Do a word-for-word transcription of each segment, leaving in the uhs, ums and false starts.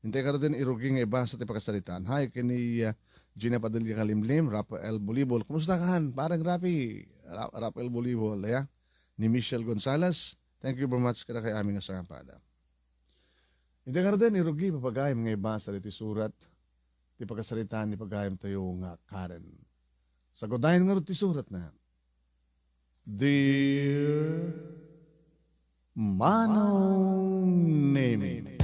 Intay ngaruden irugi nga ibasa ti pakasaritaan. Hi, ken ni, ah, Gina Padilla Kalimlim, Rafael Bulibol. Kumusta kan, Parang Rafi? Ra-, Rafael Bulibol, ya? Ni Michelle Gonzalez. Thank you very much kadakayo amin nga sangapada. Intay ngaruden irugi, ipapagayam nga ibasa ditoy surat ti pakasaritaan ni pagayamtayo nga Karen. Sagudayen ngarud ti suratna. Dear Manong Nemi.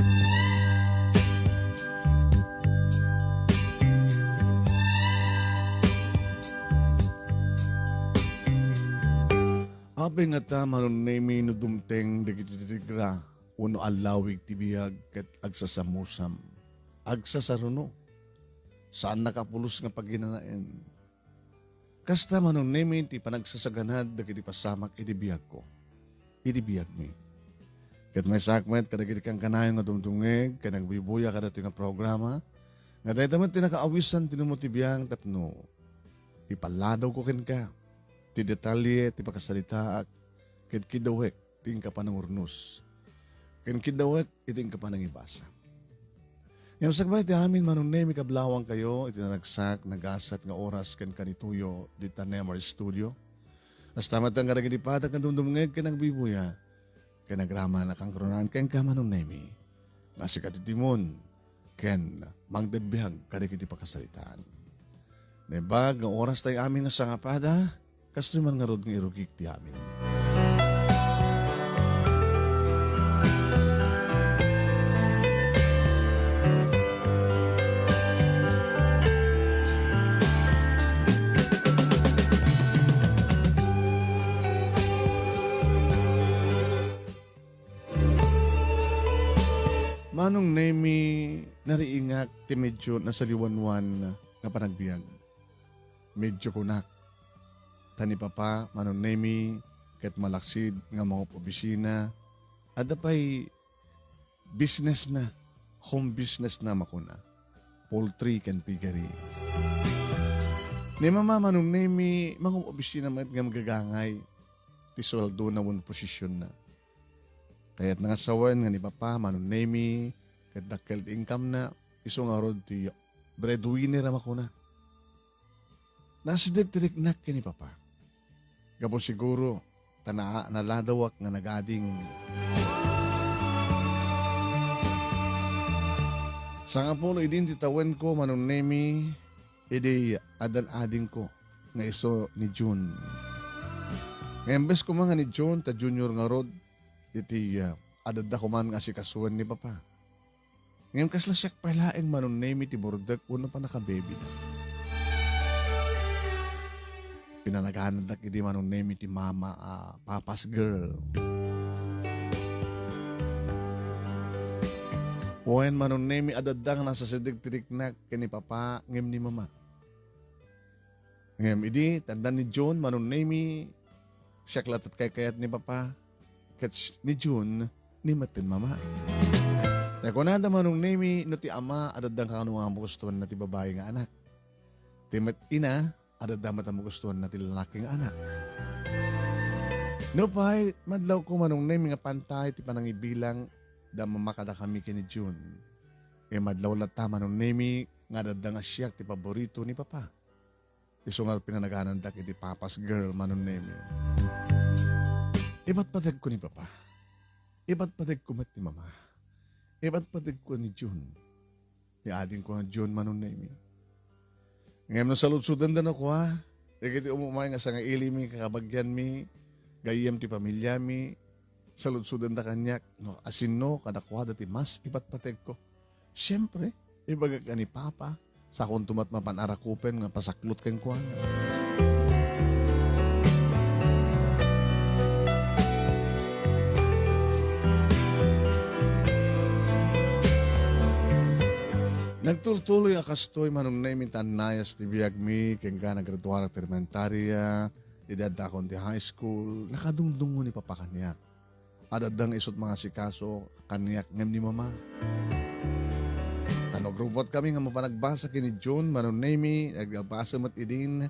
Apay ngata, Manong Nemi, no dumteng dagiti titigra wenno allawig ti biag ket agsasamusam, agsasaruno, saannaka a pulos nga paginanaen. Kasta, Manong Nemi, ti panagsasaganad dagiti pasamak idi biagko, idi biagmi. Ket maysaak met kadagiti kankanayon nga dumdumngeg ken agbuybuya kadatoy nga programa, nga dayta met ti nakaawisan ti numo ti biang tapno ipalladawko kenka ti detalye ti pakasaritaak ket kiddawek ti inka panangurnos ken kiddawek iti inka panangibasa. Ngem sakbay ti amin, Manong Nemi, kablawangkayo iti naragsak, nagasat nga oras ken kanituyo dita Nemer Studio. Kasta met nga dagiti padak nga dumdumngeg ken agbuybuya ken agraman a kankrunan kenka, Manong Nemi, nga sika ti timon ken mangted biag kadagiti pakasaritaan. Naimbag nga oras tay amin nga sangapada, kastoy man ngarud nga irugik ti amin. Manong Nemi, nariingak ti medyo nasaliwanwan nga panagbiag. Medyo kunak. Ta ni Papa, Manong Nemi, ket malaksid nga mangob-obisina, adda pay business na, home business na makuna, poultry ken piggery. Ni Mama, Manong Nemi, mangob-obisina met ngem gagangay ti sueldona wenno posisionna. Kayatna nga sawen nga ni Papa, Manong Nemi, ket dakkel ti income na, isu ngarud ti breadwinner a makuna. Naasideg ti riknak ken ni Papa. Gapu siguro ta na-, naladawak nga nagading. Sangapulo idin ti tawenko, Manong Nemi, idi addan adingko nga isu ni June. Nga imbes koma nga ni June, ta junior ngarud, iti, ah, adda koma nga asikasuen ni Papa. Ngem kasla siak pay laeng, Manong Nemi, ti burdek wenno pannakabebina. Pinanaganadak idi, Manong Nemi, ti mama a papa's girl. Wen, Manong Nemi, adda nga nasasideg ti riknak ken ni Papa ngem ni Mama. Ngem idi tanda ni June, Manong Nemi, siak latta ti kaykayat ni Papa, ket s-, ni June, ni met ni Mama. Ta kunada, Manong Nemi, no ti ama, adda kano nga magustuanna ti babai nga anak. Ti met ina, adda met a magustuanna ti lalaki nga anak. Nupay, madlawko, Manong Nemi, nga pantay ti panangibilang da mama kadakami ken ni June. Ngem madlaw latta, Manong Nemi, nga adda nga siak ti paborito ni Papa. Isu nga pinanaganadak iti papa's girl, Manong Nemi. Ipatpategko ni Papa. Ipatpategko met ni Mama. Ipatpategko ni June. Ni adingko nga June, Manong Nemi. Ngem no saludsodenda no kua, dagiti umumay nga sangailimi, kakabagianmi, gayyem ti pamiliami, saludsodenda kaniak, no, asino kadakuada ti mas ipatpategko. Siempre, ibagak nga ni Papa, sakonto met mapan a rakupen nga pasaklot kenkuana. Nagtultuloy a kastoy, Manong Nemi, ta nayas ti biagmi, ken ka naggraduarak ti elementaria, idi addakon ti high school, nakadungdungngo ni Papa kaniak. Adda nga isut mangasikaso kaniak ngem ni Mama. Ta no agrubbuatkami nga mapanagbasa ken ni June, Manong Nemi, nagbasa met idin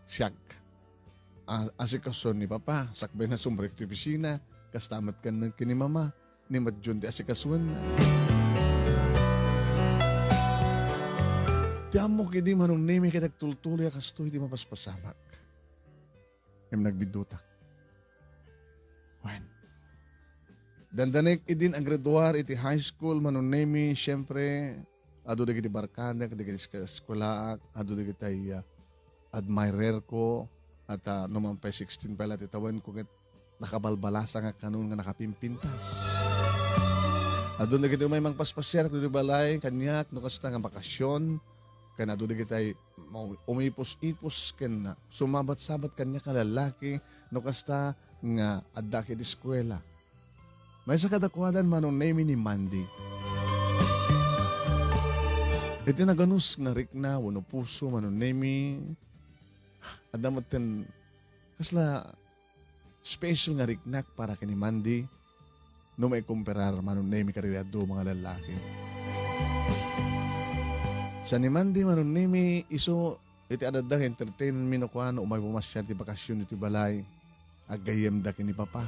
siak a-, asikason ni Papa, sakbay nga sumrekto ti opisina, kasta met ken, ken ni Mama, ni met June ti asikasuenna. Ti ammok idi, Manong Nemi, ket agtultuloy a kastoy ti mapaspasamak. Ngem nagbiddutak. Wen. Dandanek idin agraduar iti high school, Manong Nemi, siempre, adu dagiti barkadak, dagiti eskuelaak, adu dagiti, ah, admirer ko, at, ah, numan pay sixteen pay la ti tawenko, ket nakabalbalasang a kanon nga nakapimpintas. Adun dagiti umay mangpaspasiar iti balay kaniak no kasta nga bakasyon, ken adu dagiti umipus-ipus ken sumabat-sabat kaniak nga lallaki no kasta nga adda iti eskuela. Maysa kadakuada, Manong Nemi, ni Mandy. Iti naganus nga rikna wenno puso, Manong Nemi, adda metten kasla special nga riknak para ken ni Mandy no maikumparar, Manong Nemi, kadagiti adu nga lallaki. Sa ni Mandy, Manong Nemi, isu iti adda nga entertainment no kuan, umay pumasiar ti bakasyon iti balay, aggayyemda ken ni Papa.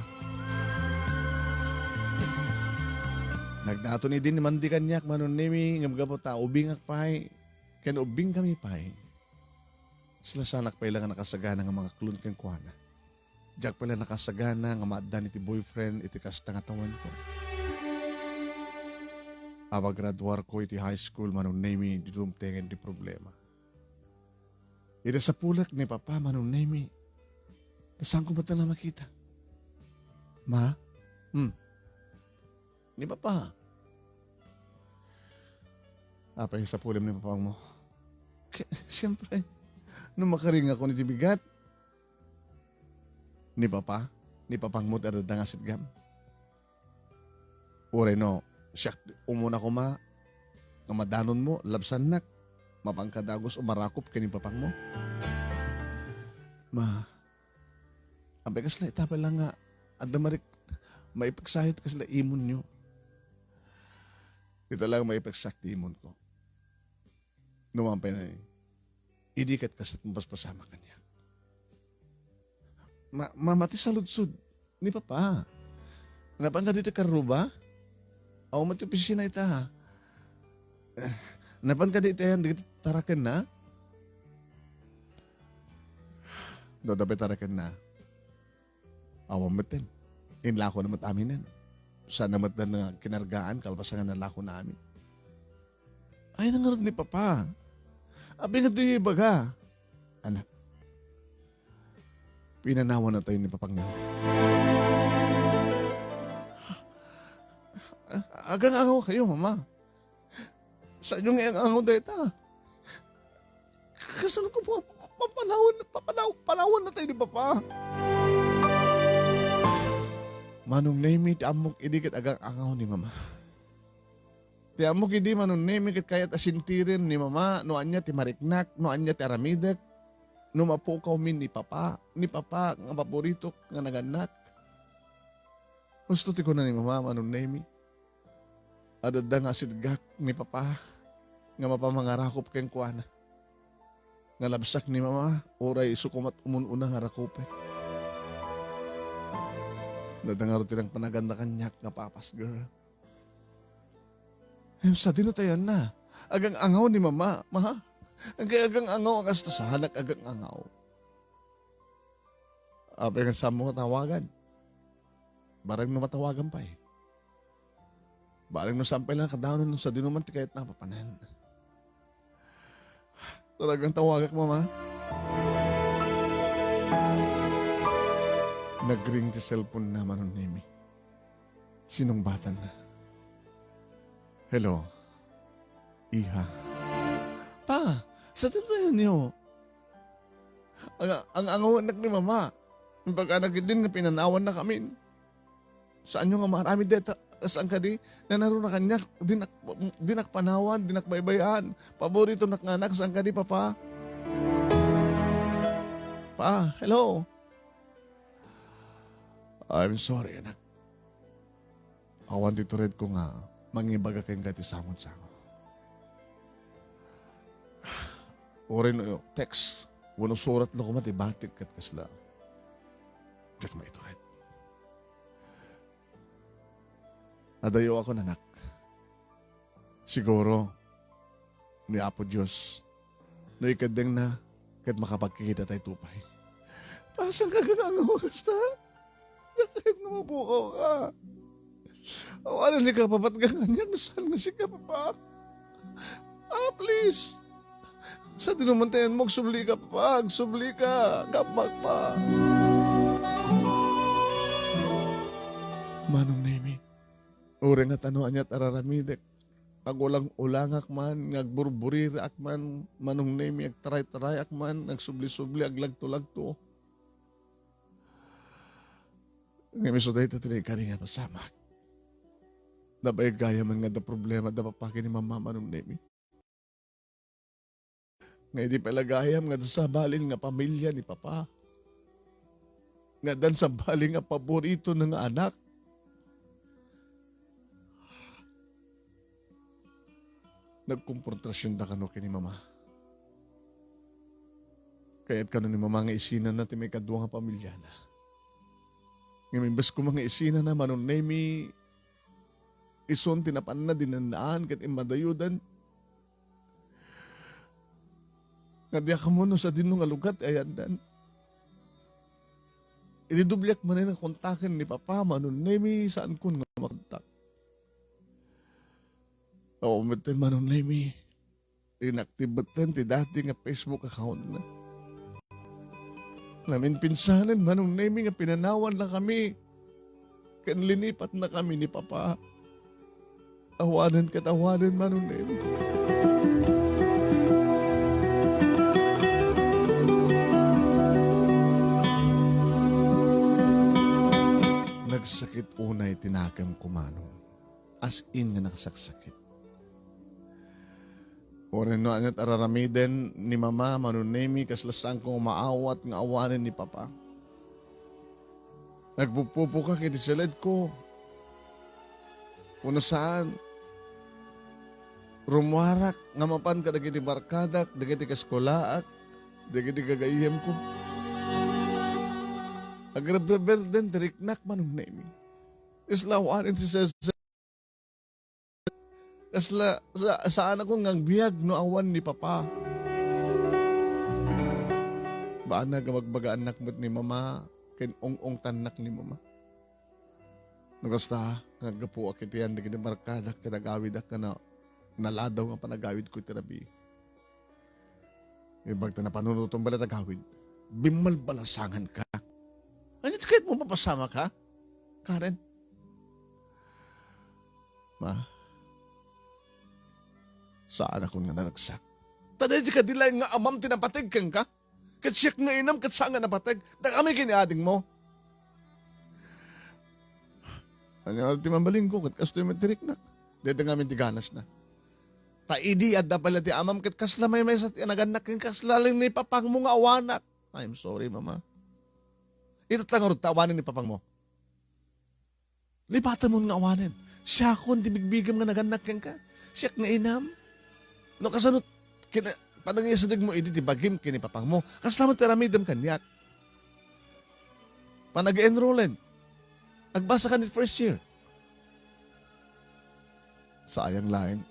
Nagdaton idin ni Mandy kaniak, Manong Nemi, ngem gapu ta ubingak pay, ken ubingkami pay, sila sanak pay la nga nakasagana nga mangaklon kenkuana. Diak pay la nakasagana nga maaddan iti boyfriend iti kasta nga tawenko. Apagraduarko iti high school, Manong Nemi, di dumtengen ti problema. Iti sapulek ni Papa, Manong Nemi, ta saanko met la makita. Ma? Hmm. Ni Papa. Apay sapulem ni Papang mo? Ke-, siyempre, no makaringakon iti bigat. Ni Papa? Ni Papang mo ti adda nga sitgam? Uray no, siak umuna koma nga madanonmo, labsannak, mapanka dagus o marakop ken ni Papang mo? Ma, apay kasla ita pay la nga adda marik-, maipaksayot kasla imonyo. Ita la nga maipaksayak ti imonko. No man pay, idi ket kasla ti mapaspasamak kaniak. Ma-, mama ti saludsod ni Papa. Napan kadi ti karruba? Awan met ti opisina ita. Eh, napan kadi iti ayan dagiti tarakenna? No, adda pay tarakenna. Awan metten. Inlako na met aminen. Saan na met da nga kinargaan kalpasan nga nalako na amin. Ay, nangarud ni Papa. Apay nga diyo ibaga? Anak, pinanawan na tayo ni Papang Nemo. Agang-angaw kayo, Mama. Saanyo nga ang-angaw dayta? Kasano ko pa-, papanawan, papanaw-, panawan na tayo ni Papa? Manong Nemi, ti ammok idi ket agang-angaw ni Mama. Ti ammok idi, Manong Nemi, ket kayat a sintiren ni Mama no ania ti mariknak, no ania ti aramidek, no mapukawmi ni Papa, ni Papa nga paboritok nga nagannak. Husto ti kuna ni Mama, Manong Nemi. Adda nga sitgak ni Papa nga mapamangarakop kenkuana. Nga labsak ni Mama, uray isu koma ti umun-una nga rakupen. Adda ngarud ti nangpanaganna kaniak nga papas, girl. Em, sadino tayan na? Agang-angaw ni Mama, Ma. Agay agang-angaw a kasta saanak agang-angaw. Apay nga saanmo nga tawagan? Bareng no matawagan pay. Bareng no saan pay la nakadanon no sadino man ti kayatna a papanan. Talagang tawagak, Mama. Nagring ti cellphone na, Manong Nemi. Sinungbatanna. Hello, iha. Pa, sadino tayanyo? Ang, ang angawannak ni Mama. Imbag a nagidin nga pinanawanna kamin. Saanyo nga maaramid dayta? Saan kadi? Nanaruna kaniak, dinak, dinak panawan, dinak baybay-an. Paboritonak nga anak, saan kadi, Papa? Pa, hello? I'm sorry, anak. Awan ti turedko nga mangibaga kenka ti sangosango. Uray no text, wenno surat la koma ti batik ket kasla, diak maitured. Adayo ako, anak. Siguro, ni Apo Dios, No ikeddengna, ket makapagkikita tayo pay. Pasan ka, gangangaw kasta? Dakket nga mapukaw ka. Awanen ni Papa, patgan kaniak, no saan nga sika, Papa. Ah, please. Sadino man ti ayanmo, agsubli ka, Papa. Agsubli ka. Gamak pa. Manong Nemi, uray nga tano aniat araramidek, agulang-ulangak man, nga agburburiraak man, Manong Nemi, agtaray-tarayak man, agsubli-subli, aglagto-lagto. Ngem isu dayta ti naikari nga pasamak. Nabay gayam nga adda problema da Papa ken ni Mama, Manong Nemi. Nga idi pay la gayam nga adda sabali nga pamilia ni Papa, nga addan sabali nga paborito na nga anak. Nagkomportasion da kano ken ni Mama. Kayat kano ni Mama nga isinana ti maikadua nga pamiliana. Ngem imbes koma nga isinana, Manong Nemi, isun ti napanna dinannaan ket immadayodan. Nga diak ammo no sadino nga lugar ti ayandan. Idi dubliak manen nga kontaken ni Papa, Manong Nemi, saankon nga makontak. Awan metten, Manong Nemi. Inactive metten ti dati nga Facebook account na. Naminpinsanen, Manong Nemi, nga pinanawannakami ken linipatnakami ni Papa. Awanen ket awanen, Manong Nemi. Nagsakit unay ti nakemko, Manong. As in nga nakasaksakit. Uray no aniat araramiden ni Mama, Manong Nemi, kasla saanko nga maawat nga awanen ni Papa. Nagpupupo ka iti siledko. Wenno saan, rummuarak nga mapan kadagiti barkadak, dagiti kaskolaak, dagiti gagayyemko. Agrebreberden ti riknak, Manong Nemi. Kasla awanen ti sese-, kasla sa-, saanakon nga agbiag no awan ni Papa. Banag a bagbagaannak met ni Mama ken ung-ungtannak ni Mama. No kasta, nga aggapuak iti yan dagiti barkadak ket agawidak nga na-, naladaw nga panagawidko iti rabii. Imbag ta napanunoten bala ti agawid, bimmalbalasangan ka. Ania ti kayatmo mapasamak, ha, Karen? Ma, saanakon nga naragsak. Ta daydi kadi laeng nga amam ti napateg kenka. Ket siak nga inam ket saan nga napateg. Dakami ken ni adingmo. Ania ti mabalinko ket kastoy met ti riknak. Dayta ngamin ti ganasna. Ta idi adda pay la ti amam ket kasla maymaysa ti nagannak ken kasla laeng ni papangmo nga awanak. I'm sorry, Mama. Itatta ngarud ta awanen ni papangmo. Lipatemon nga awanen. Siakon ti bigbigem nga nagannak kenka. Siak nga inam. No kasano, kina-, panangiyasadegmo idi ti bagim ken ni papangmo. Kasla met ti aramidem kaniak. Panag-enrollen. Agbasa ka ni first year. Sayang laeng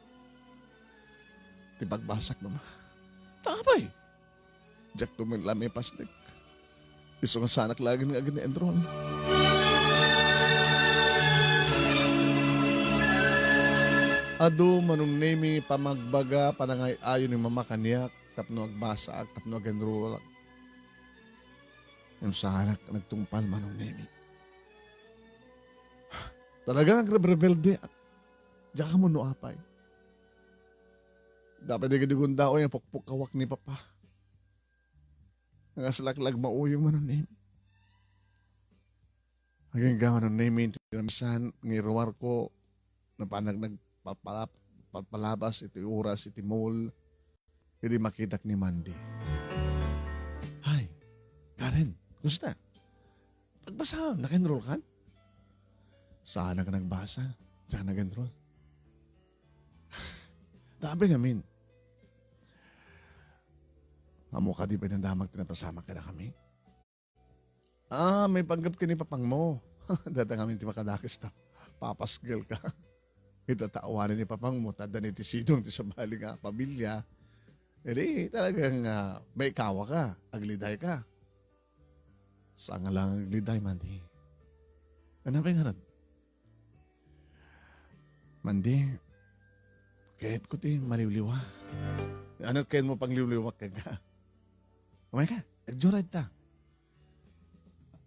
ti pagbasak, Mama. Ta apay? Diakto met la maipaslek. Isu nga saanak laeng nga agin-enroll. Adu, Manong Nemi, pamagbaga, panangay-ayo ni Mama kaniak tapno agbasaak, tapno ag-enrollak. Ngem saanak nagtungpal, Manong Nemi. Talaga nga agrebrebeldeak. Diak ammo no apay. Dapat dagiti gundao nga pukpukawak ni Papa. Nga aslak la agmauyong, Manong Nemi. Agingga, Manong Nemi, ti namisan nga iruarko, napanag nagpapalap-, papalabas iti oras iti mall, idi makitak ni Mandy. Hi, Karen, kumusta? Pagbasa, nag-enroll kan? Saanak nagbasa, diak nag-enroll. Tabi ngamin. Ammo kadi pay nadamag ti napasamak kadakami? Ah, maipanggep ken ni papangmo. Dayta ngamin ti makadakes ta papasgel ka. Ita ta awanen ni papangmo, ta adda ni ti sidong ti sabali nga pamilya. Edi talagang, ah, maikawaka, aglidayka. Saan nga lang agliday, Mandy? Ano ba yung harap? Mandy, kayatko ti maliwliwa. Ano kayatmo pangliwliwa kenka? Umay ka, agjoyride ta.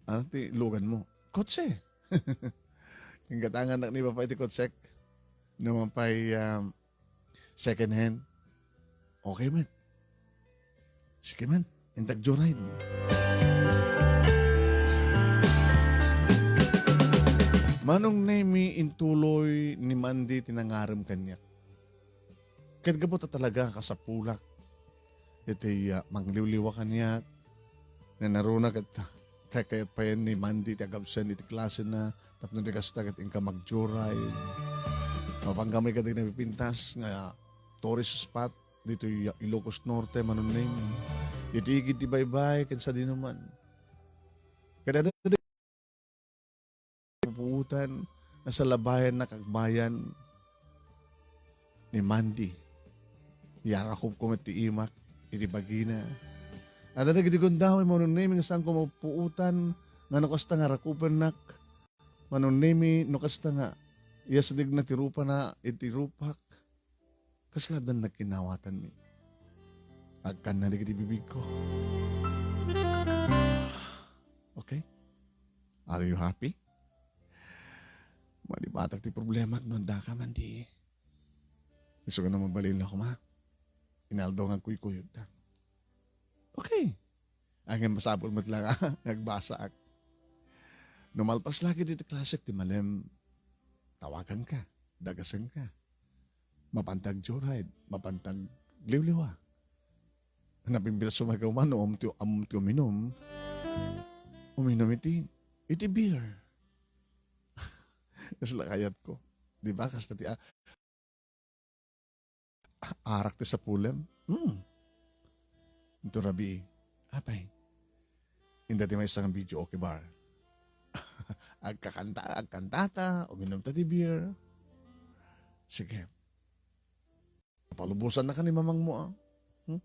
Ano ti luganmo? Kotse. Inggatangan nak ni Papa iti kotsek. Naman pa'y, um, second hand. Okay man. Sige man. Intak joyride. Manong Nemi, intuloy ni Mandy ti nangarem kaniak. Ket gapu ta talaga kasapulak iti, ah, mangliwliwa kaniak, nanaruna ket kaykayat payen ni Mandy ti agabsent iti klasena tapno di kasta ket inka magjoyride. Mapanka met kadagiti napipintas nga tourist spot ditoy Ilocos Norte, Manong Nemi. Iti igid ti baybay ken sadinoman. Kada pupuotan, nasalabayan nakagbayan ni Mandy. Yarakupko met ti imak iti bagina. Adda dagiti gundaway, Manong Nemi, nga saanko mapuotan, nga no kasta nga rakupennak, Manong Nemi, no kasta nga iyasidegna ti rupana iti rupak. Kasla addan nagkinawatanmi. Agkanna dagiti bibigko. Okay? Are you happy? Malibatak ti problema no addaka, Mandy. Isu nga no mabalin la koma. Inaldaw nga agkuykuyogta. Okay. Ay, nga masapul met la nga agbasaak. No malpas la ket iti klasek ti malem, tawaganka, dagasenka. Mapanta agjoyride, mapanta agliwliwa. Napimbilso nga umano, um, ti, um, ti uminum. Uminum iti, iti beer. Kasla kayatko. Di ba? Kasta ti, ah, arak ti sapulem. Hmm. Ito rabii. Apay. Inda ti maysa nga videoke bar. Agkakanta, agkantata, uminumta ti beer. Sige. Palubosannak ni mamangmo, ah. Hmm?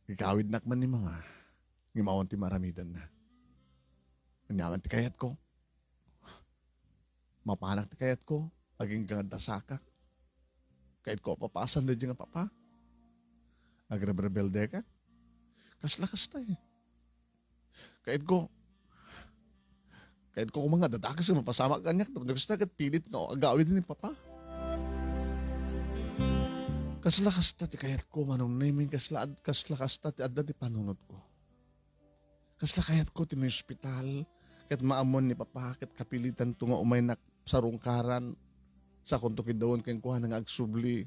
Ikawidnak man ni mama. Ngem awan ti maaramidanna. Aniaman ti kayatko. Mapanak ti kayatko, agingga nga dasakak. Kayatko a papasan daydi nga papa. Agrebrebelde ka? Kasla kasta, eh. Kayatko, kayatko koma nga dadakes nga mapasamak kaniak, tapno kasta ket pilit nga agawid ni papa. Kasla kasta ti kayatko, Manong Neming, kasla ad-, kasla kasta ti adda ti panunotko. Kasla kayatko ti maospital, ket maammoan ni papa, ket kapilitanto nga umaynak sarungkaran, sakonto kiddawen kenkuana nga agsubli.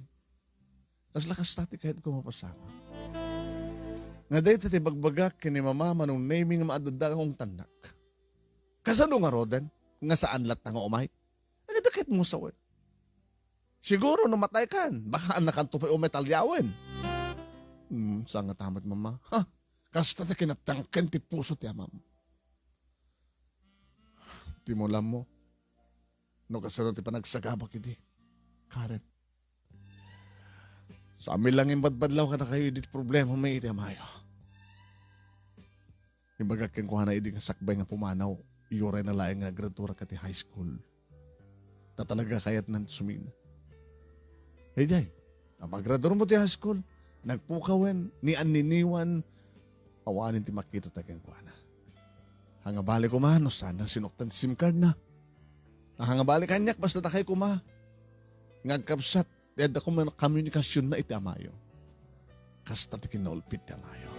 Kasla kasta ti kayatko mapasamak. Nga dayta ti bagbagak ken ni mama, Manong Nemi, nga maaddada nga ungtannak. Kasano ngaruden nga saan latta nga umay? Agada ket mo sawen. Siguro no mataykan, baka annakanto pay umay talyawen. Hmm, saan nga tamat, mama. Ha? Kasta ti kinatangken ti puso ti amam. Di mo lammo no kasano ti panagsagabak idi, Karen. Saan mi lang imbadbadlaw kadakayo idi ti problema mi iti amayo. Imbagak kenkuana idi nga sakbay nga pumanaw, iyurayna laeng nga naggraduarak iti high school. Ta talaga kayatnan ti sumina. Idiay, apaggraduarmo ti high school, nagpukawen, ni anniniwan, awanen ti makitata kenkuana. Hangabali koma no saan sinuktan ti SIM card na. Hangabali kaniak, basta dakay koma nga agkabsat, ti adda koma komunikasionna iti amayo. Kasta ti kinaulpit ti amayo.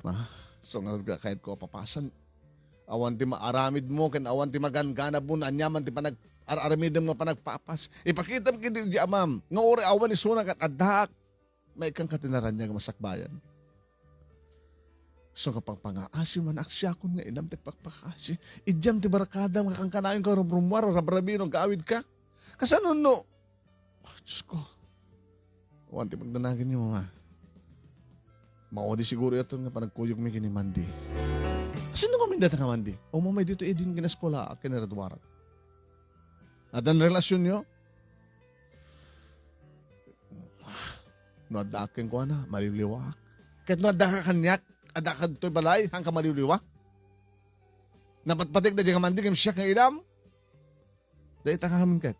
Ah, so nga kayatko a papasan. Awan ti maaramidmo ken awan ti maganganabmo no aniaman ti panag-, ar-aramidem nga panagpapas. Ipakitam ket di amam nga uray awan isuna ket addaak. Maikan ka ti naraniag a masakbayan. So nga pangpangaasi man aksiakon nga inam ti pakpakaasi. Idiam ti barkadam nga kankanayon ka rumrummuar, rabrabi no agawid ka. Kasano no? Ah, Diyos ko. Awan ti pagdanagan ni mama. Maudi siguro iton nga panagkuyog mi ken ni Mandy. Sino kami data nga Mandy? Umamay dito idin kinaskolaak, kinaraduarak. Addan relasyonyo? No addaak kenkuana, maliwliwaak. Ket no addaka kaniak, addaka ditoy balay, haanka maliwliwa? Napatpategda diay nga Mandi ngem siak nga idam? Dayta ngamin ket.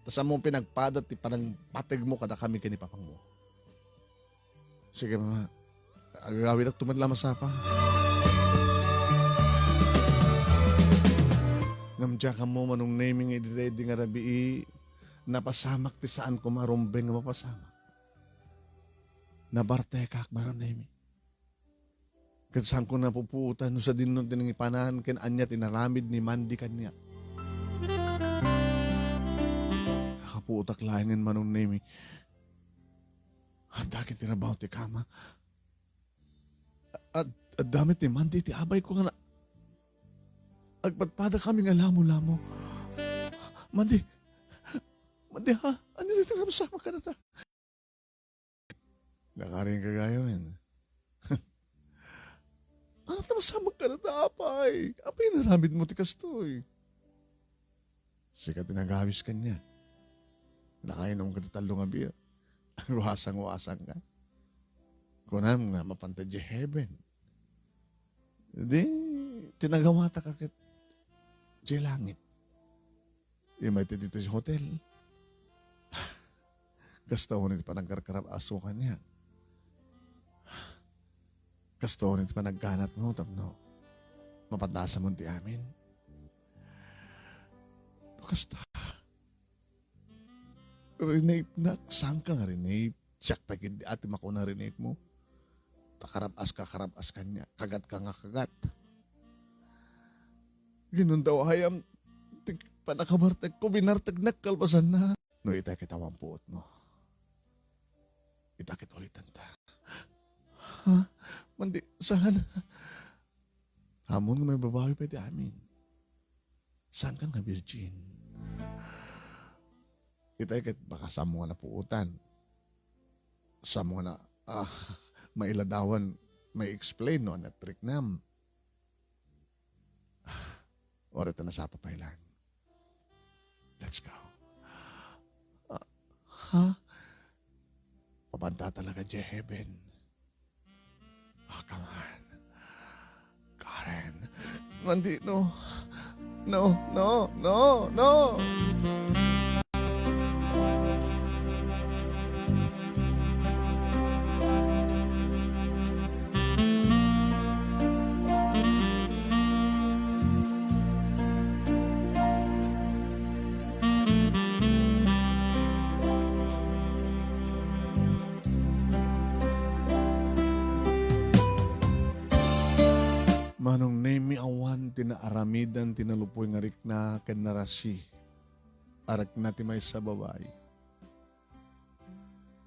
Ta saanmo pinagpada ti panangpategmo kadakami ken ni papangmo. Sige, Mama. Agawidakto met la masapa. Ngem diak ammo, Manong Nemi, nga idi daydi nga rabii, napasamak ti saan koma a rumbeng nga mapasamak. Nabartekak, Manong Nemi. Ket saanko napupuotan no sadinno ti nangipanan ken ania ti inaramid ni Mandi kaniak. Nakapuotak laengen, Manong Nemi. Adda ket ti rabaw ti kama. Ad-, adda met ni Mandi ti abayko nga na-, agpadpadakami nga lamo-lamo. Mandi, Mandi, ha? Ania ti napasamak kadata? Nakarin ka gayamen. Ania ti napasamak kadata, apay? Apay, inaramidmo ti kastoy? Sika ti nagawis kaniak. Nakainom ka ti tallo nga beer. Wasang-wasang ka. Kunam nga mapanta diay heaven. Di, tinagawata ka ket diay langit. Immay ti ditoy hotel. Kasta unay ti panangkarkarab-asko kaniak. Kasta unay ti panagganatmo tapno mapadasam ti amin. No kasta, rinapenak, saanka nga rinape. Siak pay ketdi a ti makuna rinape mo. Ta karab-aska, karab-as kaniak, kagatka nga kagat. Ginundaw ayam ti pannakabartekko, binarteknak kalpasanna. No itay ket awan puotmo, itay ket ulitenta. Ha? Mandi, saan? Ammom nga maibabawi pay ti amin. Saankan nga virgin? Itay ket baka saanmo nga napuotan. Saanmo nga na, ah, mailadawan, ma-explain no ania ti riknam. Uray ta nasapa pay laeng. Let's go. Ah, ha? Mapanta talaga diay heaven. Ah, come on. Karen. Mandi, no. No, no, no, no. Manong Nemi, awan ti naaramidan ti nalupoy nga rikna ken narasi a rikna ti maysa a babai.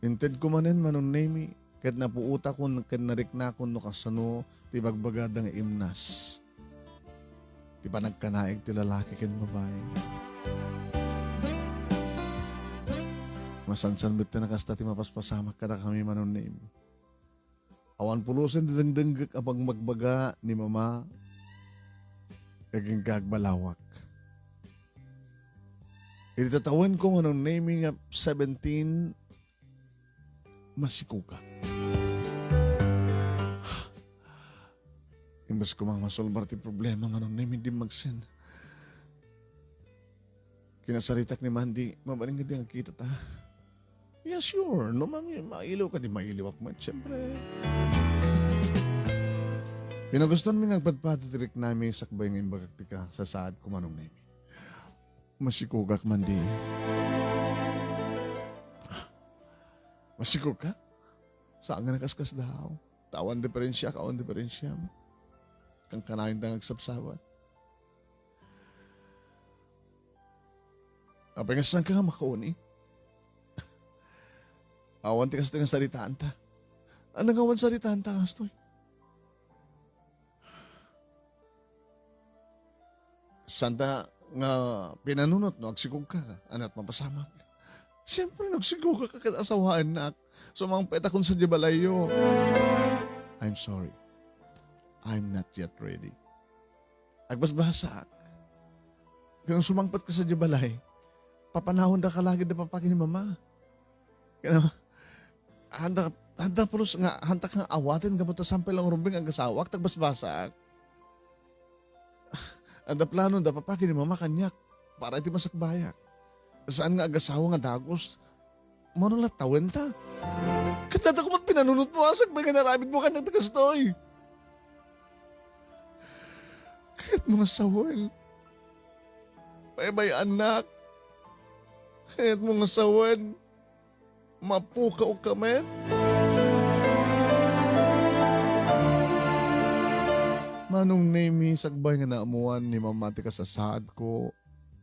Intedko manen, Manong Nemi, ket napuotakon ken nariknakon no kasano ti ibagbagada nga imnas ti panagkanaig ti lalaki ken babai. Masansan met ti nakasta ti mapaspasamak kadakami, Manong Nemi. Awan pulosen ti dengdenggek a pagmagbaga ni Mama, agingga agbalawak. Iti tatawenko, Manong Nemi, nga seventeen, masikogak. Imbes koma nga masolbar ti problema, Manong Nemi, dimmagsen. Kinasaritak ni Mandy, mabalin nga di agkitata. Yeah, sure. No, mami, mailiw ka, di mailiwak met, siyempre. Pinagustoanmi nga agpadpada ti riknami sakbay nga imbagak ti kasasaadko, Manong Nemi. Masikogak, Mandy. Masikog ka? Saan nga nakaskasdaaw? Ta awan diferensiak, awan diferensiam. Kankanayon ta nga agsabsabat. Apay nga saan ka nga makauni? Awan ti kastoy nga saritaanta. Ania nga awan saritaanta kastoy? Santa nga pinanunot no agsikog ka, aniat mapasamak? Siyempre, nagsikog ka ket asawaennak. Sumangpet akon sadiay balayyo. I'm sorry. I'm not yet ready. Agbasbasaak. Ket no sumangpet ka sadiay balay, papanawendaka lagi da papa ken ni mama. Ket no, Handa, handa pulos nga, handa kang awaten gapu ta saan pay laeng rumbeng agasawak, ta agbasbasaak. Adda plano da papa ken ni mama kaniak para iti masakbayak. Saan nga agasawa nga dagus, mano la tawenta? Ket adda koma pinanunotmo a sakbay nga inaramidmo kaniak ti kastoy. Kayatmo nga sawen. Baybay-annak. Kayatmo nga sawen. Mapukawka met. Manong Nemi, sakbay nga naammoan ni mama ti kasasaadko,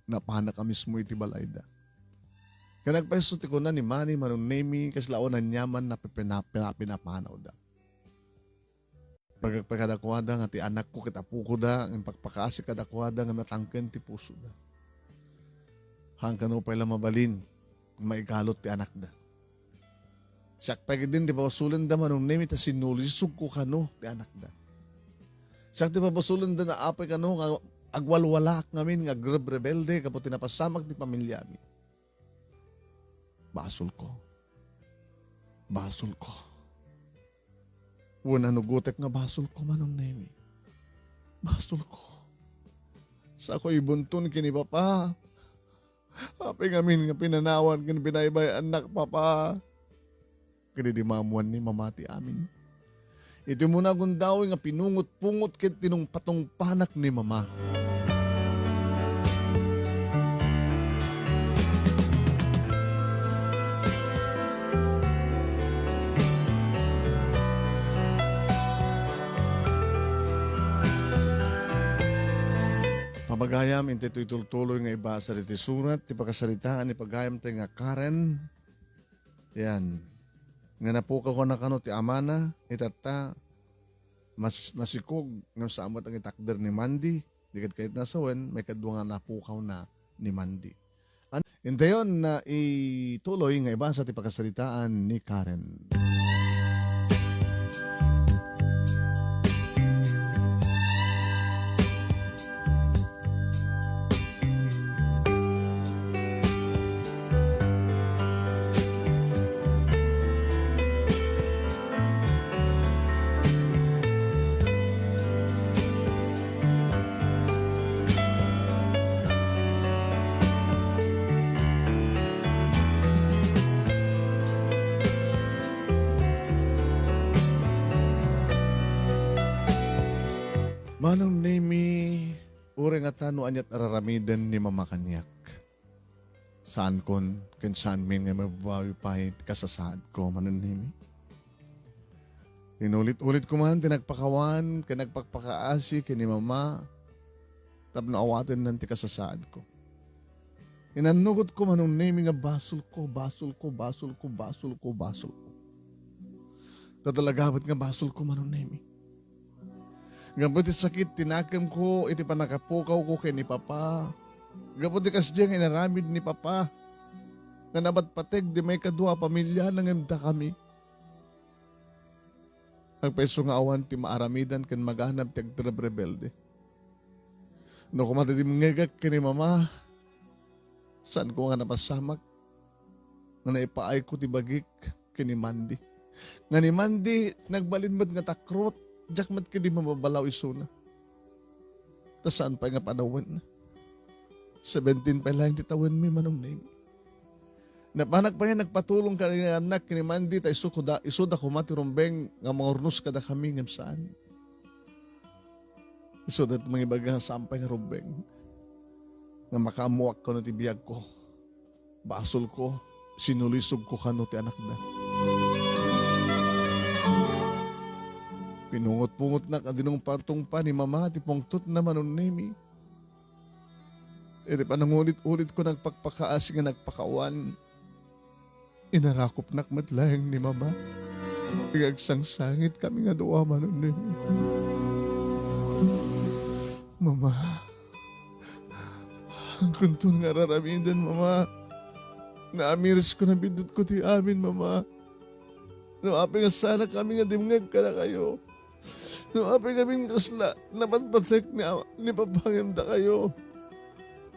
napanak a mismo iti balayda. Ket nagpayso ti kuna ni Mani, Manong Nemi, kasla awan aniaman a pipina-, pina-, pinapanawda. Pagagpay kadakuada nga ti anakko ket apokoda, ngem pakpakaasi kadakuada nga natangken ti pusoda. Haan kano pay la mabalin nga maigalot ti anakda. Siak pay ketdin ti pabasolenda, Manong Nemi, ta sinulisogko kano ti anakda. Siak ti pabasolenda nga apay kano nga agwalwalaak ngamin nga agrebrebelde gapu ti napasamak ti pamiliami. Basolko. Basolko. Wen, nanugotek nga basolko, Manong Nemi. Basolko. Saanko ibunton ken ni papa. Apay ngamin nga pinanawan ken binaybay-annak, papa. Ket idi maammoan ni mama ti amin, iti umuna a gundaway nga pinungot-pungot ket tinungpatungpanak ni mama. Pamagayam, intoy tultuloy nga ibasa ditoy surat, ti pakasaritaan ni pagayamtayo nga Karen. Yan. Nga napukawna kano ti amana, itatta, mas-, masikog, ngem saan met nga itakder ni Mandy, di ket kayatna a sawen, maikadua nga napukawna ni Mandy. An-, intayon nga ituloy nga ibasa ti pakasaritaan ni Karen. Manong Nemi, uray ngata no aniat' ar-aramiden ni Mama kaniak, saankon ken saanmin nga mababawi pay ti kasasaadko, Manong Nemi. Inulit-ulitko man ti nagpakawan ken nagpakpakaasi ken ni Mama tapno awatennan ti kasasaadko. Inannugotko, Manong Nemi, nga basolko, basolko, basolko, basolko, basolko. Ta talaga met nga basolko, Manong Nemi. Gapu ti sakit ti nakemko iti pannakapukawko ken ni Papa. Gapu ti kasdiay nga inaramid ni Papa nga napatpateg ti maikadua a pamiliana ngem dakami. Agpayso nga awan ti maaramidan ken maganab ti agrebrebelde. No koma ti dimngegak ken ni Mama, saanko nga napasamak nga naipaayko ti bagik ken ni Mandy. Nga ni Mandy, nagbalin met nga takrot, diak met ketdi mababalaw isuna. Ta saan pay nga panawen. Seventeen pay laeng ti tawenmi, Manong Neng. Napanak pay nga nagpatulong kadagiti annak ken ni Mandy ta isu koda, isuda koma ti rumbeng nga mangurnos kadakami ngem saan. Isuda ti mangibaga nga saan pay nga rumbeng nga makaammoak kano ti biagko. Basolko, sinulisogko kano ti anakda. Pinungotpungotnak a dinungpatungpa ni Mama ti pungtotna, Manong Nemi. Iti panangulit-ulitko nagpakpakaasi nga nagpakawan, inarakopnak met laeng ni Mama. Ti agsangsangitkami nga dua, Manong Nemi. Mama, saankon nga ar-aramiden, Mama. Naamirisko, nabiddutko ti amin, Mama. No apay nga saanakami nga dimngeg kadakayo. No apay ngamin kasla, napatpatek ni, ni Papa ngem dakayo.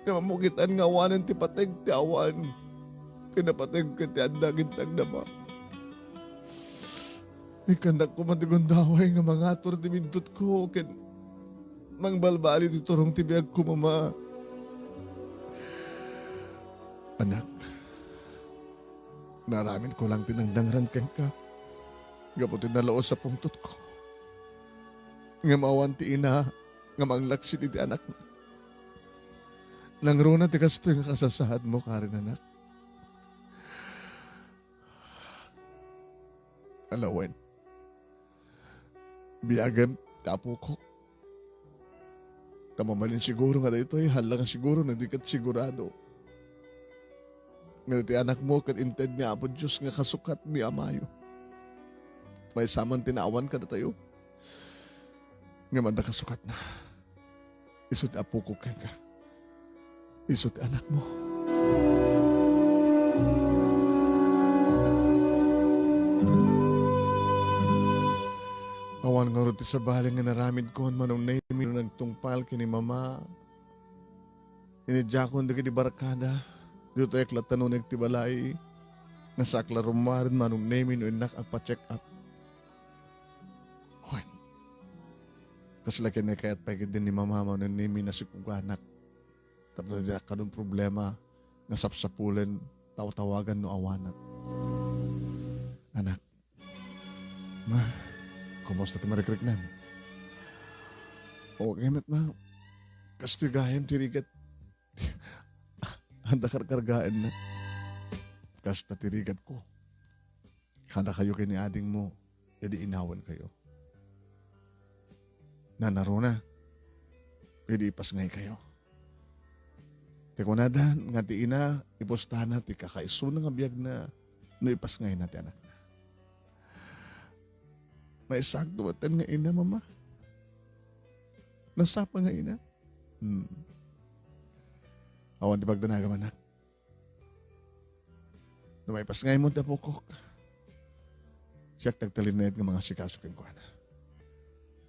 Nga mamukitan nga awanen ti pateg ti awan. Ti napateg ket ti adda agintag, Mama. Ikkannak koma ti gundaway nga mangatur ti bintotko ken mangbalbaliw ti turong ti biagko, Mama. Anak, naaramidko lang ti nangdangran kenka gapu ti nalaus a pungtotko. Ngem awan ti ina nga manglaksid iti anakna. Nangruna ti kastoy nga kasasaadmo, karin, anak. Alawen. Biagem ti apokok. Ta mabalin siguro nga daytoy, hala nga siguro nga di ket sigurado. Nga ti anakmo ket inted ni Apo Dios nga kasukat ni amayo. Maysa man ti naawan kadatayo. Ngem adda kasukatna. Isu ti apokok kenka. Isu ti anakmo. Awan ngarud ti sabali nga naramidkon, Manong Nemy, no nagtungpal ken ni Mama. Inidiakon dagiti barkada. Ditoy ak latta nuneg ti balay. Nga saak la rummuaren, Manong Nemy, no innak agpa-check up. Wen, kasla ket naikayat pay ketdi ni Mama, Manong Nemy, a sikuganak. Tapno diak kadun problema nga sapsapulen, tawtawagan no awanak. Anak, Ma, kumusta ti marikriknam? Okay met, Ma. Kastoy gayam ti rigat. Adda karkargaenna. Kasta ti rigatko kadakayo ken ni adingmo, idi inawenkayo. Nanaruna, idi ipasngaykayo. Ti kunada nga ti ina, ipustana ti kakaisuna nga biagna no ipasngayna ti anakna. Maisakto met nga ina, Mama. Nasapa nga ina. Hmm. Awan ti pagdanagam, anak. No maipasngaymo ti apokok, siak ti agtalinaed nga mangasikaso kenkuana.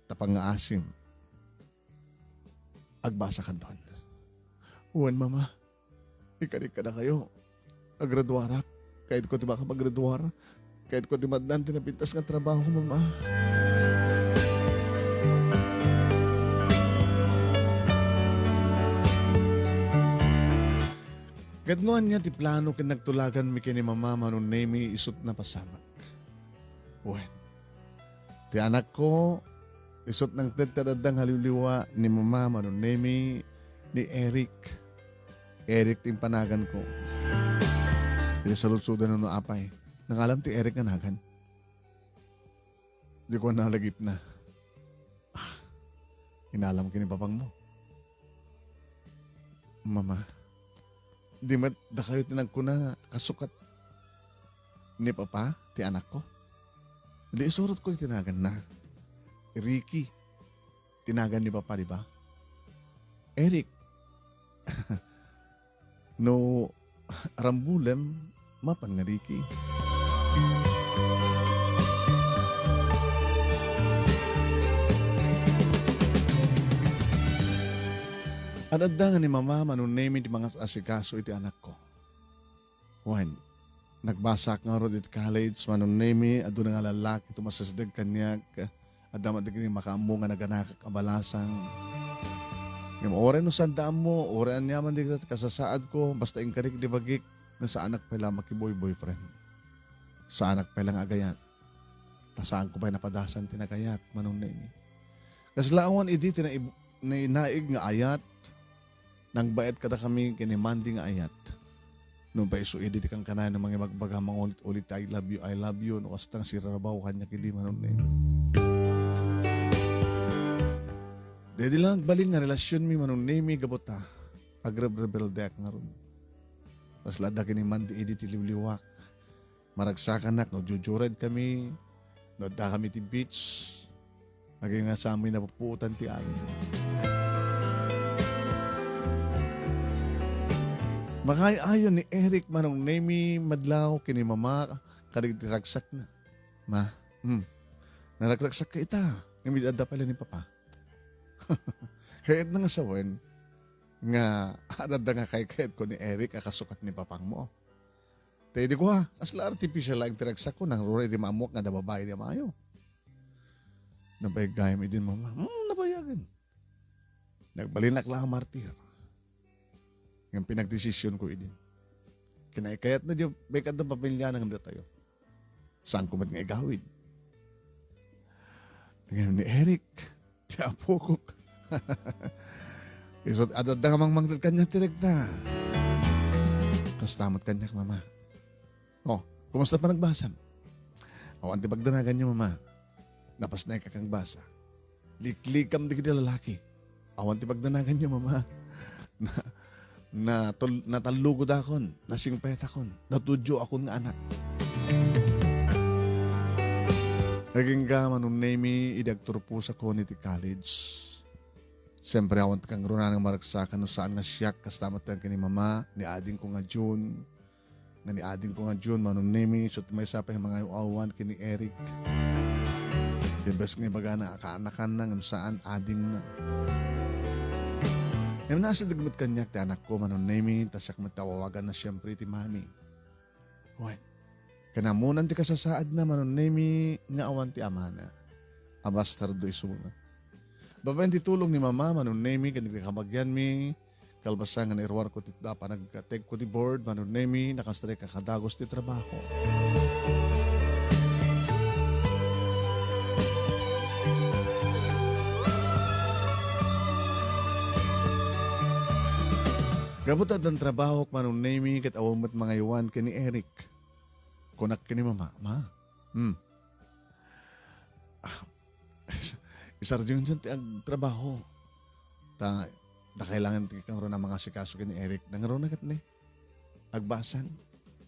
Ta pangngaasim, agbasakandon. Wen, Mama, ikarik kadakayo. Agraduarak. Kayatko ti makapaggraduar. Kayatko ti madlan ti napintas nga trabaho, Mama. Ket no ania ti plano ken nagtulaganmi ken ni Mama, Manong Nemy, isut' napasamak. Wen, ti anakko, isut' nangted ti adda nga liwliwa ni Mama, Manong Nemy, ni Eric. Eric ti impanaganko. Iti saludsodan no apay. Nangalam ti Eric nga nagan. Di ko nalagipna. Ah, inalam ken ni papangmo. Mama, di met dakayo ti nagkuna nga kasukat ni Papa ti anakko? Di isurotko iti naganna. Ricky ti nagan ni Papa, di ba? Eric. No rambulem, mapan nga Ricky. Ad-adda nga ni Mama, Manong Nemy, ti mangas-asikaso iti anakko. Wen, nagbasak ngarud iti college, Manong Nemy, aduna nga lallaki ti umasideg kaniak, adda met dagiti makaammo nga naganakak a balasang. Ngem uray no saanda ammo, uray aniaman dagiti kasasaadko, basta inkarik ti bagik, nga saanak pay la makiboy-boyfriend. Saanak pay la nga agayat. Ta saanko pay napadasan ti nagayat, Manong Nemy. Kasla awan idi ti naib-, nainaig nga ayat, nangbaet kadakami ken ni Mandy nga ayat. Nupay isu idi ti kankanayon a mangibagbaga, mangulit-ulit ti "I love you, I love you," no kasta nga sirarabaw kaniak idi, Manong Nemy. Daydi la nagbalin nga relasionmi, Manong Nemy, gapu ta agrebrebeldeak ngarud. Kasla adda ken ni Mandy idi ti liwliwak. Maragsakanak no joyride kami, no adda kami ti beach. Agingga sa amin napupuotan ti amin. Makaay-ayon ni Eric, Manong Nemy, madlaw ken ni Mama kadagiti ragsakna. Ma, hmm, naragragsak ka ita. Ngem adda pay la ni Papa. Kayatna nga sawen nga adda nga kaykayatko ni Eric a kasukat ni papangmo. Ta idi kua, kasla artificial laeng ti ragsakko, nangruna iti maammoak nga adda babai idi amayo. Nabayag gayam idin, Mama. Hmm, nabayagen. Nagbalinak la a martir. Ngem pinagdesisionko idin. Kinaykayatna diay baybay-an a pamiliana ngem datayo. Saanko met nga igawid. Ngem ni Eric, ti apokok. Isu adda nga mangmangted kaniak ti rekta. Kasta met kaniak, Mama. Oh, kumusta panagbasam? Awan ti pagdanaganyo, Mama. Napasnayka kang basa. Liklikam dagiti lalaki. Awan ti pagdanaganyo, Mama. Na, natul-, natallugodakon, nasingpetakon, natudioakon nga anak. Agingga, Manong Nemy, idi agturposakon iti college. Siyempre, awan ti kangrunaan nga maragsakan no saan nga siak, kasta met ken ni Mama, ni adingko nga June, nga ni adingko nga June, Manong Nemy, isu ti maysa pay nga mangayaw-awan ken ni Eric. Imbes nga ibagana, kaanakanna, ngem saan, adingna. Ngem naasideg met kaniak ti anakko, Manong Nemy, ta siak met ti awawaganna siempre iti mami. Wen, ken ammonan ti kasasaadna, Manong Nemy, nga awan ti amana. A bastardo isuna. Babaen ti tulong ni Mama, Manong Nemy, ken ti kabagianmi, kalpasan nga nairuarko ti da panagkategko ti board, Manong Nemy, nakastrek a kadagos ti trabaho. Gapu ta addan trabahok, Manong Nemy, ket awan met mangayawan ken ni Eric. Kunak ken ni Mama, "Ma, hmm, ah, isardengyon ti agtrabaho. Ta, ta kailangan ti kangruna a mangasikaso ken ni Eric." Nangruna ket ni. Agbasan,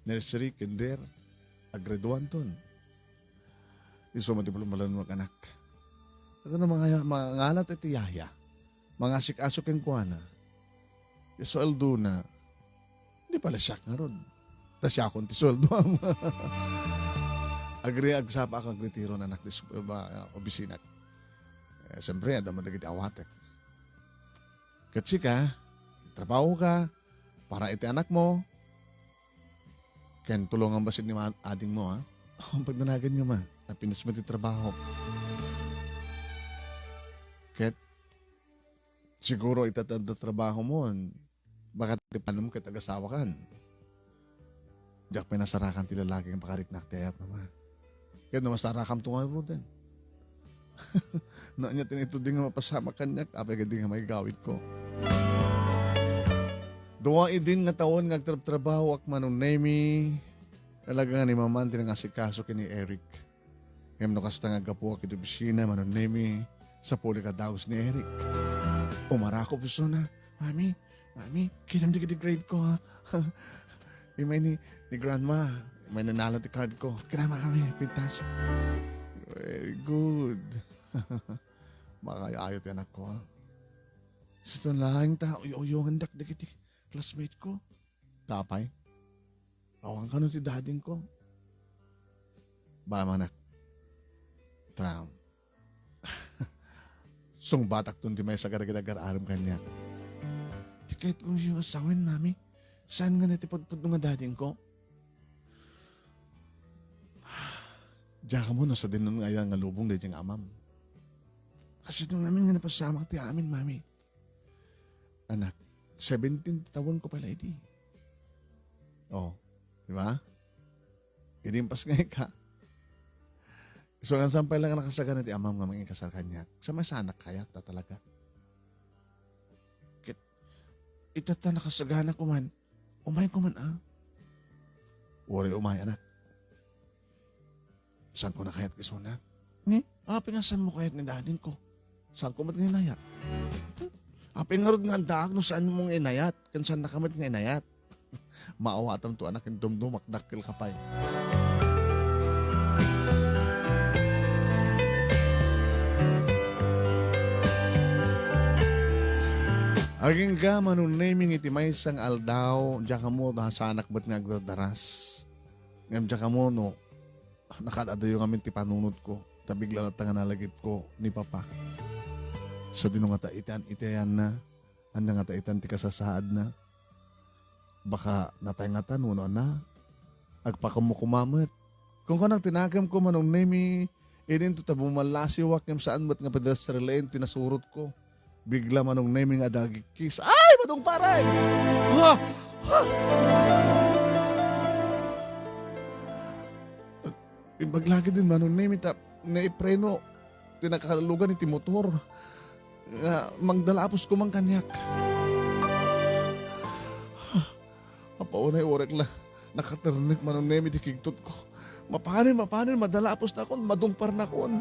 nursery, kinder, aggraduanton. Isu met ti pulong-pulong, anak. Ket no manga-, mangalat iti yaya, mangasikaso kenkuana, ti sueldona, di pay la siak ngarud. Ta siakon ti sueldoam. Agri-, agsapa ak agritiro, anak, ti su-, ba, obisinak. Eh, siyempre, adda man dagiti awatek. Ket sika, trabaho ka, para iti anakmo, ken tulongam bassit ni ma-, adingmo, ha? Awan pagdanaganyo, Ma. Napintas met ti trabaho. Ket siguro ita ti adda trabaho mo, baka ti panom ket agasawakan. Diak pay nasarakan ti lalaki nga pakariknak ti ayat, Mama. Ket no masarakamto ngaruden. No ania ti naituding nga mapasamak kaniak, apay kadi nga maigawidko? Dua idin nga tawen nga agtrabtrabahoak, Manong Nemy. Talaga nga ni Maman ti nangasikaso ken ni Eric. Ngem no kasta nga aggapuak iti opisina, Manong Nemy, sapulek a dagus ni Eric. Umarakop isuna, "Mami, Mami, kidem dagiti grade ko, ha? Immay ni, ni Grandma, immay nanalo ti card ko. Kinamakami, pintas." Very good. Makaayo-ayo ti anakko, ha? Siton laeng ta, uyo-uyongendak dagiti classmate ko. Apay? Awan kano ti daddy ko. Ba, manak. Ta, sungbatakton ti maysa kadagiti agar-arem kaniak. Ti kayatko nga sawen, Mami. Saan nga ti pudpudno nga daddy ko? Diak ammo no sadino nga aya nga lubong daydiay nga amam. Kasdiay ngamin nga napasamak ti amin, Mami. Anak, seventeen ti tawenko pay la idi. Oh, di ba? Idi impas nga ika. So, saan pay la nga nakasagana ti amam nga mangikasar kaniak? Sa masanak kayat ta talaga? Ket, ita ta nakasagana kuman, umay kuman, ah. Uray umay, anak. Saanko nga kayat isuna? Ni, apay nga saanmo kayat nga daddy ko? Saanko met nga inayat? Hmm? Apay ngarud nga addaak no saanmo nga inayat, ken saannaka met nga inayat? Maawatanto, anak, ken dumdumakdakkelka pay. Agingga, Manong Neming, iti maysa nga aldaw, diak ammo ta saanak met nga agdardaras. Ngem diak ammo no nakaad-adayo ngamin ti panunotko, ta bigla latta nga nalagipko ni Papa. Sadino ngata itan iti ayanna? Ania ngata itan ti kasasaadna? Baka natay ngata wenno ania? Agpakumkuma met. Kunkunak ti nakemko, Manong Nemi, Idinto ta bumallasiwak ngem saan met nga pedestrian lane ti nasurotko. Bigla, Manong Nemi, nga adda agkiss. Ay, madungpar! Ha? Ha? Imbag la ketdin, Manong Nemi, ta naipreno ti nakalugan iti motor nga mangdalapos koma kaniak. Apo, unay orek la nakaternek, Manong Nemi, ti kigtotko. Mapanen, mapanen, madalapos nakon, madungpar nakon.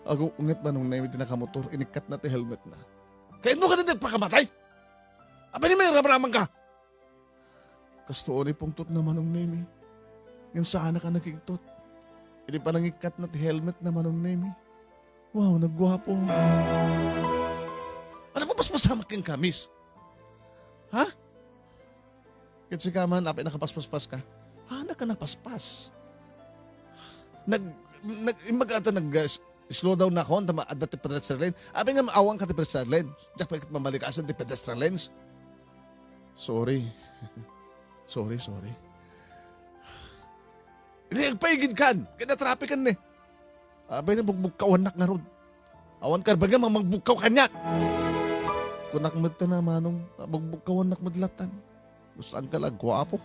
Agunget, Manong Nemi, ti nakamotor, inikkatna ti helmetna. Kayatmo kadi ti agpakamatay? Apay ni, ramramanka? Kastoy ni pungtotna, Manong Nemi. Ngem saanak a nakigtot. Idi panangikkatna ti helmetna, Manong Nemi. Wow, nagguapo. Ano ba paspasamak kenka, miss? Ha? Ket sika man, apay nakapaspaspaska? Saanak a napaspas? Nag-, nag-, imbag ta nag-, slow down nakon, ta ma-, adda ti pedestrian lane. Apay nga maawanka ti pedestrian lane? Diak pay ket mamalikas ti pedestrian lanes. Sorry. Sorry, sorry. Idi agpaigidkan, ket natrapiken ni. Apay nga bugbugkawannak ngarud. Awan karbagam a magbugkaw kaniak. Kunak met ta na, Manong, bugbugkawannak met latan. Saan ka la, guapo.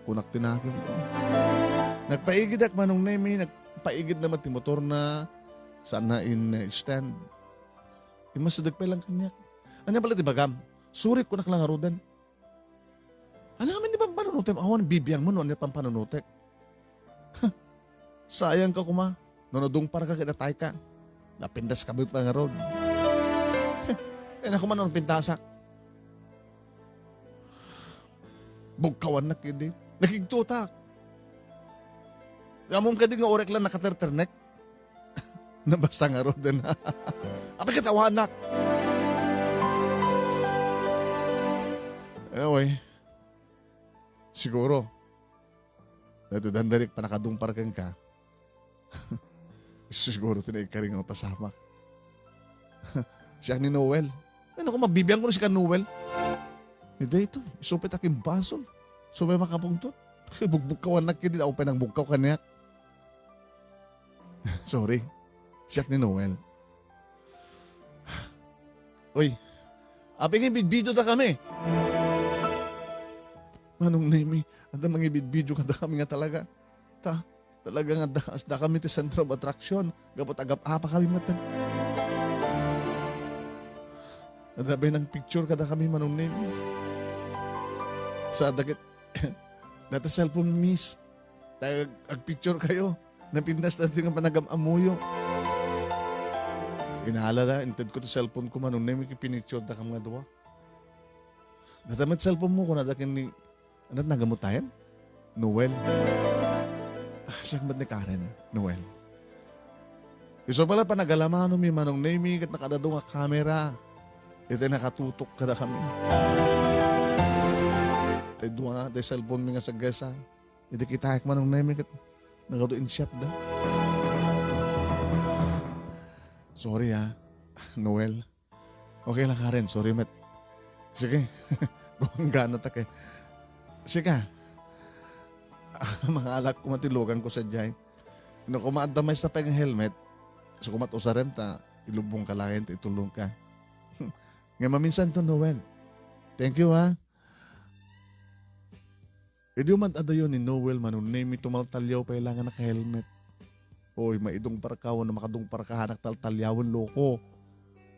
Kunak ti nakemko. Nagpaigidek, Manong Nemi, nagpaigidna met ti motorna, saanna in-stand. Immasideg pay lang kaniak. Ania pala ti bagam? Sorry, kunak lang ngaruden. Ania ngamin ti pampanunotem? Awan, bibiangmo no ania pampanunotek. Sayangka koma. No nadungparka ket natayka, napintaska met ngarud. Ay, naku man, no napintasak. Bugkawannak idi. Nakigtotak. Ammom kadi nga orek la nakaterternek? Nabasa ngaruden. Apay ket awanak. Anyway, siguro, daytoy dandani ti pannakadungpar kenka. Siguro ti naikari nga mapasamak. Siak ni Noel. Ay, naku, mabibiangko no sika, Noel. Ni daytoy, isupit a kin basol. Supay makapungtot. Bugbugkawannak idi, awan pay nangbugkaw kaniak. Sorry. Siak ni Noel. Uy, apay nga ibidbidiodakami? Manong Nemi, adda mangibidbidio kadakami nga talaga. Ta, talaga nga da-, dakami ti centre of attraction. Gapu ta agap-apakami met. Adda pay nangpicture kadakami, Manong Nemi. Sa dagit, data cellphone, miss. Ta ag-, agpicturekayo. Napintas daytoy nga panagam-ammoyo. Inala da, intedko ti cellphone ko, Manong Nemi, ket pinicturedakam nga dua. Data met cellphone mo, kunada ken ni, ano, nagamutayan? Noel. Ah, siak met ni Karen, Noel. Isu pala panagalamanomi, Manong Nemi, ket nakadadu nga kamera. Iti nakatutok kadakami. Tay dua nga, tay cellphone mi nga sagasa. Idi kitaek, Manong Nemi, ket nagadu in shot da. Sorry, ah, Noel. Okay lang, Karen. Sorry met. Sige. Guanggana ta kay. Sige. Mangalak koma ti luganko sadiay. No koma adda maysa pay nga helmet, so koma usaren ta ilubong ka laeng ta itulong ka. Nga maminsan to, Noel. Thank you, ha. Idi umat-adayo ni Noel, Manong Nemi, tumaltaliaw pay la nga naka-helmet. Oy, maidungparka wenno makadungparka, saanak taltaliawen, loko.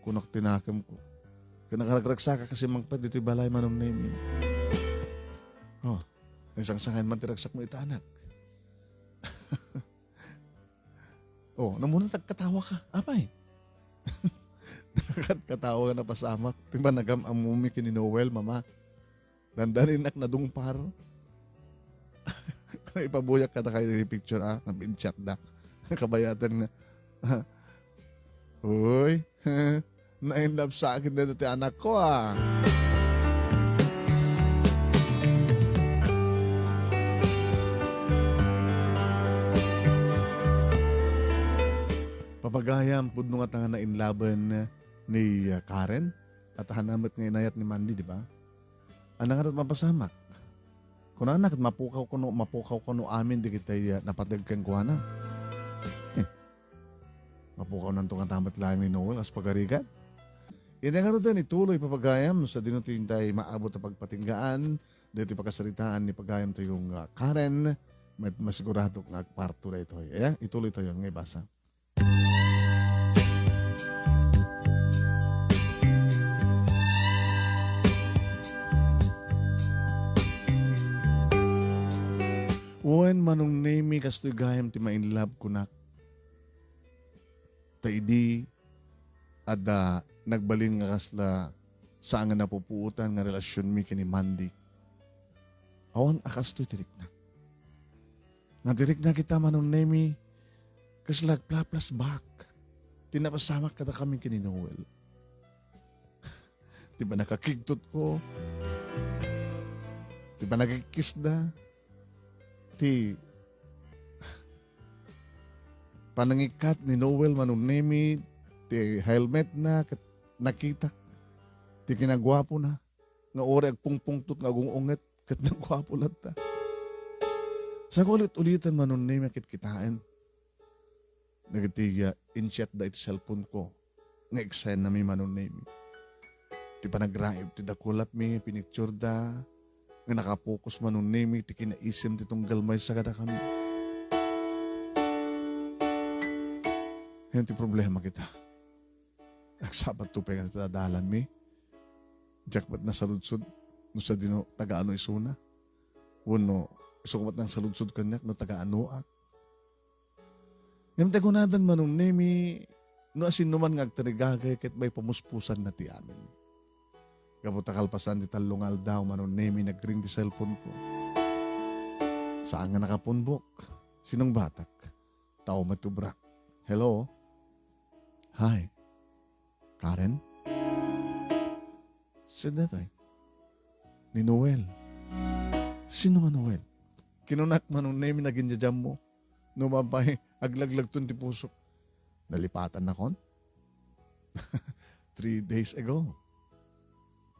Kunak ti nakemko. Ket nakaragragsak a kasi mangpet ditoy balay, Manong Nemi. Oh, naisangsangan man ti ragsakmo ita, anak. Oh, namuna ta agkatawa ka. Apay? Nagkatawa nga napasamak ti panagam-ammomi ken ni Noel, Mama. Dandaninnak nadungpar. Ipabuyak kadakayo ti picture, ah, nga pinchat da. Kabayatan nga. Uy, na-in love sa akin dito ti anak ko, ah. Papagayam, pudno nga ta nga na-in love-en ni, ah, Karen. At hanamet nga inayat ni Mandy, di ba? Ania nga rat mapasamak? Kunana ket mapukaw kuno, mapukaw kuno amin dagiti, ah, napateg kenkuana. Eh, mapukawnan to nga tamet laeng ni Noel, kas pagarigan. Iti ngaruden, ituloy, papagayam, sa dino ti intay maabot a pagpatinggaan, dito pakasaritaan ni pagayam tayo nga Karen, met masiguradok nga agparto daytoy. Eh, ituloy tayo nga ibasa. Wen, Manong Nemi, kastoy gayam ti ma-in love kunak. Ta idi adda nagbalin nga kasla saan nga napupuotan nga relasionmi ken ni Mandy, awan a kastoy ti riknak. Nga ti riknak ita, Manong Nemi, kasla agplasback ti napasamak kadakami ken ni Noel. Ti pannakakigtotko, ti pannakikkisda, ti panangikkat ni Noel, Manong Nemi, ti helmetna, ket nakitak ti kinaguapona, nga uray agpungpungtot nga agung-unget, ket naguapo latta. Sa ulit-ulitan, Manong Nemi, a kitkitaen dagiti, ah, insiatda iti cellphone ko nga eksena mi, Manong Nemi. Ti panagraib ti dakulapmi, pinictureda, nga nakapokus, Manong Nemi, ti kinaisim ti tunggal maysa kadakami. Ngayon ti problema kita. Agsabat to pay nga ita dalanmi. Diak met nasaludsod no sadino, taga ano isuna. Wenno, isu met nangsaludsod kaniak no taga anoak. Ngem ti kunadan, Manong Nemi, no asinoman nga agtarigagay ket maipamuspusanna ti amin. Gapu ta kalpasan ti tallo nga aldaw, Manong Nemi, nagring ti cellphone ko. Saan nga nakapunbok? Sinong batak? Tao met ubrak. Hello? Hi. Karen? Sino daytoy? Ni Noel. Sino nga Noel? Kinunak, Manong Nemi, naginjajammo. No mapay, aglaglagton ti pusok. Nalipatannakon? Three days ago.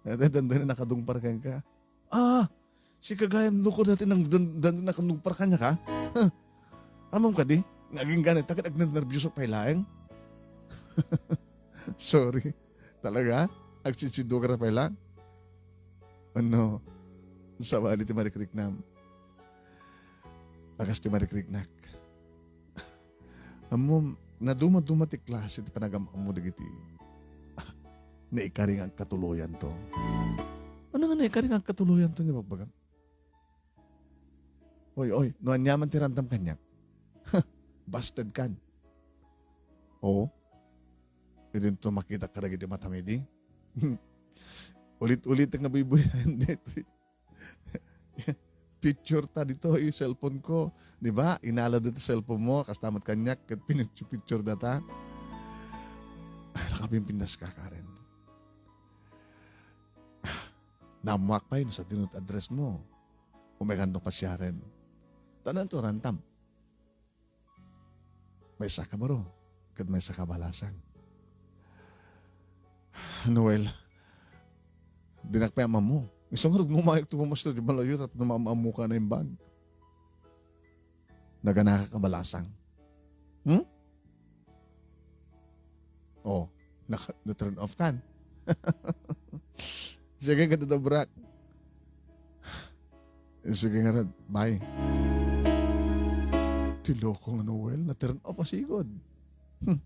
Ete, dandani nakadungpar kenka. Ah, sika gayam no ko dati nang dan-, dan-, nakadungpar kaniak, ha? Huh. Ammom kadi, nga agingga ita ket agnernerbiosok pay laeng. Sorry. Talaga? Agsitsiduka pay laeng? Ano? Sabali ti marikriknam. Bakas ti marikriknak. Ammom, naduma-duma ti klase ti panagam-ammo dagiti, ah, naikari nga agkatuloyanto. Ano nga naikari nga agkatuloyanto nga ibagbagam? Oy, oy, no aniaman ti ramdam kaniak? Busted kan. Oo. Idinto makitak kadagiti matam idi. Ulit-ulit nga buybuyaen daytoy. Picture ta ditoy, cellphone ko. Di ba? Inala ditoy cellphone mo, kasta met kaniak, ket pinicture-picture data. Ay, nakapimpindas ka, Karen. Naammoak pay no sadino ti address mo. Umekanto pasiaren. Tanan to rantam. Maysa ka baro, ket maysa ka balasang. Noel, dinak pay ammo. Isu ngarud no umayek to pumasto di malayo tapno maam-ammo ka naimbag. Naganaka ka balasang. Hmm? Oh, naka-, na-turn off kan. Sige, kadadabrak. Eh, sige nga rad, bye. Ti loko nga Noel, na-turn off a sigud. Hmm.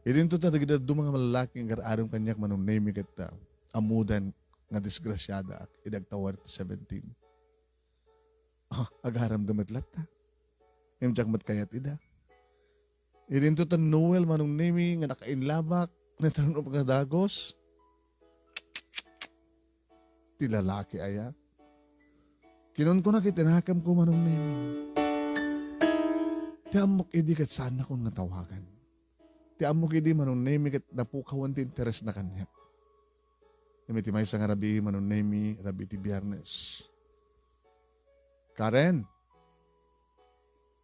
Idinto ta dagiti dadduma nga mallalaki nga agar-aram kaniak, Manong Nemi, ket, ah, ammodan nga disgrasiadaak idi agtawad ti seventeen. Ah, agaramda met latta. Ngem diak met kayat ida. Idinto ta Noel, Manong Nemi, nga nakainlabak, na-turn off nga dagus. Ti lalaki aya. Kinunkuna ket inakemko, Manong Nemi. Ti ammok idi ket saannakon nga tawagan. Ti ammok idi, Manong Nemi, ket napukawan ti interesna kaniak. Ngem iti maysa nga rabii, Manong Nemi, rabii ti Biernes. Karen,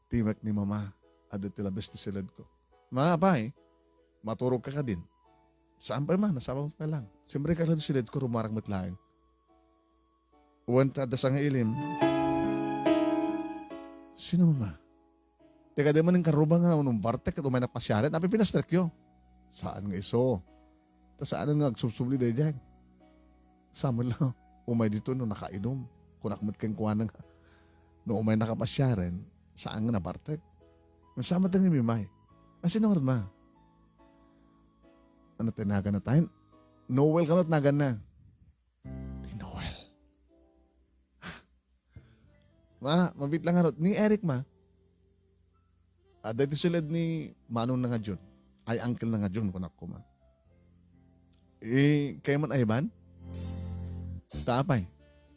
timek ni Mama, adda ti labes ti siledko. Ma, apay, maturogka kadin? Saan pay man, nasapam pay lang. Siempre ka lang siledko, rumarang met laeng. Wen ta adda sangailim. Sino, Mama? Ti kadi manen karruba nga unong bartek ket umaynak pasiaren, apay pinastrekyo? Saan nga isu. Ta saan nga agsubsubli daydiay. Sa met la, umay ditoy no nakainum. Kunak met kenkuana nga, no umaynak a pasiaren, saan nga nabartek. Sa met nga imimay. A, sino ngarud, Ma? Ano ti naganna tayen? Noel kano ti naganna. Ni Noel. Ma, mabit lang ngarud. Ni Eric, Ma. Ah, daytoy suled ni manong na nga Jun. Ay, uncle na nga Jun, kunak koma. Eh, kayo man, Ivan? Ta apay,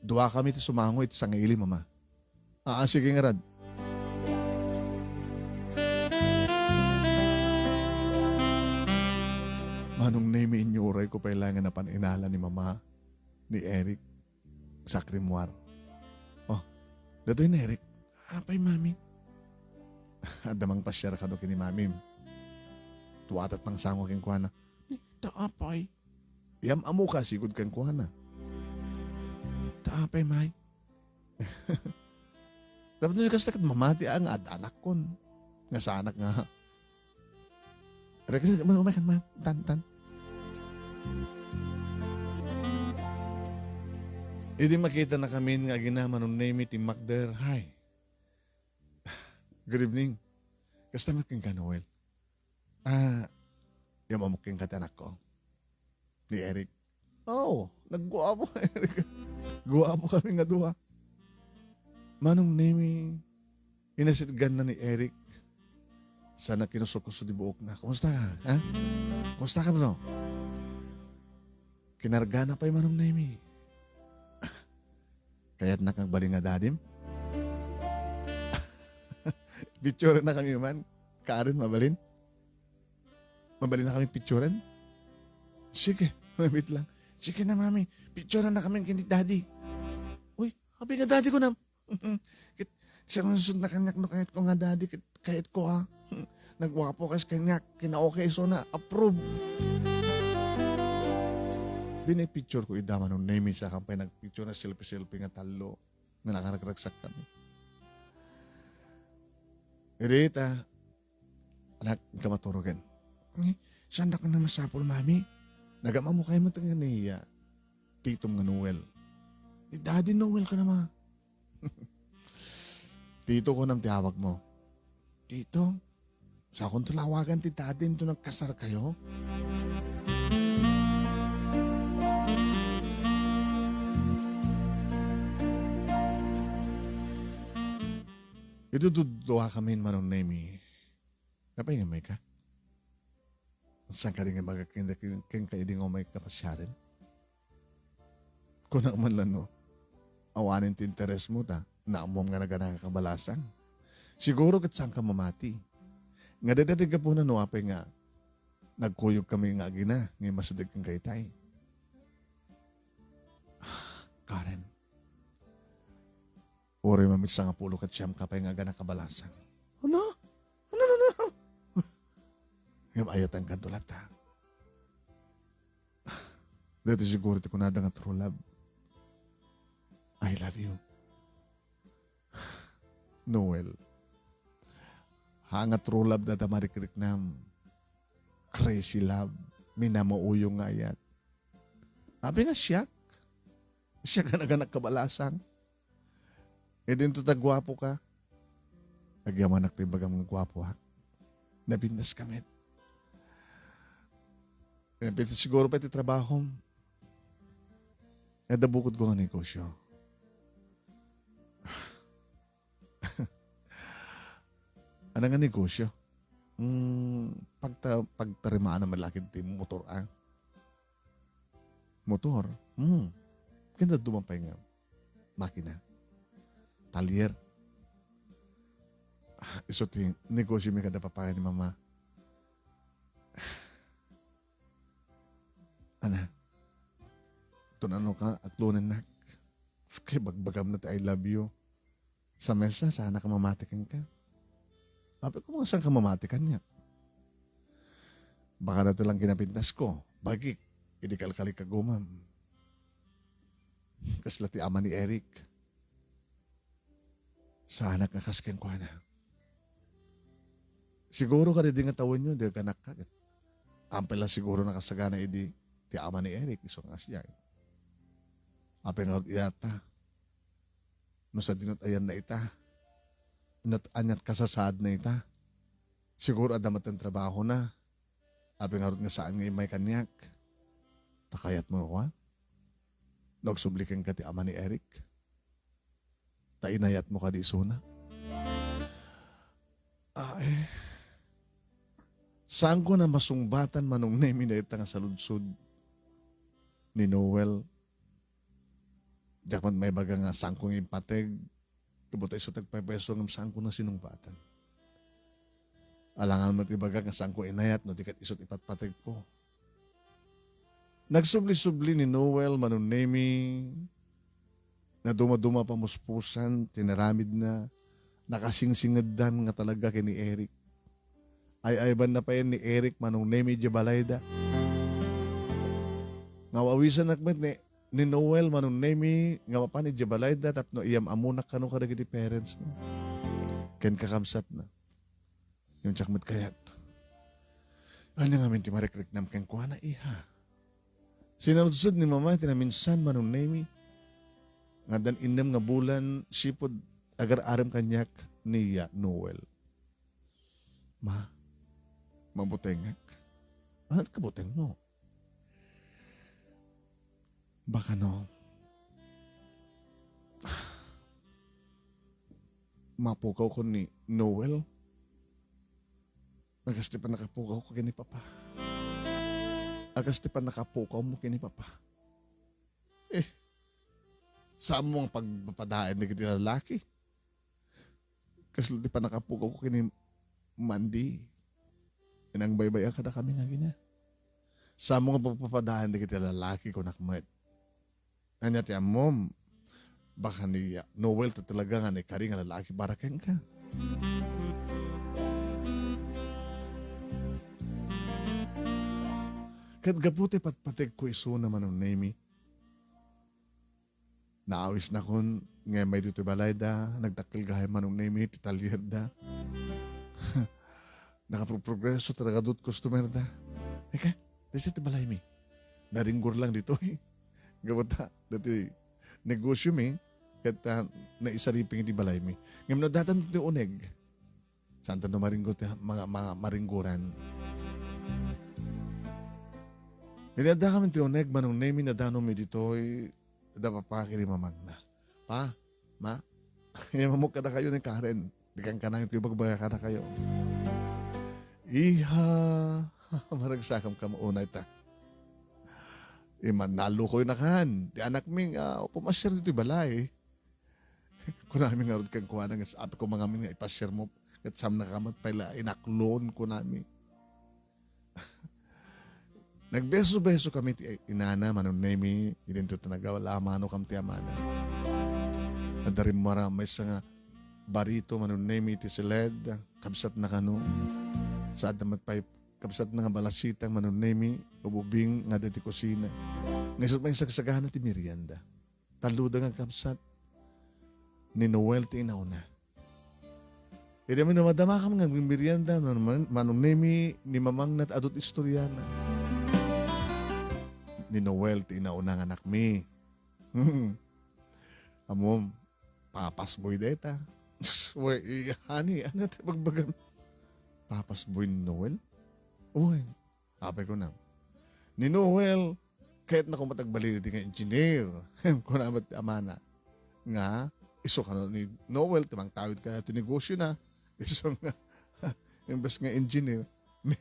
duakami ti sumango iti sangailim, Mama. Ah, ah, sige ngarud. Manong Nemi, inyuray ko pay la nga napan inala ni Mama, ni Eric, sa krimuar. Oh, datoy ni Eric. Apay, Mami? Adda mangpasiar kano ken ni Mamim. Tuatat mangsango kenkuana. Ni, ta apay? Yam-amoka sigud kenkuana. Ta apay, May? Tapno ni kasta ket mamati a nga ad-, anakkon. Nga sanak nga. Rek-, umay, umay kan, man. Tan, tan. Idi makita na kamin nga agina, Manong Nemi, timmakder. Hi. Good evening. Kasta met kenka, Noel? Ah, yam-amok kenka ti anakko. Ni Eric. Oh, nagguapo, Eric. Guapo kami nga dua. Manong Nemi, inasitgan na ni Eric. Sana kinusukuso di buokna. Kumusta ka, ha? Kumusta ka, bro? Kinargana pay, Manong Nemi. Kayatnak agbalin nga dadim? Picture na kami man. Karen, mabalin? Mabalin na kami picturen? Sige, wait lang. Sige na, Mami. Picturen na kami ken ni Daddy. Uy, abi nga Daddy ko na. Ket, siya nga susud na kaniak no kayat ko nga Daddy, ket kayat ko, ha. Nagwapo kas kaniak, kinaokay so na, approve. Binay picture ko ida, Manong Nemi, sa kampay nagpicture na selfie-selfie nga tallo. Nga nakaragraksak kami. Irita, anak, inka maturogen. Eh, saan da ka na masapul, Mami? Nagamamo kayo met nga ni, ah, titom nga Noel. Ni Daddy Noel ka na, Ma. Tito ko nam ti awag mo. Tito? Sakon to lawagan ti daddy into nagkasar kayo? Ito dudua kami, Manong Nemi. Napay nga may ka? Saan ka rin nga magkakinda ken ka idi nga umay ka pasyaren? Kunak man lang, no? Awanen ti interes mo, ta naammom nga nagana nga kabalasang. Siguro ket saan ka mamati. Nga dayta ti gapuna no apay nga nagkuyog kami nga agina nga immasideg ken kaytay. Karen, uray mamit sangapulo ket siam ka pay nga agana kabalasang. Ano? Ano, ano, ano? Ngem ayatan kanto latta. Daytoy siguro ti kunada nga true love. I love you. Noel, ha nga true love data marikriknam. Crazy love. Minamauyo nga ayat. Abi nga siak. Siak nga naganak kabalasang. Idinto ta guapo ka. Agyamanak ti ibagam nga guapo, ha? Napintas ka met. Eh, piti siguro pa ti trabahom. Adda bukod ko nga negosyo. Ano nga negosyo? Mm, pagta-, pagtarimaan naman lagi ti motor, ah. Motor? Hmm. Kanda duman pay nga makina. Talyer. Ah, isu ti negosyo mi kada papaya ni mama. Anak, tunano ka, aklonennak. Kay bagbagam na ti I love you. Sa mesa, saan ka mamati kenka? Apay ko, saan ka mamati kaniak? Baka dayta lang kinapintas ko. Bagik, idi kalkalik ka gumam. Kasla ti ama ni Eric. Saanak nga kas kenkuana. Siguro kadidi nga tawenyo, di ganakka ket. Ampay la siguro nakasagana idi ti ama ni Eric, isu nga siak. Apay ngarud iyata? No sadino ti ayanna ita? No ania ti kasasaadna ita? Siguro adda met ti trabahona. Apay ngarud nga saan nga immay kaniak? Ta kayatmo kua? No agsubli kenka ti ama ni Eric? Ta inayatmo kadi isuna? Ay. Saanko a masungbatan, Manong Nemi, dayta nga saludsod ni Noel. Diak met maibaga nga saanko nga impateg. Gapu ta isu ti agpaypayso ngem saanko a sinungbatan. Alangan met ibaga nga saanko inayat no di ket isu ti ipatpategko. Nagsubli-subli ni Noel, Manong Nemi. Nadumaduma a pamuspusan ti inaramidna, nakasingsingeddan nga talaga ken ni Eric. Ay-aywanna pay ni Eric, Manong Nemi, idiay balayda. Nga aw-awisanak met ni, ni Noel, Manong Nemi, nga mapan idiay balayda tapno iyam-ammonak kano kadagiti parentsna. Ken kakabsatna. Ngem diak met kayat. Ania ngamin ti marikriknam kenkuana, iha? Sinaludsod ni Mama iti naminsan, Manong Nemi, nga addan innem nga bulan sipud agar-arem kaniak ni Noel. Ma, mabutengak. Ania ti kabutengmo? Baka no, mapukawko ni Noel? Akas ti pannakapukawko ken ni Papa. Akas ti pannakapukawmo ken ni Papa. Eh, saanmo nga pagpapadaen dagiti lalaki? Kasla ti pannakapukawko ken ni Mandy. Inangbaybay-a kadakami nga agina. Saanmo nga pagpapadaen dagiti lalaki, kunak met. Ania ti ammom? Baka ni Noel ti talaga nga naikari nga lalaki para kenka. Ket gapu ti patpategko isuna, Manong Nemi, naawisnakon nga immay ditoy balayda, nagdakkel gayam, Manong Nemi, ti talierda. Nakaprogrogreso ti nagadu ti customerda. Ika, dayta ti balaymi. Naringgor lang ditoy. Gapu ta, daytoy negosyomi, ket, ah, naisariping iti balaymi. Ngem no addan ditoy uneg, saanto no maringgor ti mga, mga maringgoran. Idi addakami ti uneg, Manong Nemi, nadanomi ditoy, da papa ken ni mamangna. Pa, ma, iyammok kadakayo ni Karen. Di kankanayon ko ibagbaga kadakayo. Iha, maragsakam kam unay ta. Iman, nalukoy na kan. Ti anakmi nga, pumasiar ditoy balay. Kunami ngarud kenkuana nga, apay ko mangamin nga ipasiarmo. Ket saannak met pay la inaklon, kunami. Nagbeso-beso kami ti inana, Manong Nemi, idinto ta nagawala a mano kam ti amana. Adda rimmuar a maysa nga barito, Manong Nemi, iti siled, kabsatna kano. Saanna met pay kabsatna nga balasitang, Manong Nemi, ububing nga adda iti kusina. Nga isu met nga sagsagana ti merienda. Talloda nga kabsat ni Noel ti inauna. Idi amin madama kam nga agmimerienda, Manong Nemi, ni mamangna ti adu ti istoriana. Ni Noel ti inauna nga anakmi. Ammom, Papa's boy dayta. Wen, honey, ania ti bagbagam? Papa's boy ni Noel? Wen, apay kunam. Ni Noel, kayatna koma ti agbalin iti nga engineer. Kuna met ti amana nga isu kano ni Noel ti mangtawid kaniak ti negosyona. Isu nga, imbes nga engineer, ni-,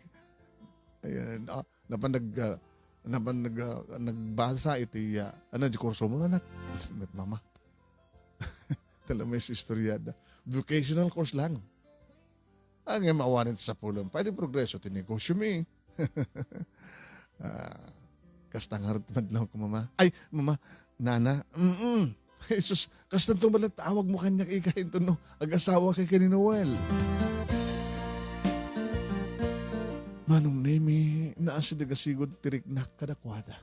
ayan, ah, napan nag-, ah, napan nag-, ah, nagbasa iti, ah, ano, di kurso mo, anak? Met mama. Tala may istorya da. Vocational course lang. Ang nga mawanen ti sapulem, pay ti progreso ti negosyomi. Ah, kasta ngarud ti madlawko, mama. Ay, mama, nana, mm-mm. Jesus, kasta to malatawag mo kaniak ika inton no, agasawaka ken ni Noel. Manong Nemi, naasideg a sigud ti riknak kadakuada.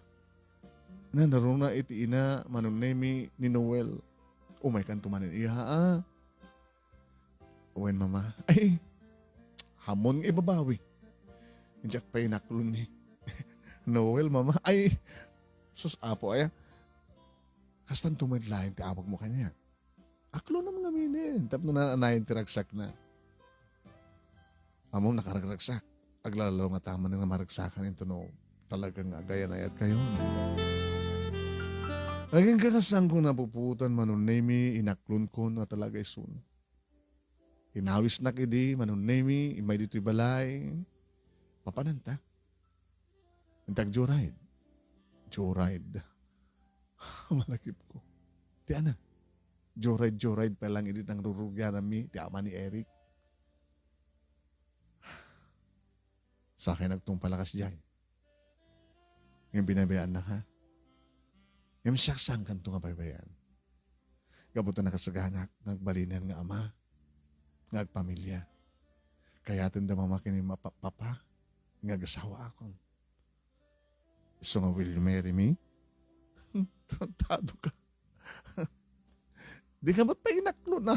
Nanaruna iti ina, Manong Nemi, ni Noel. Umaykanto manen iya, a? Wen, Mama. Ay, ammon nga ibabawi. Diak pay inaklon ni Noel, Mama. Ay, sus, Apo, aya. Kastanto met laeng ti awagmo kaniak. Aklonam ngaminen, tapno naanayan ti ragsakna. Ammom, nakaragragsak. Aglalalo nga ta manen nga maragsakan intono talaga nga agayan-ayatkayo. Agingga nga saanko napupuotan, Manong Nemi, inaklonko nga talaga isun. Inawisnak idi, Manong Nemi, immay ditoy balay. Papananta? Intak joyride. Joyride. Malakipko. Ti ana, joyride, joyride pa lang idi nangrurugianmi ti ama ni Eric. Sakay nagtungpal a kasdiay. Ngem binabayaannak, ha? Ngem siak, saankanto nga paypayaan. Gapu ta nakasaganak nga agbalinen nga ama, nga agpamilia. Kayaten da Mama ken ni Mapa-, Papa nga agasawaakon. Isu nga, "Will you marry me?" Tarantado ka. Di ka met pay inaklon, a.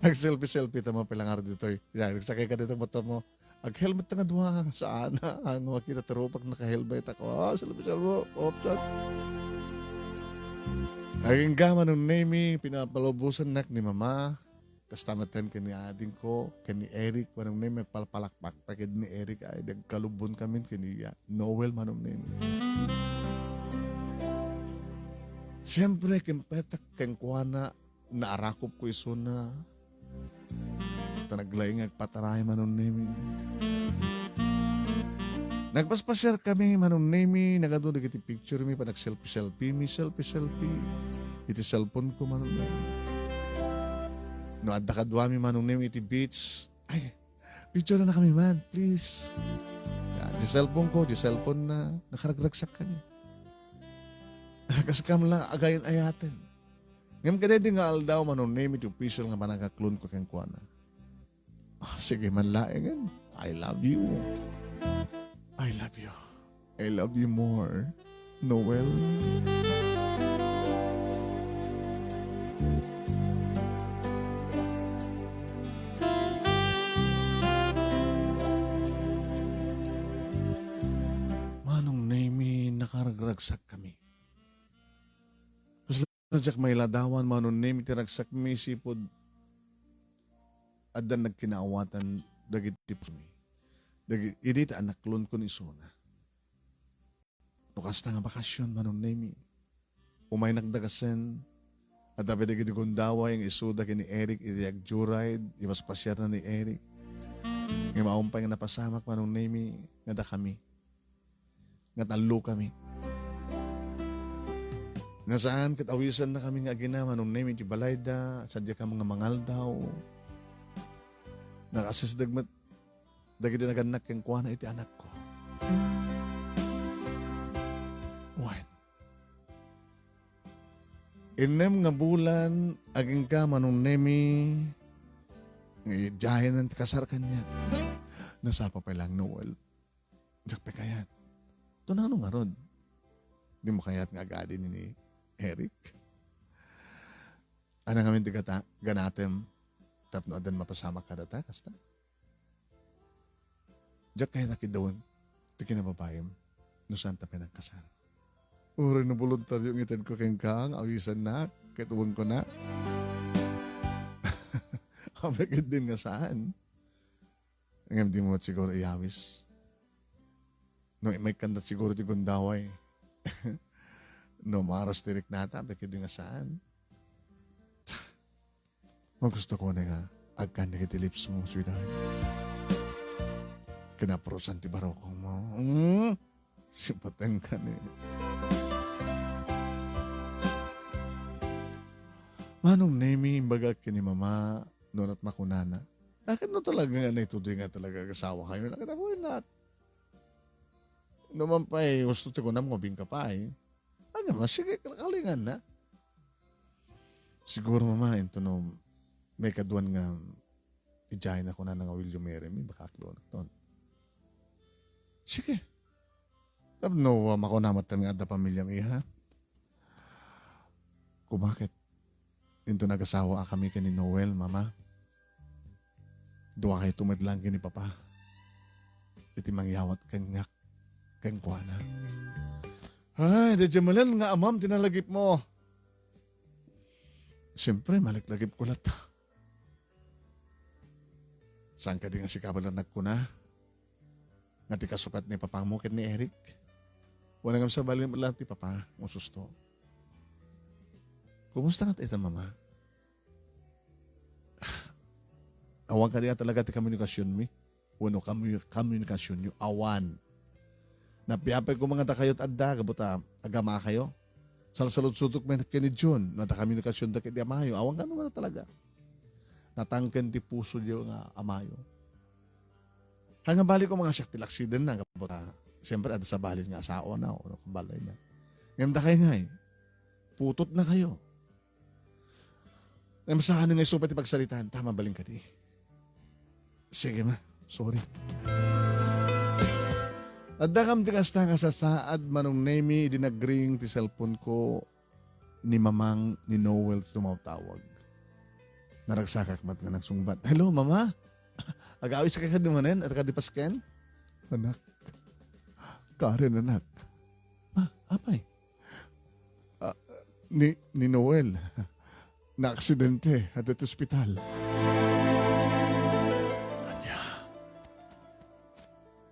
Nag-selfie-selfie ta mapilangar ditoy. Yan, nagsakay ka dito, ba't mo? Ag-helmet ta nga dua, saan? Ano, makita ti rupak, naka-helmet ako. Ah, selfie, selfie. Option. Agingga, Manong Nemi, pinapalubosannak ni Mama. Kasta met ken ni adingko, ken ni Eric, Manong Nemi, agpalpalakpak pay ken ni Eric, ay, nagkalubbon kamin ken ni Noel, Manong Nemi. Siempre, kimpetak kenkuana, naarakopko isuna. Ta naglaing nga agpataray, Manong Nemi. Nagpaspasiar kami, Manong Nemi, nagadu dagiti picture mi, panagselfie-selfie mi, selfie-selfie. Iti cellphone ko, Manong Nemi. No adda kaduami, Manong Nemi, iti beach, ay, picture na kami man, please. Ya, di cellphone ko, di cellphone na, nakaragragsak kami. Kas kam la, agayan-ayaten. Ngem kadaydi nga aldaw, Manong Nemi, ti official nga panangaklon ko kenkuana. Ah, sige man laengen. I love you. I love you. I love you more, Noel. Manong Nemi, nakaragragsak kami. Sadiak mailadawan, Manong Nemi, ti ragsakmi, sipud addan nagkinaawatan dagiti pusmi. Dagi-, idi ta anaklon ko ni isuna. No kasta nga bakasyon, Manong Nemi, umaynak dagasen, adda pay dagiti gundaway nga isuda ken ni Eric iti agjoyride, ipaspasiarna ni Eric. Ngem awan pay nga napasamak, Manong Nemi, nga dakami. Nga tallo kami. Nasaan ket awisanna kami nga agina, Manong Nemi, iti balayda, sadiak nga mangaldaw. Nakasisdeg met dagiti nagannak kenkuana iti anakko. Wen. Innem nga bulan, agingga, Manong Nemi, nga idiayen ti kasar kaniak. Nasapa pay lang, Noel. Diak pay kayat. Tunano ngarud? Dimo kayat nga agadi ni Eric? Ania ngamin ti gata-, ganatem tapno addan mapasamak kadata, kasta? Diak kayat a kiddawen ti kinababaim no saan ta pay nagkasar. Uray no boluntario nga itedko kenka nga awisannak ket uwenko na. Apay ketdin nga saan? Ngem dimo met siguro iyawis. No, maikkan da siguro ti gundaway. No, maros ti riknata, apay ketdin nga saan? Magusto ko nga agkan dagiti lips mo, sweetheart. Kinapurusan ti barukong mo. Mm? Sipateng ka ni. Manong Nemi, imbagak ken ni Mama, no, at makunana. Akin no talaga nga naitudoy nga talaga agasawa kayo, nakita mo, why not? No man pa'y gusto ti kunam, ngubing ka pa, eh. Ano, mas sige, kakalingan na. Siguro, Mama, into no, may kaduan nga, idiay na kunana nga will you marry me, baka aklo na ton. Sige. Tapno, ah, makuna met nga adda pamiliam, iha. Kumaket, inton agasawaakami ken ni Noel, Mama. Duakayto met laeng ken ni Papa. Iti mangyawat kaniak kenkuana. Ay, daydiay manen nga amam ti nalagipmo. Siempre, maliklagipko latta. Saan kadi nga sika met laeng nagkuna nga ti kasukat ni Papamo ken ni Eric? Wen, ngem sabali met laeng ti Papa, nga ususto. Kumusta nga dayta, Mama? Awan kadi a talaga ti komunikasionmi? Wenno komu-, komunikasionyo? Awan. Napiapay koma nga dakayo ti adda, gapu ta agamakayo. Salsaludsodak met ken ni Jun, no adda komunikasionda ket ti amayo. Awan kano nga talaga. Natangken ti pusoyo nga amayo. Haan nga bali koma nga siak ti laksidenna, gapu ta, siempre, adda sabali nga asawana, o, no, kabalayna. Ngem dakayo ngay, putotnakayo. Ngem saan nga isu pay ti pagsaritaan, ta mabalin kadi. Sige, Ma. Sorry. Addakam ti kasta nga sasaad, Manong Nemi, idi nagring ti cellphone ko ni Mamang ni Noel ti tumawtawag. Naragsakak met nga nagsungbat. "Hello, Mama? Agawiska kadi manen? Adda kadi pasken?" "Anak. Karen, anak." "Ma, apay?" "Ah, ni, ni Noel. Naaksidente. Adda ti ospital." "Ania?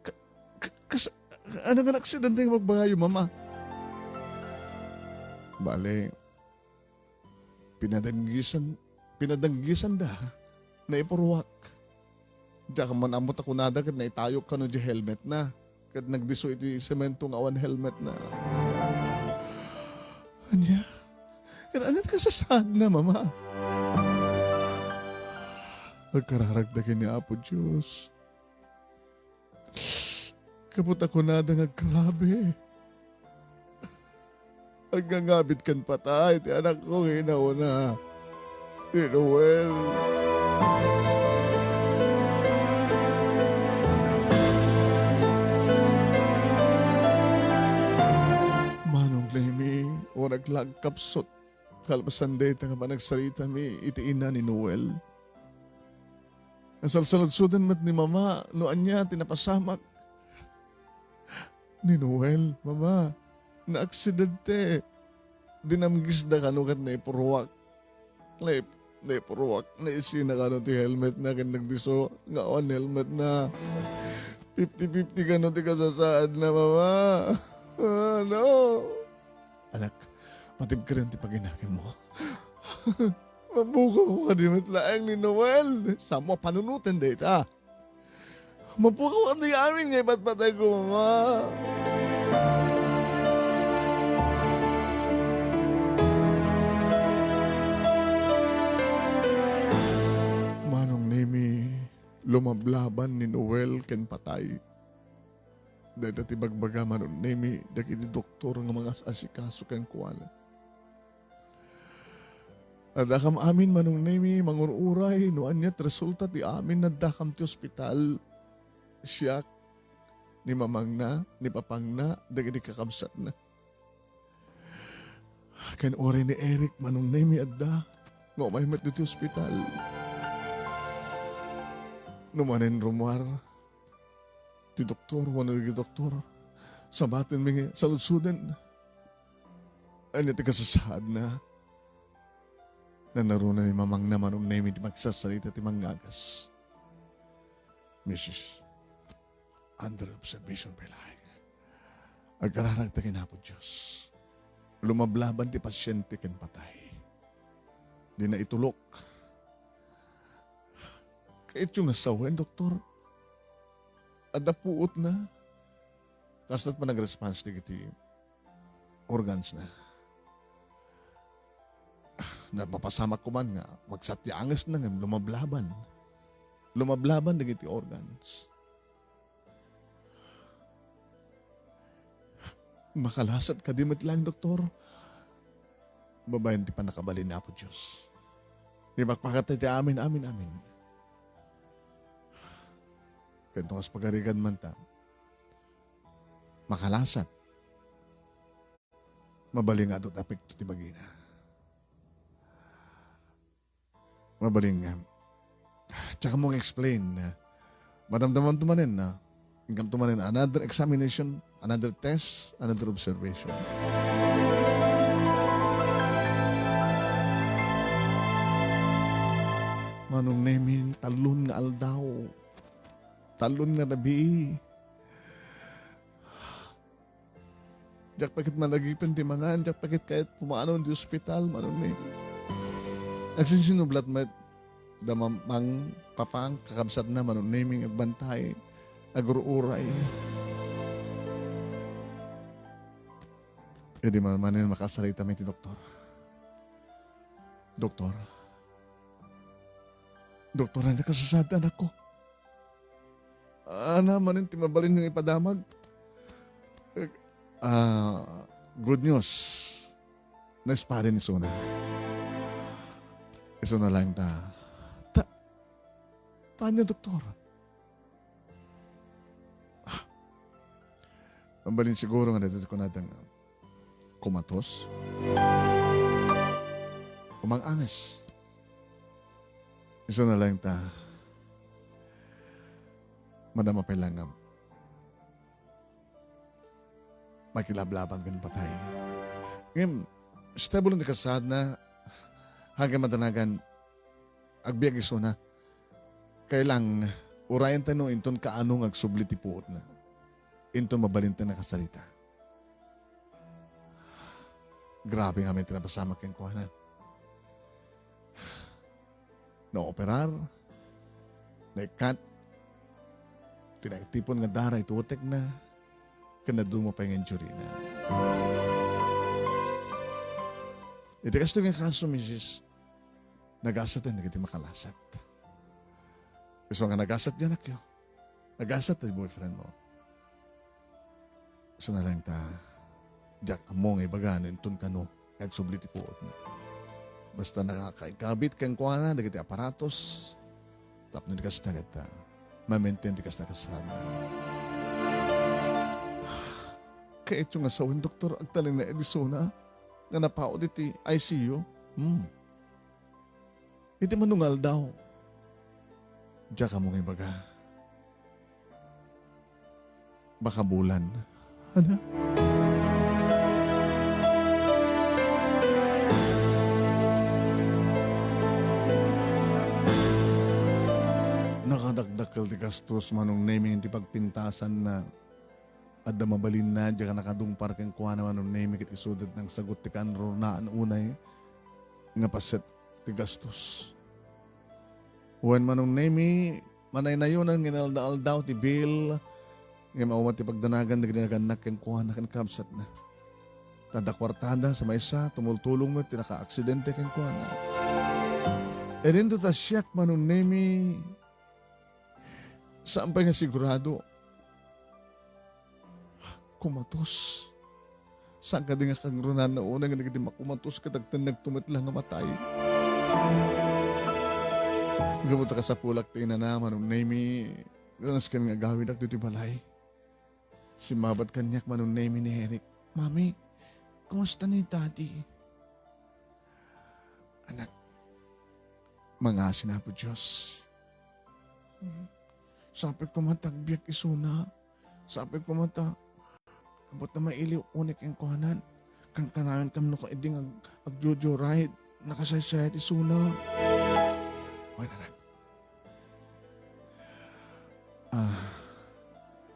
Ka-, ka-, kas-, ania nga naaksidente nga ibagbagayo, Mama?" "Bale, pinadanggisan, pinadanggisanda. Naipurruak. Diak man ammo ta kunada ket naitayok kano diay helmetna. Ket nagdisso iti semento nga awan helmetna." "Ania? Ket ania ti kasasaadna, Mama?" "Agkararagda ken ni Apo Dios. Gapu ta kunada nga agrabe. Agngangabit ken patay ti anakko nga inauna, ni Noel." Manong Nemi, uray agkapsut kalpasan dayta nga panagsaritami iti ina ni Noel. Nasalsaludsoden met ni Mama no ania ti napasamak ni Noel. "Mama, naaksidente. Dinamgisda kano ket naipurruak. Naip-, naipurruak. Naisina kano ti helmetna ket nagdisso nga awan helmetna. Fifty fifty kano ti kasasaadna, Mama." "Ano?" "Anak, patibkeren ti paginakemmo. Mapukawko kadi met laeng ni Noel. Saanmo a panunoten dayta. Mapukawko kadi amin nga ipatpatayko, Mama." Manong Nemi, lumablaban ni Noel ken patay. Dayta ti ibagbaga, Manong Nemi, dagiti doktor nga mangas-asikaso kenkuana. Addakam amin, Manong Nemi, mangur-uray no ania ti resulta ti amin addakam ti ospital. Siak, ni mamangna, ni papangna, dagiti kakabsatna. Ken uray ni Eric, Manong Nemi, adda nga umay met ditoy ospital. No manen rummuar ti doktor wenno dagiti doktor, sabatenmi nga saludsoden. Ania ti kasasaadna? Nanaruna ni mamangna, Manong Nemi, ti makisarsarita ti mangngagas. Misis, under observation pay laeng. Agkararagta ken Apo Dios. Lumablaban ti pasiente ken patay. Dina itulok. Kayatyo nga sawen, doktor? Adda puotna? Kasto't panagresponse dagiti organs na. Napapasamak koman nga magsat ti angesna ngem lumablaban. Lumablaban dagiti organs. Makalasat kadi met laeng, doktor? Babaen ti pannakabalin ni Apo Dios. Ipakpakata ti amin, amin, amin. Ken no kas pagarigan man ta, makalasat Mabalin nga adu ti apekto ti bagina. Mabalin nga. Tsaka mo nga explain. Madamdamam to manen, na. Income to manen, another examination, another test, another observation. Manong Neming, talon nga aldaw. Talon nga rabii. Diak pa ket malagipen ti mangan, diak pa ket kayat pumanon ti ospital, Manong Neming. Agsinsinublat met da Mamang, Papang, kakabsatna, Manong Neming, agbantay, agur-uray. Idi man manen makasarita met ti doktor. Doktor. Doktor, ania kasasaad ti anakko? Ania manen ti mabalin nga ipadamag? Eh, ah, good news. Naisparin isuna. Isuna laeng ta. Ta, ta ania, doktor? Ah, mabalin siguro nga daytoy ti kunada nga kumatos. Umang-anges. Isuna laeng ta. Madama pay laeng nga makilablabang ken patay. Ngem, stable ti kasaadna, hagen madanagan, agbiag isuna. Kailang, urayenta no inton kaano nga agsubli ti puotna. Inton mabalinta nakasarita. Grabe nga amin ti napasamak kenkuana. Naoperar, naikkat, ti naitipon nga dara iti utekna, ken naduma pay nga injurina. Iti kastoy nga kaso, misis, nagasaten dagiti makalasat. Isu nga nagasat ti anakyo. Nagasat ti boyfriend mo. Isuna laeng ta, diak ammo nga ibaga no inton kano nga agsubli ti puotna. Basta nakakaikabit kenkuana dagiti aparatos, tapno di kasta ket, ah, ma-maintain ti kasta kasaadna. Kayatyo nga sawen, doktor, agtalinaed isuna nga napaut iti I C U. Hmm. Iti mano nga aldaw, diak ammo nga ibaga. Baka bulan. Ano? Nakadakdakkel ti gastos, Manong Neming, ti pagpintasanna. Adda mabalinna, diak a nakadungpar kenkuana, Manong Neming, ket isuda ti nangsagut ti kanrunaan unay nga paset ti gastos. Wen, Manong Neming, manaynayonan nga inalda-aldaw ti bill, ngem awan ti pagdanagan dagiti nagannak kenkuana ken kabsatna. Ta adda kuartada sa maysa, tumultulong met ti nakaaksidente kenkuana. Idinto ta siak, Manong Neming, saan pay nga sigurado. Kumatos. Saan kadi nga kangrunaan na unay nga dagiti makumatos ket agtennegto met la nga matay? Gapu ta kasapulak ti inana, Manong Neming, nasken nga agawidak ditoy balay. Simmabat kaniak, Manong Neming, ni Eric. "Mami, kumusta ni Daddy?" Anak, mangngaasin Apo Dios. Sapay koma ta agbiag isuna. Sapay koma ta, abat ta mailiw unay kenkuana. Kankanayon kam no kaiding ag-, agjojoyride. Nakasaysayat isuna. Wen, anak. Ah,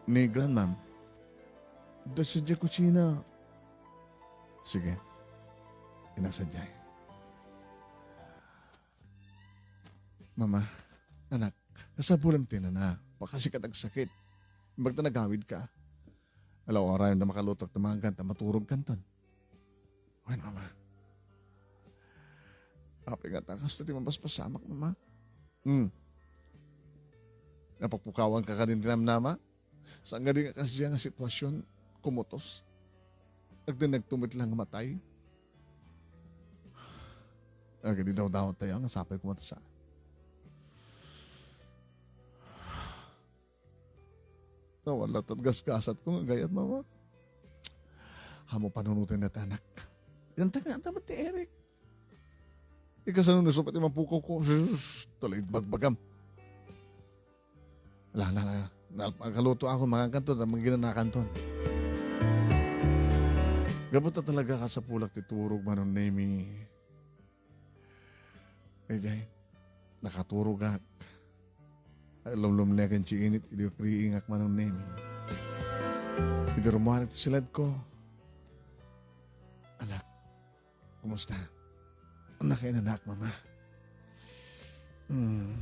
ni Grandmam, adda sadiay kusina. Sige. Inasadiay. Mama, anak, kasapulam ti nana. Pakasikat agsakit. Imbag ta nagawidka. Ala, uray, ta makalutok ta mangan ta maturogkanton. Wen, Mama. Apay ngata kastoy ti mapaspasamak, Mama? Hmm. Napukpukawanka kadin ti namnama? Saan nga di nga kasdiay nga sitwasyon, kumutos. Agtennegto met la nga matay. Agidi dawdawat tayo nga sapay koma ta saan. Nawala ta gasgasatko nga gayat, Mama. Ammo panunoten dayta, anak. Yanta nga, damat ni Eric. Ikasano na supat imang pukaw ko? Sus, tuloy bagbagam. Ala, ala, ala. Nal-, nakaluto ako, makankanto, ta maginanakanton. Gapu ta talaga kasapulak ti turog, Manong Nemi. Ay, ay. Nakaturogak. Ay, lumlumlegen ti init, idi kriingak, Manong Nemi. Idi rummuar iti siledko. Anak, kumusta? Anak, inanak, mama. Hmm,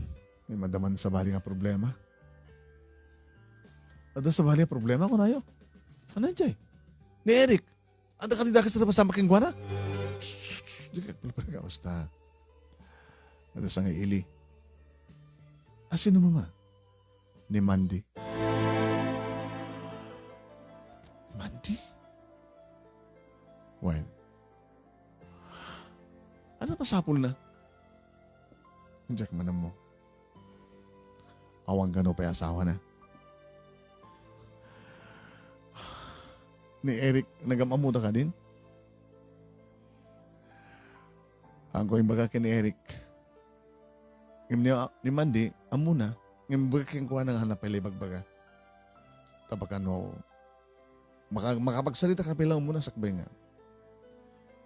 may madaman sabali nga problema. Ada sabali nga problema, kunayo. Ano jay? Ni Eric. Ada kadi dakes na pasamak kenkuana? Di ka pala pala kumusta? Ada sa nga ili. Ah, sino, mama? Ni Mandy. Ni Mandy? Well, ano masapul na? Diak man mo. Awan kano pay asawa na. Ni Eric, nagam-ammo da kadin? Ang ko imbaga ken ni Eric. Ngem ni, ni Mandy, ammo na. Ngem imbaga kenkuana nga hanap pay la ibagbaga. Tapno, maka-, makapagsalita ka pay la umuna sakbay nga.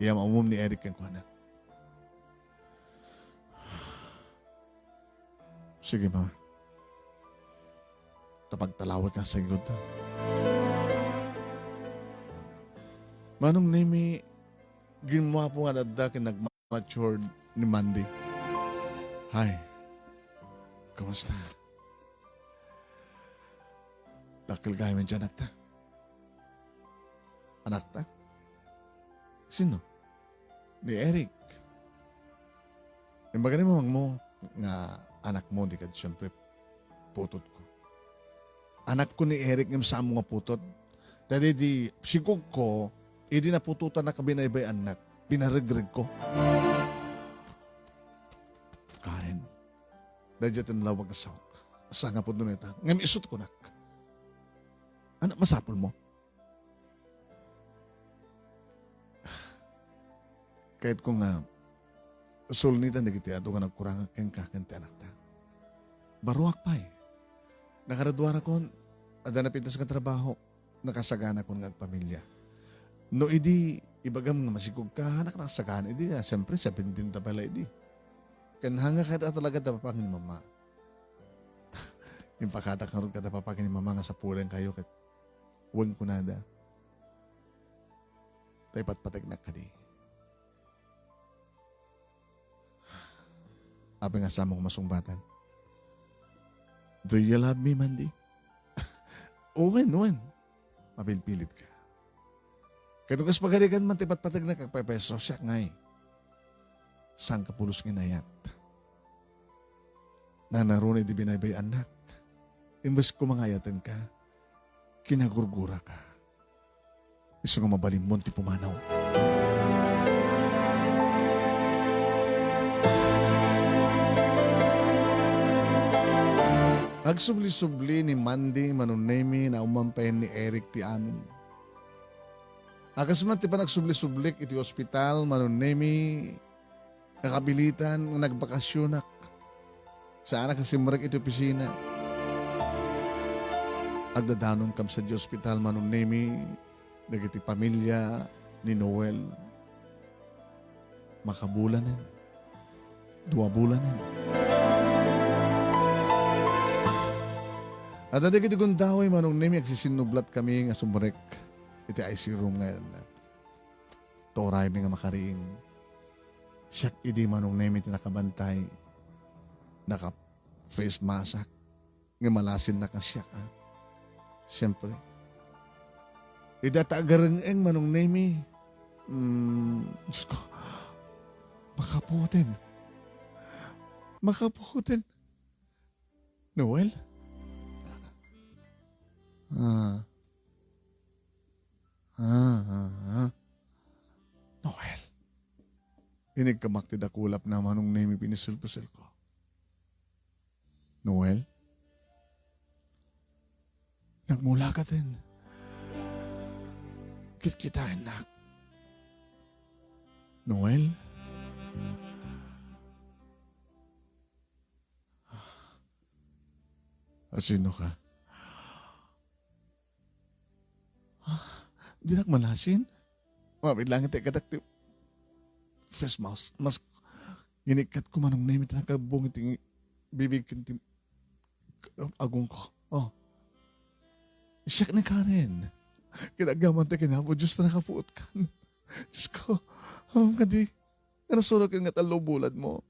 Iyam-ammom ni Eric kenkuana. Sige, ma. Ta pagtalawek nga saygod. Manong Nemi, ginmapo nga adda ken nagmatured ni Mandy. Hay, kumusta? Dakkel gayam ti anakta. Anakta? Sino? Ni Eric. Imbaga ni mamangmo nga anakmo, di kad siyempre putotko. Anakko ni Eric ngem saanmo nga putot. Ta idi sigugko, idi naputotannak a binaybay-annak, binaregregko. Karen, daydiay ti nalawag nga saok. Sangapon dayta. Ngem isut kunak. Ania masapulmo? Kayatko nga sulnitan dagiti adu nga nagkurangak kenka ken ti anakta. Baruak pay. Nakaraduarakon, adda napintas nga trabaho, nakasaganakon nga agpamilya. No idi ibagam nga masikog ka, anak, nakasagana idi, ah, siyempre, seventeen ta pay la idi. Ken hanga kayat a talaga ta papanginmama. Impakatak ngarud kada papanginmama nga sapulen kayo ket wen kunada. Ta ipatpategnak kadi. Apay nga saanmo nga masungbatan? Do you love me, Mandy? Wen, wen. Mapilpilit ka. Ket no kas pagarigan man ti patpategnak, agpaypayso siak ngay. Saan ka pulos nga inayat? Nanaruna idi binaybay-annak. Imbes ko mangayaten ka, kinagurgura ka. Isu nga mabalinmon ti pumanaw. Agsubli-subli ni Mandy, Manong Nemy, naumman pay ni Eric ti amin. Akas met ti panagsubli-sublik iti ospital, Manong Nemy, nakabilitan nga nagbakasionak. Saanak a simrek iti opisina. Agdadanon kam sadiay ospital, Manong Nemy, dagiti pamilia ni Noel. Makabulanen. Dua bulanen. Adda dagiti gundaway, Manong Nemy, agsisinnublat kami nga sumrek iti I C room nga. Turay mi nga makariing. Siak idi, Manong Nemy, ti nakabantay. Naka-face mask-ak. Nga malasinnak nga siak, ah. Siyempre. Ida ta agareng-eng, Manong Nemy. Mm, Diyos ko. Makaputin. Makaputin. Noel? Ah. Ah, ah, ah. Noel. Inigkamak ti dakulapna, Manong Nemy, piniselpeselko. Noel? Nagmulakaten. Kitkitaennak. Noel? Asino ka? Ah, dinak malasin? Mabilangan ti kadak ti face mask. Mas ginikkat ko manong nemi ti nakabung iti bibig ken ti agong ko. Oh. Siak ni Karen. Kinagaman ti kinabo, Diyos ta nakapuot kan. Diyos ko, amam kadi, nga nasurok nga tallo bulad mo.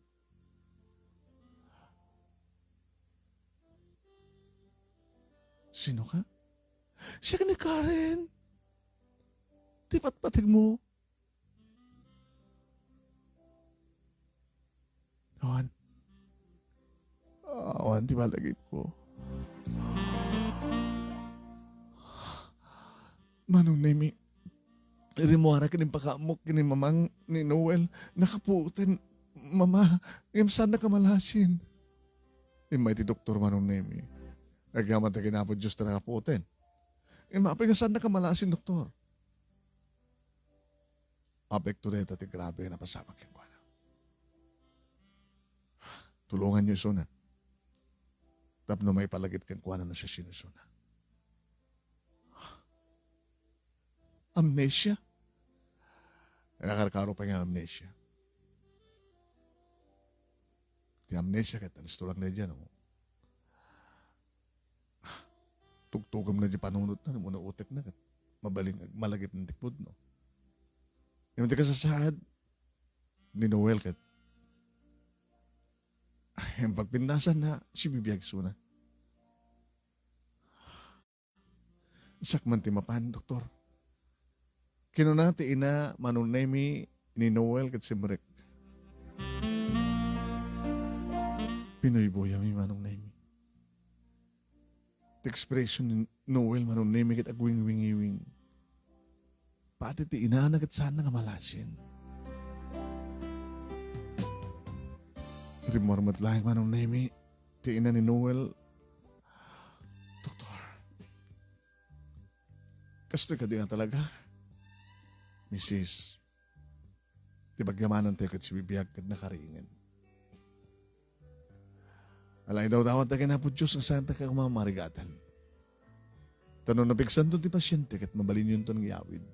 Sino ka? Siak ni Karen. Ti patpatig mo. Awan. Awan ti malagip ko. Manong Nemi, rimuara ken impakaammo ken ni Mamang ni Noel. Nakapuoten, Mama, ngem saan nakamalasin. Immay ti doktor, Manong Nemi. Agyaman ta ken Apo Dios ta nakapuoten. Ngem apay nga saan nakamalasin, doktor? Apekto dayta ti grabe nga napasamak kenkuana. Tulonganyo isuna. Tapno maipalagip kenkuana no siasino isuna. Amnesia? Nakarkaro pay nga amnesia. Ti amnesia ket alisto lang daydiay, no? Tugtugem na di panunotna, no, muna utekna ket mabalin ag-, malagip ti pudno. Ngem ti kasasaad ni Noel ket, ay, ang pagpintasan na, sibibiag isuna. Siak man ti mapan, doktor. Kinuna ti ina Manong Nemi ni Noel ket simrek. Pinuyboyami, Manong Nemi. Ti expression ni Noel, Manong Nemi, ket agwingwingiwing. Pati ti inana ket saanna nga malasin. Rimmuar met laeng, Manong Nemi, ti ina ni Noel. Doktor, kastoy kadi nga talaga? Misis, ti pagyamanantayo ket sibibiag ket nakariingen. Ala, idawdawat ta ken Apo Dios nga saanta ka nga marigatan. Ta no napigsanto ti pasiente ket mabalinyonton nga iyawid.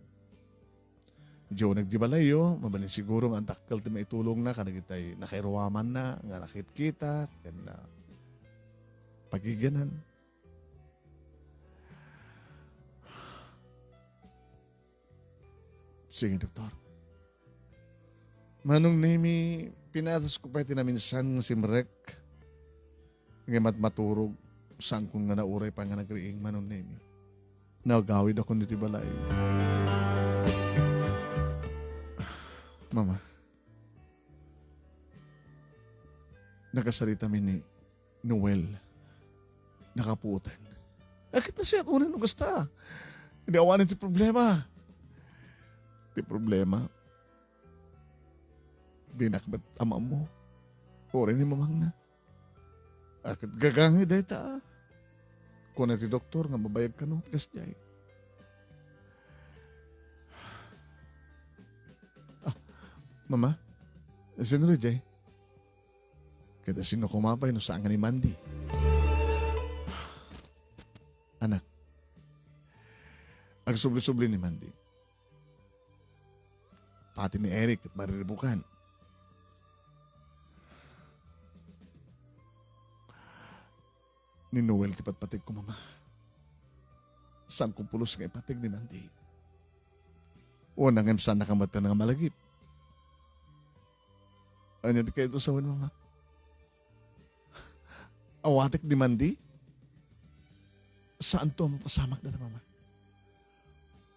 Idiay uneg ti balayyo, mabalin siguro nga adakkel ti maitulongna kadagitay nakairuamanna nga nakitkita ken napagigianan. Sige, doktor. Manong Nemi, pinatasko pay ti naminsan nga simrek. Ngem maturog, saankon nga nauray pay nga nagriing, Manong Nemi. Nagawidakon iti balay. Mama, nakasaritamin ni Noel, nakapuoten. Ket nasayaat unay no kasta. Idi awanen ti problema. Ti problema, dinak met ammo. Uray ni mamangna. Ket gagangay dayta. Kuna ti doktor nga mabayag kano ti kasdiay. Ah, Mama, sino daydiay? Ket asino koma pay no saan nga ni Mandy? Anak, agsubli-subli ni Mandy. Pati ni Eric ket mariribukan. Ni Noel ti patpategko, Mama. Saanko pulos nga ipateg ni Mandy. Wen, ngem saannaka met nga malagip. Ania ti kayatmo sawen, Mama? Awatek ni Mandy? Saanto a mapasamak dayta, Mama.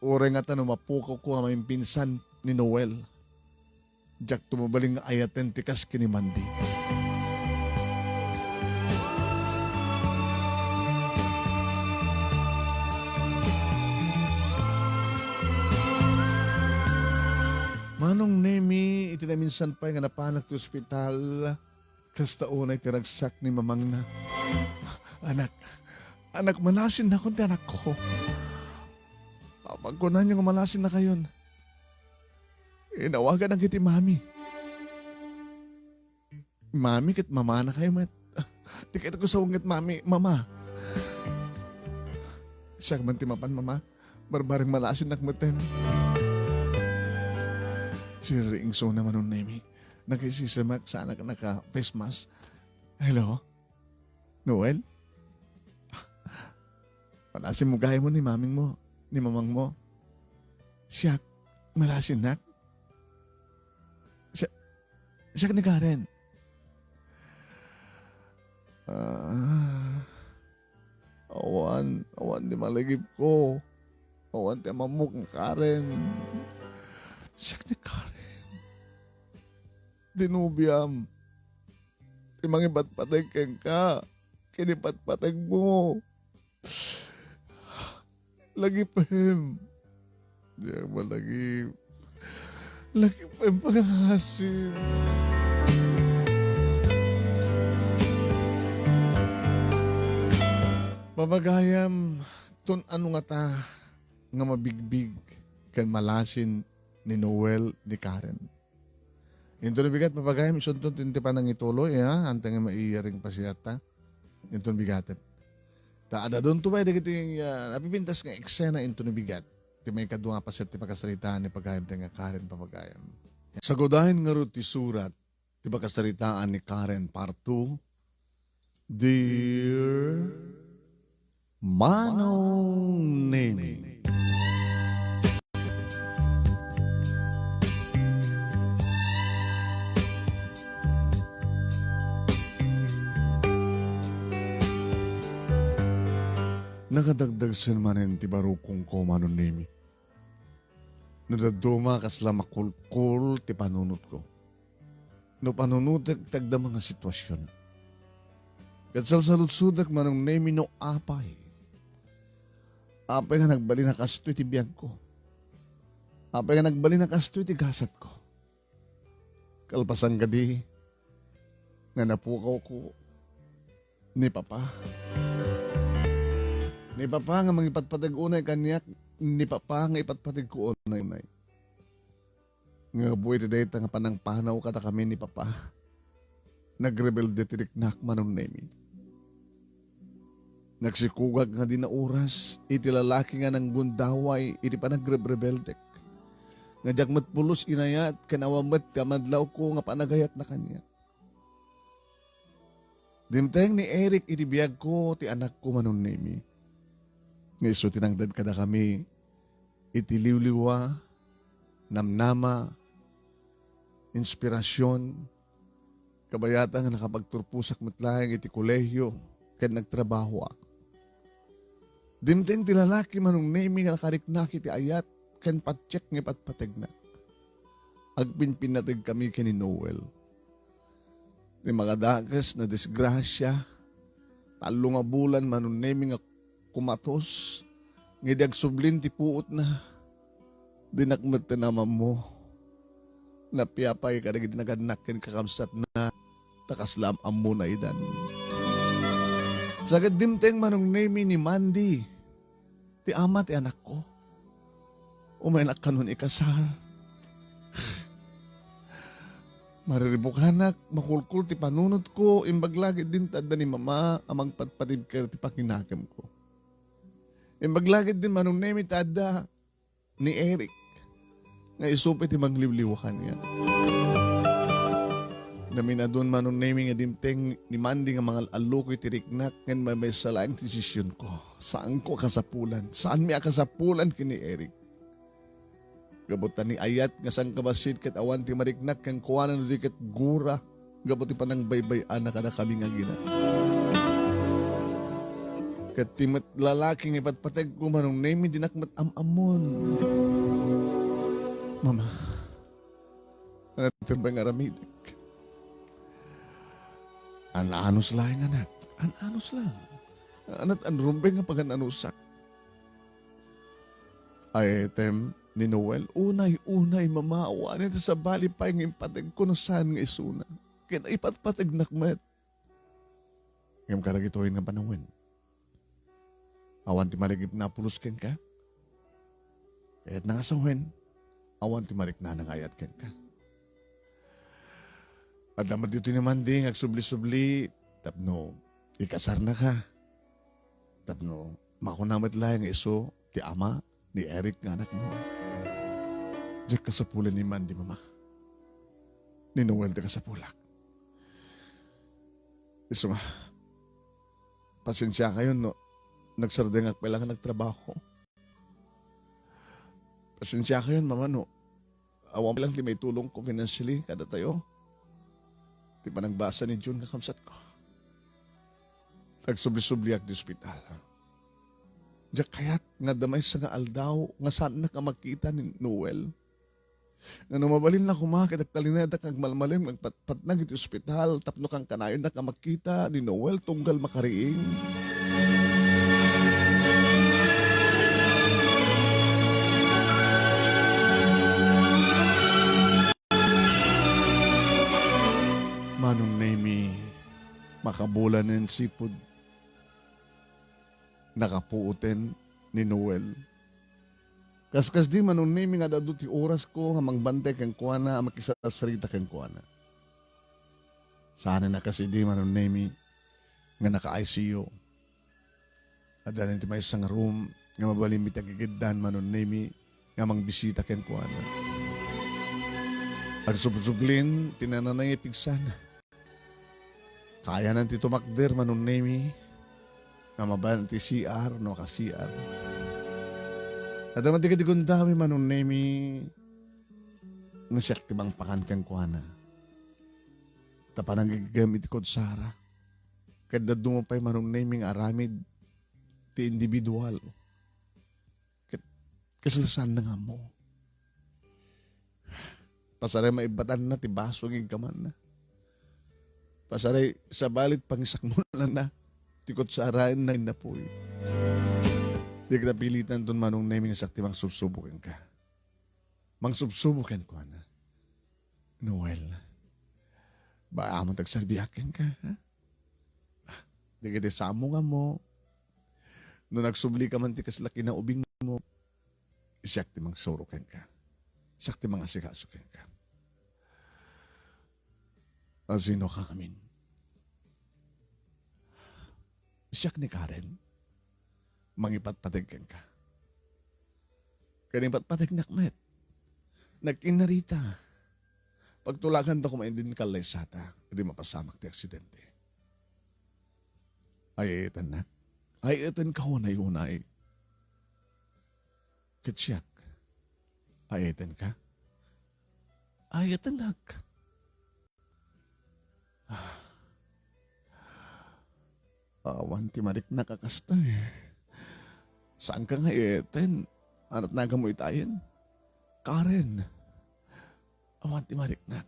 Uray ngata no mapukawko a maimpinsan ni Noel. Diakto mabalin nga ayaten ti kas ken ni Mandy. Manong Nemi, iti naminsan pay nga napanak ti ospital, kasta unay ti ragsak ni mamangna. Anak, anak, malasinnakon ti anakko. Pagkunanyo nga malasinnakayon. Inawaganak iti mami. Mami ket mamana kayo met. Di kayatko sawen ket mami, mama. Siak man ti mapan, mama. Barbareng malasinnak metten. Siririingsona, Manong Nemi. Nakisisimak, saanak naka-face mask. Hello? Noel? Malasin mo gayam ni maming mo, ni mamang mo. Siak, malasinnak? Siak, siak ni Karen. Ah, awan, awan ti malagipko. Awan ti amamok nga Karen. Siak ni Karen. Ti nobiam. Ti mangipatpateg kenka. Kinipatpateg mo. Lagipem. Diak malagip. Lagipem, pangasim. Papagayam, ton ano ngata nga mabigbig ken malasin ni Noel ni Karen. Inton bigat, papagayam, isunton ti, ti panangituloy, ha? Anteng nga maiyaring pasiatta. Inton bigatem. Ta adda dunto pay dagiti, ah, napipintas nga eksena inton bigat. Ti maikadua nga paset ti pakasaritaan ni pagayam, ti nga Karen, papagayam. Sagudayen ngarud ti surat ti pakasaritaan ni Karen Part two, Dear Manong Nemi. Nakadagdagsen manen ti barukongko, Manong Nemi. No dadduma, kasla makulkol ti panunotko. No panunotek ti agdama nga sitwasion. Ket salsaludsodek, Manong Nemi, no apay. Apay nga nagbalin a kastoy ti biagko. Apay nga nagbalin a kastoy ti gasatko. Kalpasan kadi nga napukawko ni Papa. Ni Papa nga mangipatpateg unay kaniak, ni Papa nga ipatpategko unay-unay. Nga gapu iti dayta nga panangpanaw kadakami ni Papa, nagrebelde ti riknak, Manong Nemi. Nagsikugak nga di nauras iti lalaki nga nanggundaway iti panagrebrebeldek. Nga diak met pulos inayat ken awan met ti amadlawko nga panagayatna kaniak. Dimteng ni Eric iti biagko ti anakko, Manong Nemi. Nga isu ti nangted kadakami iti liwliwa, namnama, inspirasyon, kabayatan nga nakapagturposak met laeng iti kolehio ken nagtrabahoak. Dimteng ti lalaki, Manong Nemi, nga nakariknak iti ayat ken patiek nga ipatpategnak. Agpinpinnategkami ken ni Noel. Ti makadakes nga disgrasia, tallo nga bulan, Manong Nemi, nga kumatos, nga idi agsublin ti puotna, dinak met ti namammo. Napiapay kadagiti nagannak ken kakabsatna, ta kasla am-ammona idan. Sa ket dimteng, Manong Nemi, ni Mandy, ti ama ti anakko. Umaynak kanon ikasar. Mariribukanak, makulkol ti panunotko, imbag la ketdin ta adda ni Mama a mangpatpateg kadagiti pakinakemko. Imbag la ketdin, Manong Nemi, ta adda ni Eric nga isu pay ti mangliwliwa kaniak. Naminadun, Manong Nemi, nga dimteng ni Mandy nga mangal-alluko iti riknak ngem maymaysa laeng ti desisionko. Saanko a kasapulan. Saanmi a kasapulan ken ni Eric. Gapu ta ni ayat nga sangkabassit ket awan ti mariknak kenkuana no di ket gura gapu ti panangbaybay-ana kadakami nga agina. Ket ti met lalaki nga ipatpategko, Manong Nemi, dinak met am-ammon. Mama, ania ti pay nga aramidek? An-anos laeng, anak. An-anos lang. Ania ti rumbeng nga pagan-anosak? Ay, tem, ni Noel, unay, unay, Mama, awanen ti sabali pay nga impategko no saan nga isuna. Ken ipatpategnak met. Ngem kadagitoy nga panawen, awan ti malagipna a pulos kenka. Kayatna nga sawen, awan ti mariknana nga ayat kenka. Adda met ditoy ni Mandy nga agsubli-subli tapno ikasarnaka. Tapno makuna met laeng nga isu ti ama ni Eric nga anakmo. Diak kasapulan ni Mandy, Mama. Ni Noel ti kasapulak. Isu nga, pasensiakayon no nagsardengak pay la nga nagtrabaho. Pasensiakayon, Mama, no awan pay lang ti maitulongko financially kadatayo. Ti panagbasa ni June nga kabsatko. Agsubli-subliak ti ospital. Diak kayat nga adda maysa nga aldaw nga saannak a makita ni Noel. Nga no mabalinna koma ket agtalinaedak nga agmalmalem nga agpatpatnag iti ospital tapno kankanayonnak a makita ni Noel tunggal makariing. Manong Nemy, makabulanen sipud nakapuoten ni Noel. Kaskasdi, Manong Nemy, nga adu ti orasko nga mangbantay kenkuana a makisarsarita kenkuana. Saanen a kas idi, Manong Nemy, nga naka-I C U. Adda ti maysa nga room nga mabalinmi ti agigiddan, Manong Nemy, nga mangbisita kenkuana. Agsubsublin ti nananay a pigsana. Kayanan ti tumakder, Manong Nemy, nga mabalinna ti C R no ka-C R. Adda met dagiti gundaway, Manong Nemy, no siak ti mangpakan kenkuana. Ta panangigem iti kutsara. Ket dadduma pay, Manong Nemy, nga aramid ti individual. Ket kasla saanna nga ammo. Pasaray maibbatanna ti baso nga igkamanna. Pasaray sabali ti pangisakmulanna ti kutsaraenna nga innapuy. Diak napilitanton, Manong Nemy, nga siak ti mangsubsubo kenka. Mangsubsubo kenkuana. Noel, bayaam ti agserbiak kenka, ha? Dagiti samo nga ammo, no nagsublika man ti kasla kinaubingmo, siak ti mangsuro kenka. Siak ti mangasikaso kenka. Asino ka ngamin? Siak ni Karen. Mangipatpateg kenka. Ken ipatpategnak met. Nagkinnarita. Pagtulaganda koma idin kallaysata, idi mapasamak ti aksidente. Ay-ayatennak? Ay-ayatenka unay-unay. Ket siak, ay-ayatenka? Ay-ayatennak. Ah. Awan ti mariknak a kasta, eh. Saanka nga ay-ayaten? Anat nagamo itayen? Karen, awan ti mariknak.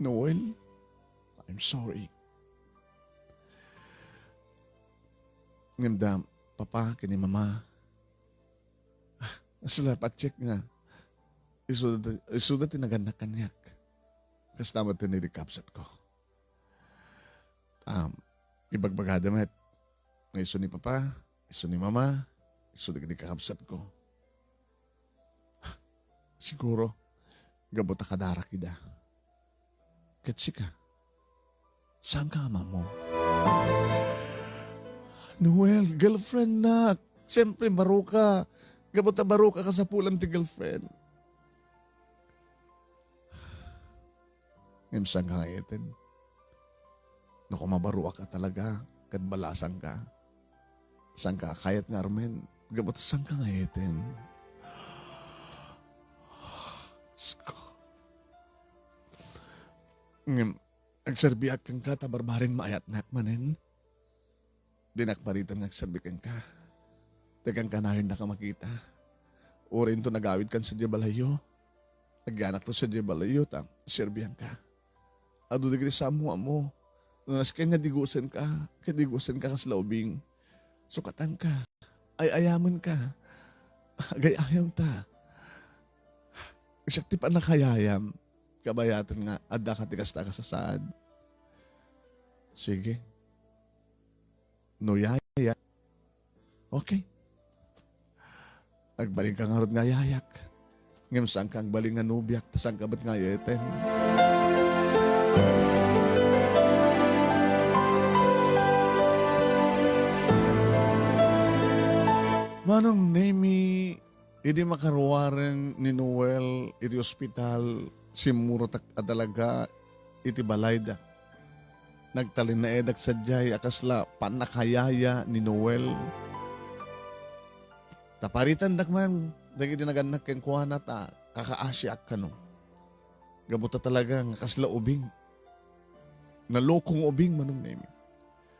Noel, I'm sorry. Ngem da, Papa, ken ni Mama, ah, sila patiek nga isuda, isuda ti nagannak kaniak. Kasta met ti ni kabsatko. Um, ibagbagada met nga isu ni Papa, isu ni Mama, isu dagiti kakabsatko. Siguro, gapu ta kadarak ida. Ket sika, saanka a maammo? Noel, girlfriendnak. Siyempre, baroka. Gapu ta baroka, kasapulam ti girlfriend. Ngem saanka nga ay-ayaten? No koma baroak a talaga, ket balasangka. Saanka a kayat nga armen? Gapu ta saanka nga ay-ayaten? Diyos ko. Ngem, agserbiak kenka ta barbareng maayatnak manen. Dinak paritan nga agserbi kenka. Ti kankanayonnak a makita. Uray inton agawidkan sadiay balayyo, agyanakto sadiay balayyo ta serbianka. Adu dagiti samomo. No nasken nga digusenka, ket digusenka kasla ubing. Sukatanka. Ay-ayamenka. Agay-ayamta. Siak ti pannakayayam. Kabayaten nga, adda ka ti kasta a kasasaad. Sige. No yaya. Okay. Agbalinka ngarud nga yayak. Ngem saanka agbalin nga nobiak, ta saanka met nga ayayten. Manong Nemi, idi makaruaren ni Noel iti ospital, simmurotak a talaga iti balayda. Nagtalinaedak sadiay a kasla pannakayaya ni Noel. Ta paritandak man dagiti nagannak kenkuana ta kakaasiak kano. Gapu ta talaga nga kasla ubing. Nalokong ubing, Manong Nemi.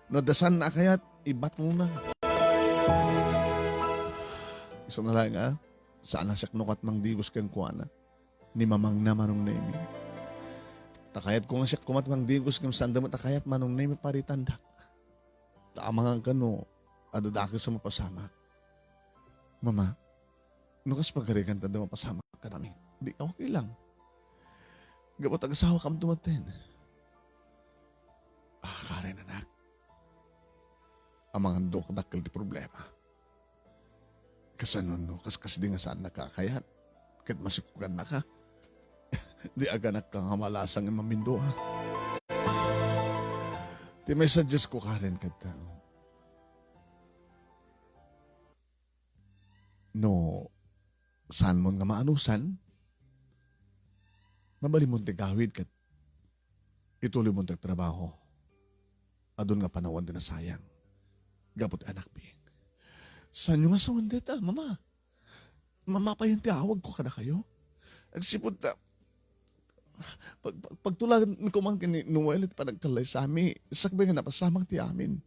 No adda saanna a kayat, ibatmona. Isuna laeng a, saan a siak no ket mangdigos kenkuana. Ni mamangna, Manong Nemi. Ta kayatko nga siak koma ti mangdigos ngem saanda met a kayat, Manong Nemi, paritandak. Ta amangan kano, adda dakes a mapasamak. Mama, no kas pagarigan ta adda mapasamak kadami, di okay lang. Gapu ta agasawakam tumaten. Ah, Karen, anak. Amangan dakkel ti problema. Kasano no, kas, kas di nga saannaka a kayat? Ket masikugannaka. Di aganakka nga malasang nga mamindua. Ti maisuggesto ko, Karen, kadta. No, saanmon nga maanusan, mabalinmon ti gawid ket ituloymon ti agtrabaho. Adun nga panawen ti nasayang gapu ti anakmi. Saanyo nga sawen dayta, Mama? Mama, payen ti awagko kadakayo. Agsipud ta, pag, pag, pagtulaganmi koma ken ni Noel iti panagkallaysami, sakbay nga napasamak ti amin.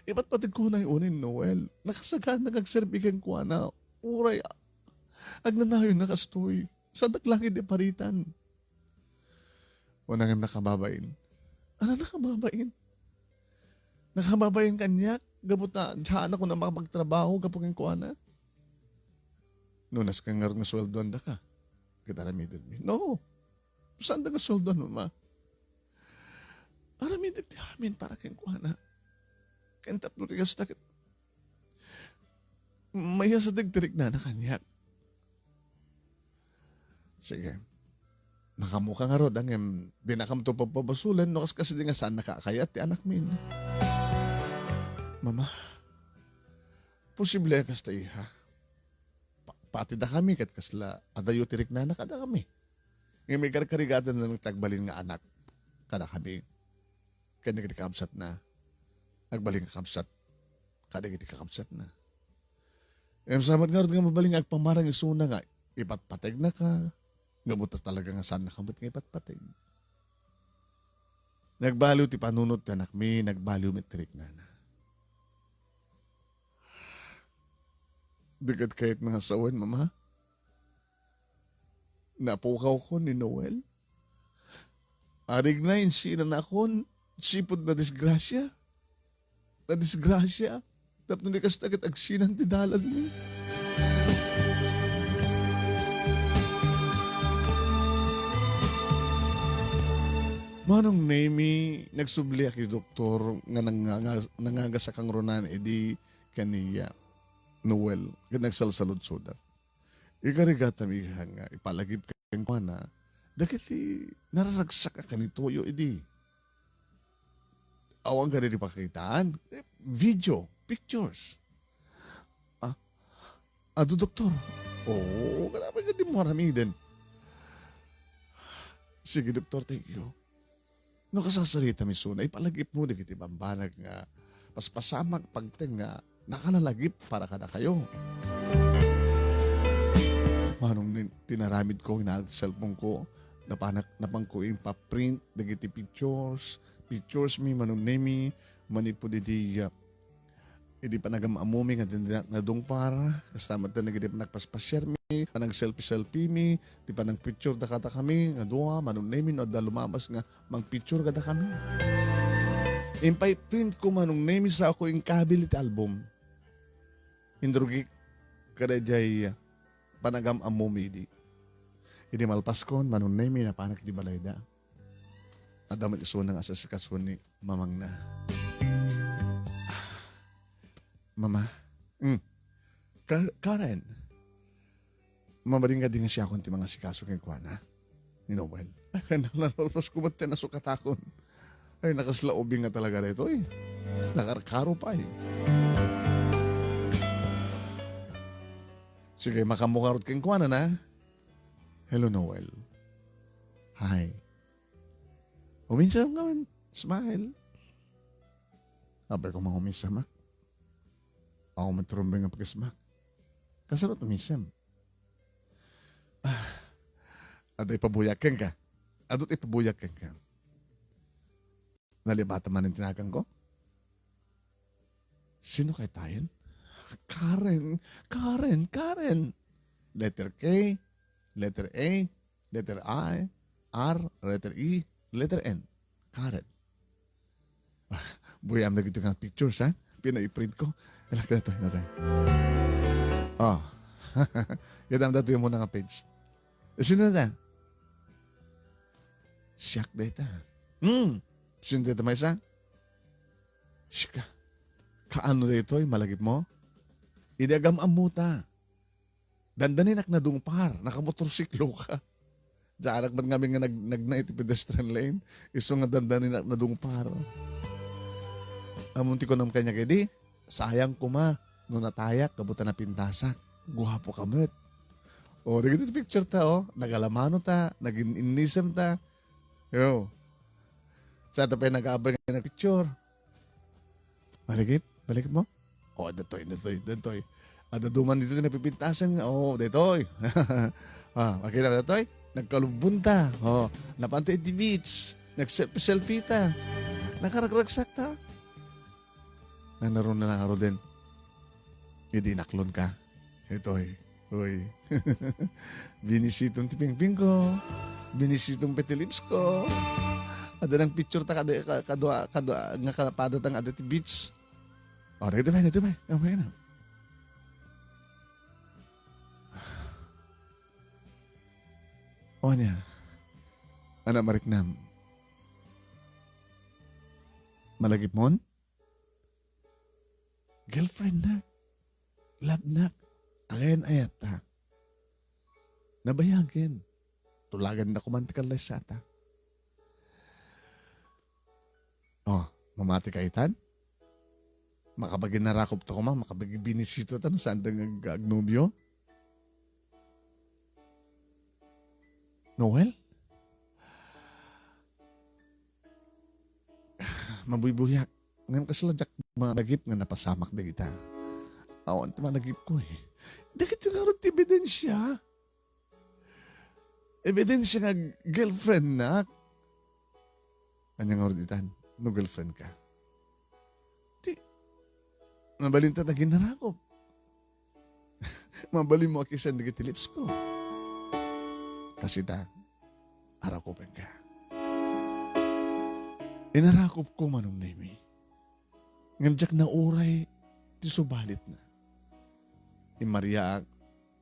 Ipatpategko unay ni Noel. Nakasagana nga agserbi kenkuana. Uray, agnanayonna kastoy. Saandak laeng idi paritan. Kuna ngem nakababain. Ania nakababain? Nakababain kaniak? Gapu ta, diak a makapagtrabaho gapu kenkuana? No, nasken ngarud nga sueldoandaka. Ket aramidem. No. Saanda nga sueldoan, Mama. Aramidek ti amin para kenkuana. Ken tapno ti kasta ket, mayasatek ti riknana kaniak. Sige. Nakaammoka ngarud, ngem dinakamto pabpabasolen no kas, kas di nga saannaka a kayat ti anakmin. Mama, posible a kasta, iha? Pa-, pati dakami ket kasla adayo ti riknana kadakami. Ngem ikarkarigatan ti agbalin nga anak kadakami. Ken dagiti kakabsatna, agbalin nga kabsat kadagiti kakabsatna. Ngem sa met ngarud nga mabalin nga agpamarang isuna nga ipatpategnaka, gapu ta talaga nga saannaka met nga ipatpateg. Nagbaliw ti panunot ti anakmi, nagbaliw met ti riknana. Di ket kayatna nga sawen, Mama? Napukawkon ni Noel. Arigna, insinanakon, sipud nadisgrasia. Nadisgrasia. Tapno di kasta ket agsinan ti dalanmi. Manong Nemi, nagsubliak iti doktor nga nanganga-, nangagas a kangrunan idi ken ni Noel, ket nagsalsaludsodak. Ikarigatan, iha, nga ipalagip kenkuana dagiti nararagsak a kanitoyo idi. Awan kadi ti pakakitaan? Eh, video, pictures. Ah, adu, doktor? Oo, kadamay kadin mo aramiden. Sige, doktor, thank you. No kasasaritam isuna, ipalagipmo dagiti bambanag nga paspasamak, pagteng nga nakalalagip para kadakayo. Manong nin-, tinaramid ko, inaag ti cellphone ko, napanak-, napanko impaprint dagiti pictures, pictures mi, Manong Nemi, manipud idi, ah, idi panagam-ammumi nga dindinak nadungpar, kasta met dagiti panagpaspasiarmi, panagselfie-selfiemi, ti panagpicture da kadakami nga dua, Manong Nemi, no adda lumabas nga mangpicture kadakami. Impay print ko, Manong Nemi, sa ako inkabil iti album. Inrugik kadaydiay panagam-ammumi idi. Idi malpaskon, Manong Nemi, napanak iti balayda. Adda met isuna nga asasikaso ni mamangna. Mama. Mm. Kar-, Karen, mabalin nga di nga siakon ti mangasikaso kenkuana ni Noel. Ay, nalulpos ko met ti nasukatakon. Ay, nakasla ubing nga talaga daytoy. Nakarkaro pay. Sige, makammukarot kenkuana na. Hello, Noel. Hi. Uminsam nga man. Smile. Apay ko man uminsam, ah. Ako man trumbeng nga pagismak. Kasano uminsam? Ah, adu ti ipabuyak kenka. Adu ti ipabuyak kenka. Nalibatan man ti naganko? Sino kay tayen? Karen, Karen, Karen. Letter K, letter A, letter I, R, letter E, letter N. Karen. Ah, buyam dagiti nga pictures, ha? Pina-print ko. Ala, daytoy, daytoy. Oh. Kadam daytoy muna nga page. Eh, sino na? Siak dayta. Hmm. Sino dayta maysa? Sika. Kaano daytoy, malagipmo? Idi agam-ammo ta. Dandaninak nadungpar, nakamotorsiklo ka. Diak met ngamin nga nag-, nagna iti pedestrian lane. Isu nga dandaninak nadungpar. Ammom ti kunam kaniak idi, sayang koma no natayak gapu ta napintasak. Guapo ka met. O, dagiti picture ta, o. Nagalamano ta, nagin-, innisem ta. Yo. Sa ta pay nag-aabay nga picture. Malagip? Malagip mo? O, daytoy, daytoy, daytoy. Adda duman ditoy ti napipintasan nga, o, daytoy. Ah, makita mo daytoy? Nagkalubbon ta. O, napan ta iti beach. Nag-selfie-selfie ta. Nakaragsak ta. Nanaruna na ngaruden. Idi inaklon ka. Itoy. Uy. Binisitom ti pingpingko. Binisitom pay ti lipsko. Adda nang picture ta kada, ka-, kadua, kadua nga kapada ta nga adda ti beach. O, dagiti pay, dagiti pay. Ang pay na. O, ania? Anak mariknam. Malagipmon? Girlfriendnak, lovenak, ayan-ayatta. Nabayagen. Tulaganda koma ti kallaysata. O, mamati ka itan? Makapaginarakop ta koma, makapagbinisita ta no saan ta nga ag-, agnobio? Noel? Mabuybuyak. Ngem kasla diak malagip nga napasamak dagita. Awan ti malagipko, eh. Dagitoy ngarud ti ebidensia. Ebidensia nga girlfriendnak. Ania ngarud itan, no girlfriend ka? Ti, mabalinta ta aginarakop. Mabalinmo a kissen dagiti lipsko. Kas ita, arakupenka. Inarakopko, Manong Nemi. Ngem diak nauray ti subalitna. Immariaak,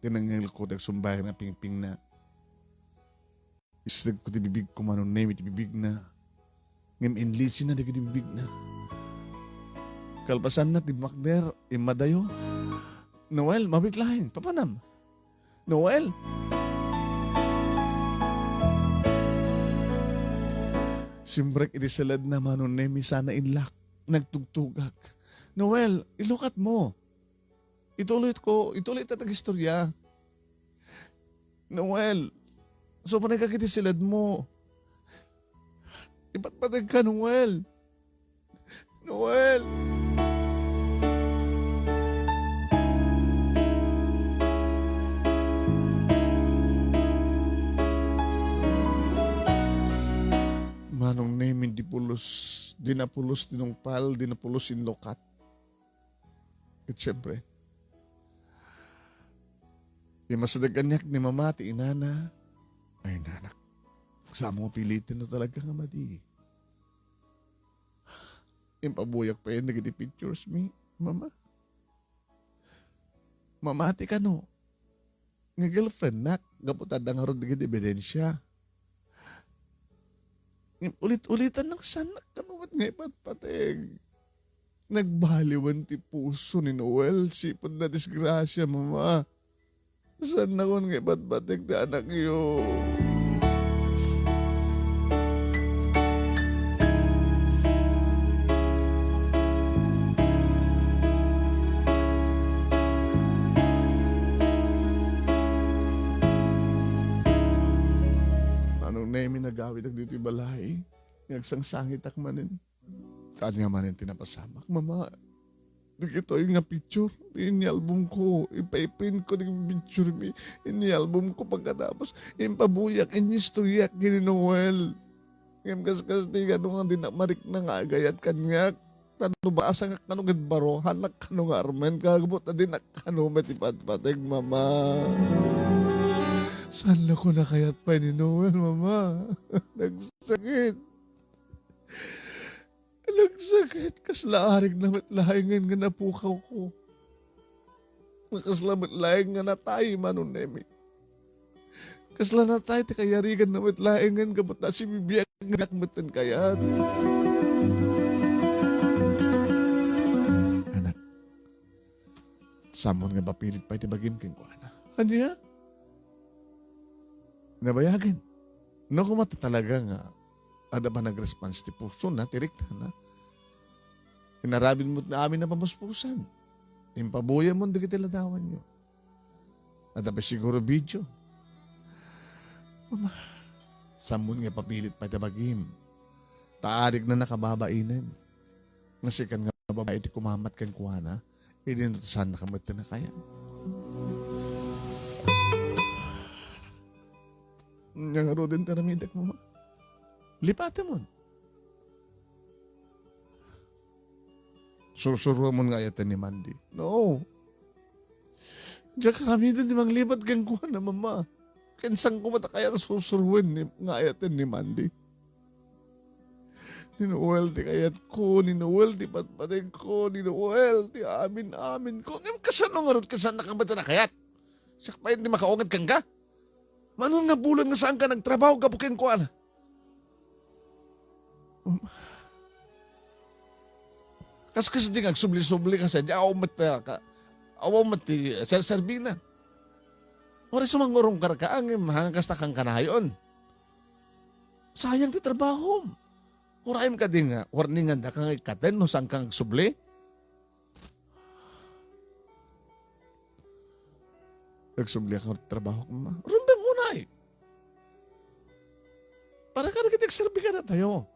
tinengngelko ti agsumbayan a pingpingna. Isdegko ti bibigko, Manong Nemi, ti bibigna. Ngem inlisinna dagiti bibigna. Kalpasanna ti makder, immadayo. Noel, mabit laeng, papanam. Noel! Simrek iti seledna, Manong Nemi, sana inlak. Nagtugtugak. Noel, ilukatmo. Itulitko, itulit ta agistorya. Noel, sumanay ka iti siledmo. Ipatpategka, Noel. Noel! Manong Nemi, di pulos, di na pulos tinungpal, di na pulos inlukat. Ket siempre, imasideg kaniak ni Mama ti inana. Ay, nanak, saan mo piliten no talaga nga madi? Impabuyak pay dagiti pictures mi, Mama. Mamati kano nga girlfriendnak gapu ta adda ngarud dagiti ebidensia. Ulit-ulitan nang saannak kano met nga ipatpateg. Nagbaliwen ti puso ni Noel, sipud nadisgrasia, Mama. Saannakon nga ipatpatek ti anakyo. Manong Nemi, nagawidak ditoy balay, nga agsangsangitak manen. Ania manen ti napasamak, Mama? Dagitoy nga picture, inyalbumko, ipaipinko dagiti picturemi, inyalbumko pagkatapos, impabuyak, inyistoriak ken ni Noel. Ngem kaskasdi, kano nga dinak marikna nga agayat kaniak? Ta no basangak kano ket baruhanak kano nga armen, kagbo ta dinak kano met ipatpatek, Mama. Saannakon a kayat pay ni Noel, Mama. Nagsakit. Nagsakit, kasla arigna met laengen nga napukawko. Kasla met laeng nga natay, Manong Nemi. Kasla natay ti kayariganna met laengen gapu ta sibibiag nga diak metten kayat. Anak, sammon nga ipapilit pay ti bagim kenkuana. Ania? Nabayagen. No, koma ta talaga nga adda pay nagresponse ti pusona, ti riknana. Inaramidmo ti amin a pamuspusan. Impabuyaymon dagiti ladawanyo. Adda pay siguro video. Mama, sammon nga ipapilit pay ti bagim. Ta arigna nakababainem. Nga sikan nga babai ti kumamat kenkuana, idi no ta saannaka met ti nakayat. Ania ngaruden ti aramidek, Mama? Lipatemon. Sursuruemon nga ayaten ni Mandy. No. Diak aramiden ti manglipat kenkuana, Mama. Ken saan koma ta kayat a sursuruen ni, nga ayaten ni Mandy. Ni Noel ti kayatko, ni Noel ti patpatekko, ni Noel ti amin-aminko. Ngem kasano ngarud ket saannaka met ti nakayat? Siak pay ti makaunget kenka? Mano nga bulan nga saanka nagtrabaho gapu kenkuana? Kaskasdi nga agsubli-subli ka sadiay, awan met, ah, ka, awan met ti serserbina. Uray sumangurong karka, ngem haan kasta kan kanayon. Sayang ti trabahom. Urayem kadi nga warningandaka nga ikkaten no saanka nga agsubli? Nagsubliak nga trabahok, Mama. Rumbeng unay. Para kadagiti agserbi kadatayo.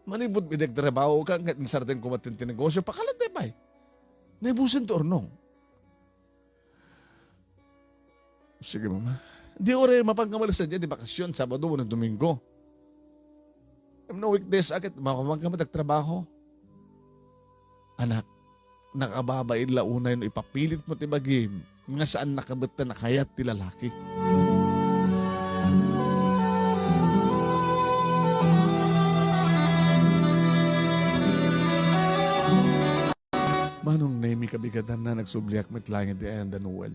Manipud idi agtrabahoka, ket insardenko met ti negosio, pakalatay pay. Naibusen ti urnong. Sige, Mama. Di uray mapanka met sadiay ti bakasion, Sabado wenno Domingo. No weekdays a ket mapanka met agtrabaho. Anak, nakababain la unay no ipapilitmo ti bagim nga saannaka met ti nakayat ti lalaki. Manong Nemi, kabigatanna, nagsubliak met laeng iti ayan da Noel.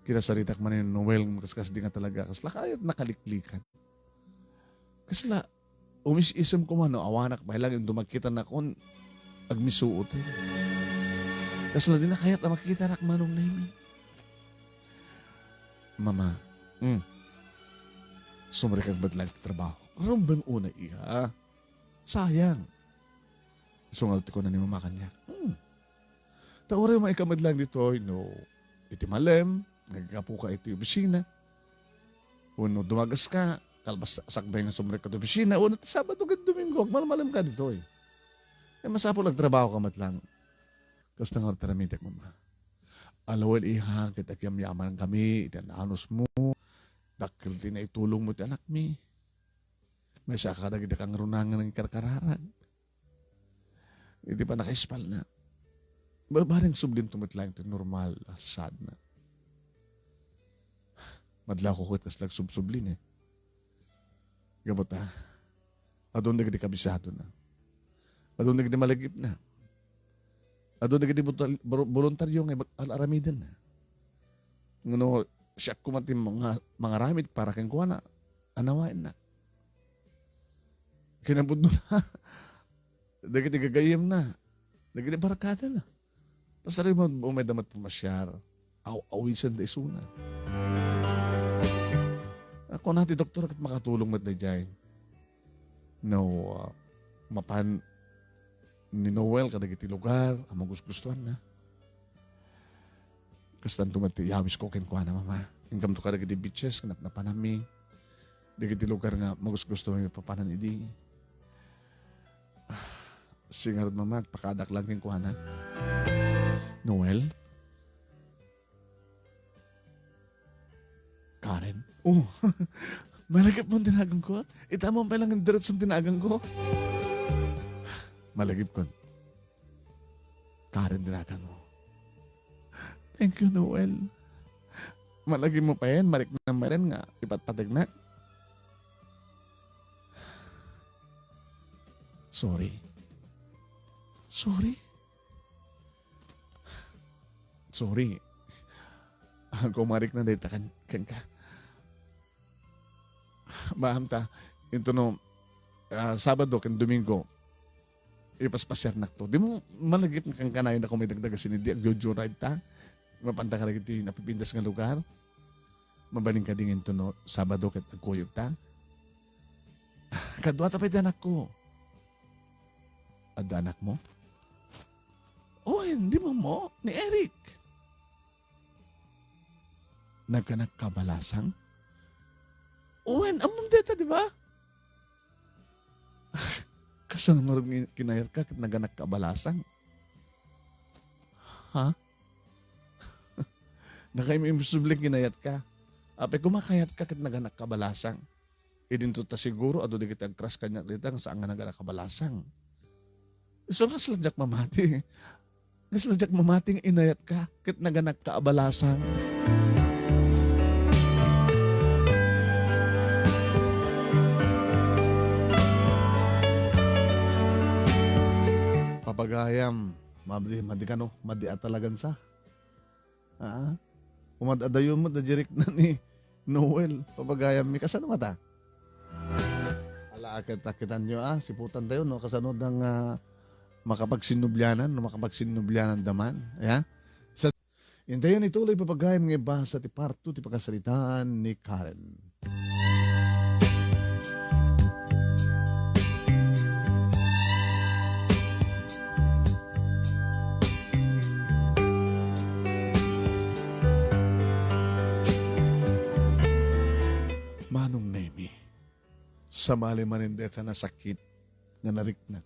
Kinasaritak manen ni Noel, kaskasdi nga talaga, kasla kayat nakaliklikan. Kasla, umis-isem koma no awanak pay laeng, inton makitanak on, agmisuot. Kasla di nakayat a makitanak, Manong Nemi. Mama, hmm. Sumrekak met laeng ti trabaho. Rumbeng unay, iha. Sayang. Isu ngarud ti kuna ni Mama kaniak, "Hmm. Ta uray maikka met laeng ditoy no iti malem, naggapuka iti opisina. Wenno dumagaska, kalpas sakbay nga sumrekka iti opisina, wenno ti Sabado ken Domingo, agmalmalemka ditoy. Ay, masapul agtrabahoka met laeng." Kasta ngarud ti aramidek, Mama. Alawen, iha, ket agyamyamankami iti anusmo. Dakkel ti naitulongmo iti anakmi. Maysa kadagiti kangrunangan nga karkararag. Iti pannakaispalna, barbareng sublinto met laeng ti normal a saadna. Madlawko ket kasla agsubsublin, eh. Gapu ta, adun dagiti kabisadona. Adun dagiti malagipna. Adun dagiti butal-, bor-, boluntario nga ibag-, al-, aramidenna. Ngano, siak koma ti manga-, mangaramid para kenkuana, anawaennak. Kinapudnona, dagiti gagayyemna, Dagiti barkadana. Pasarita met, umayda met pamasiar. Aw-, awisenna isuna. Kuna ti doktor, ket makatulong met daydiay. No, ah, mapan ni Noel kadagiti lugar a magusgustoanna. Kastanto met ti iyawisko kenkuana, Mama. Inkamto kadagiti beaches nga napnapananmi. Dagiti lugar nga magusgustomi papanan idi. Ah, singarud, Mama, agpakaadak lang kenkuana. Noel? Karen? Oh, malagipkon ti naganko? Ita mo pay lang diretso ti naganko? Malagipkon. Karen ti naganmo. Thank you, Noel. Malagipmo payen, mariknam manen nga ipatpategnak. Sorry. Sorry. Sorry. Ako marikna dayta ken-, kenka. Maam ta, intono, ah, Sabado ken Domingo, ipaspasiarnakto. Dimo malagip nga kankanayon a kumidagdag a sinidi, agjojoyride ta. Mapanta kadagiti napipintas nga lugar. Mabalin kadi nga intono Sabado ket agkuyogta. Kaduata pay ti anakko. Adda anakmo? Wen, dimo ammo, ni Eric. Naganak kabalasang? Wen, ammom dayta, di ba? Kasano ngarud nga kinayatka ket naganak kabalasang? Ha? Nakaim-, imposible kinayatka. Apay, koma kayatka ket naganak kabalasang. Idinto ta siguro, adu dagiti agkras kaniak dita nga saan nga naganak kabalasang. Isu nga kasla diak mamati. Kasla diak mamati nga inayatka ket naganak kabalasang. Papagayam, madi, madi kano, madi a talagan sa. Ah, umad-adayo met da direk na ni Noel, papagayam mi. Kasano mata? Ala, akit-, akitanyo, ah, siputantayo, no? Kasano dang, ah, makapagsinnublianan, no? Makapagsinnublianan da man, ya? Sa, intayon ituloy, papagayam nga ibasa ti parto ti pakasaritaan ni Karen. Manong Nemi, sabali manen dayta nasakit nga nariknak.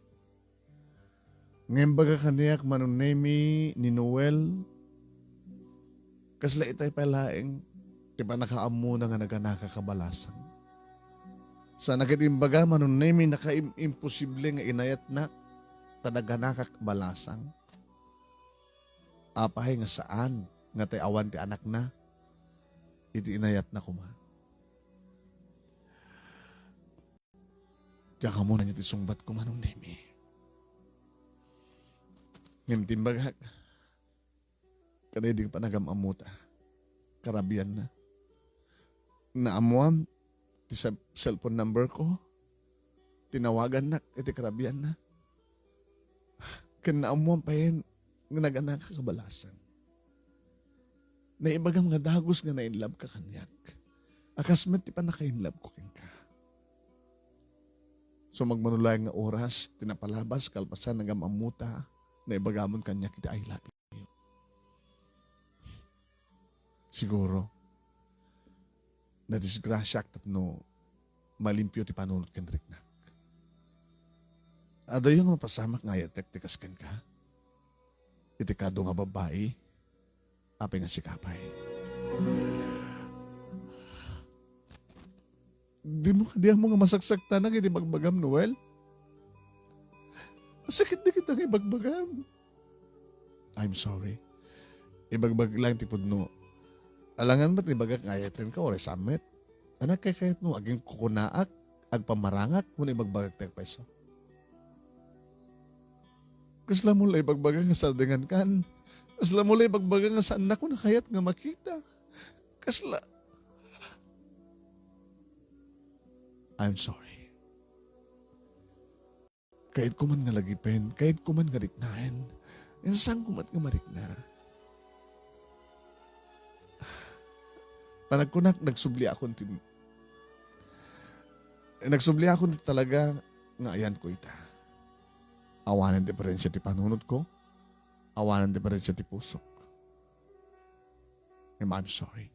Nga imbaga kaniak, Manong Nemi, ni Noel, kasla itay pay laeng ti pannakaammona nga naganaka kabalasang. Sana ket imbaga, Manong Nemi, nakaim-, imposible nga inayatnak ta naganaka kabalasang. Apay nga saan nga tay awan ti anakna iti inayatna koma? Diak ammo ania ti sungbatko, Manong Nemi. Ngem ti imbagak, kadaydi nga panagam-ammota, karabianna. Naammoam ti cell-, cellphone number ko, tinawagannak iti karabianna. Ken naammoam payen nga naganaka kabalasang. Naibagam nga dagus nga na-in love ka kaniak. A kas met ti pannaka-in love ko kenka. Sumagmamano laeng nga oras ti napalabas kalpasan nga am-ammota, naibagamon kaniak iti I love you. Siguro, nadisgrasiaak tapno malimpio ti panunot ken riknak. Adayo nga mapasamak nga ayatek ti kas kenka? Iti kadu nga babbai, apay nga sika pay? Dimo kadi ammo nga masaksaktanak iti bagbagam, Noel? Sakit dagita nga ibagbagam. I'm sorry. Ibagbagak laeng ti pudno. Alangan met ibagak nga ayatenka, uray saan met. Ania kaykayatmo, agingkukunaak, agpamarangak, wenno ibagbagak ti agpayso? Kasla mo la ibagbaga nga sardengankan? Kasla mo la ibagbaga nga saannakon a kayat nga makita? Kasla, I'm sorry. Kayatko man nga lagipen, kayatko man nga riknaen. Ngem saanko met nga marikna. Panagkunak, nagsubliakon ti, nagsubliakon ti talaga nga ayanko ita. Awanen diferensia ti panunotko, awanen diferensia ti pusok. Ngem I'm sorry.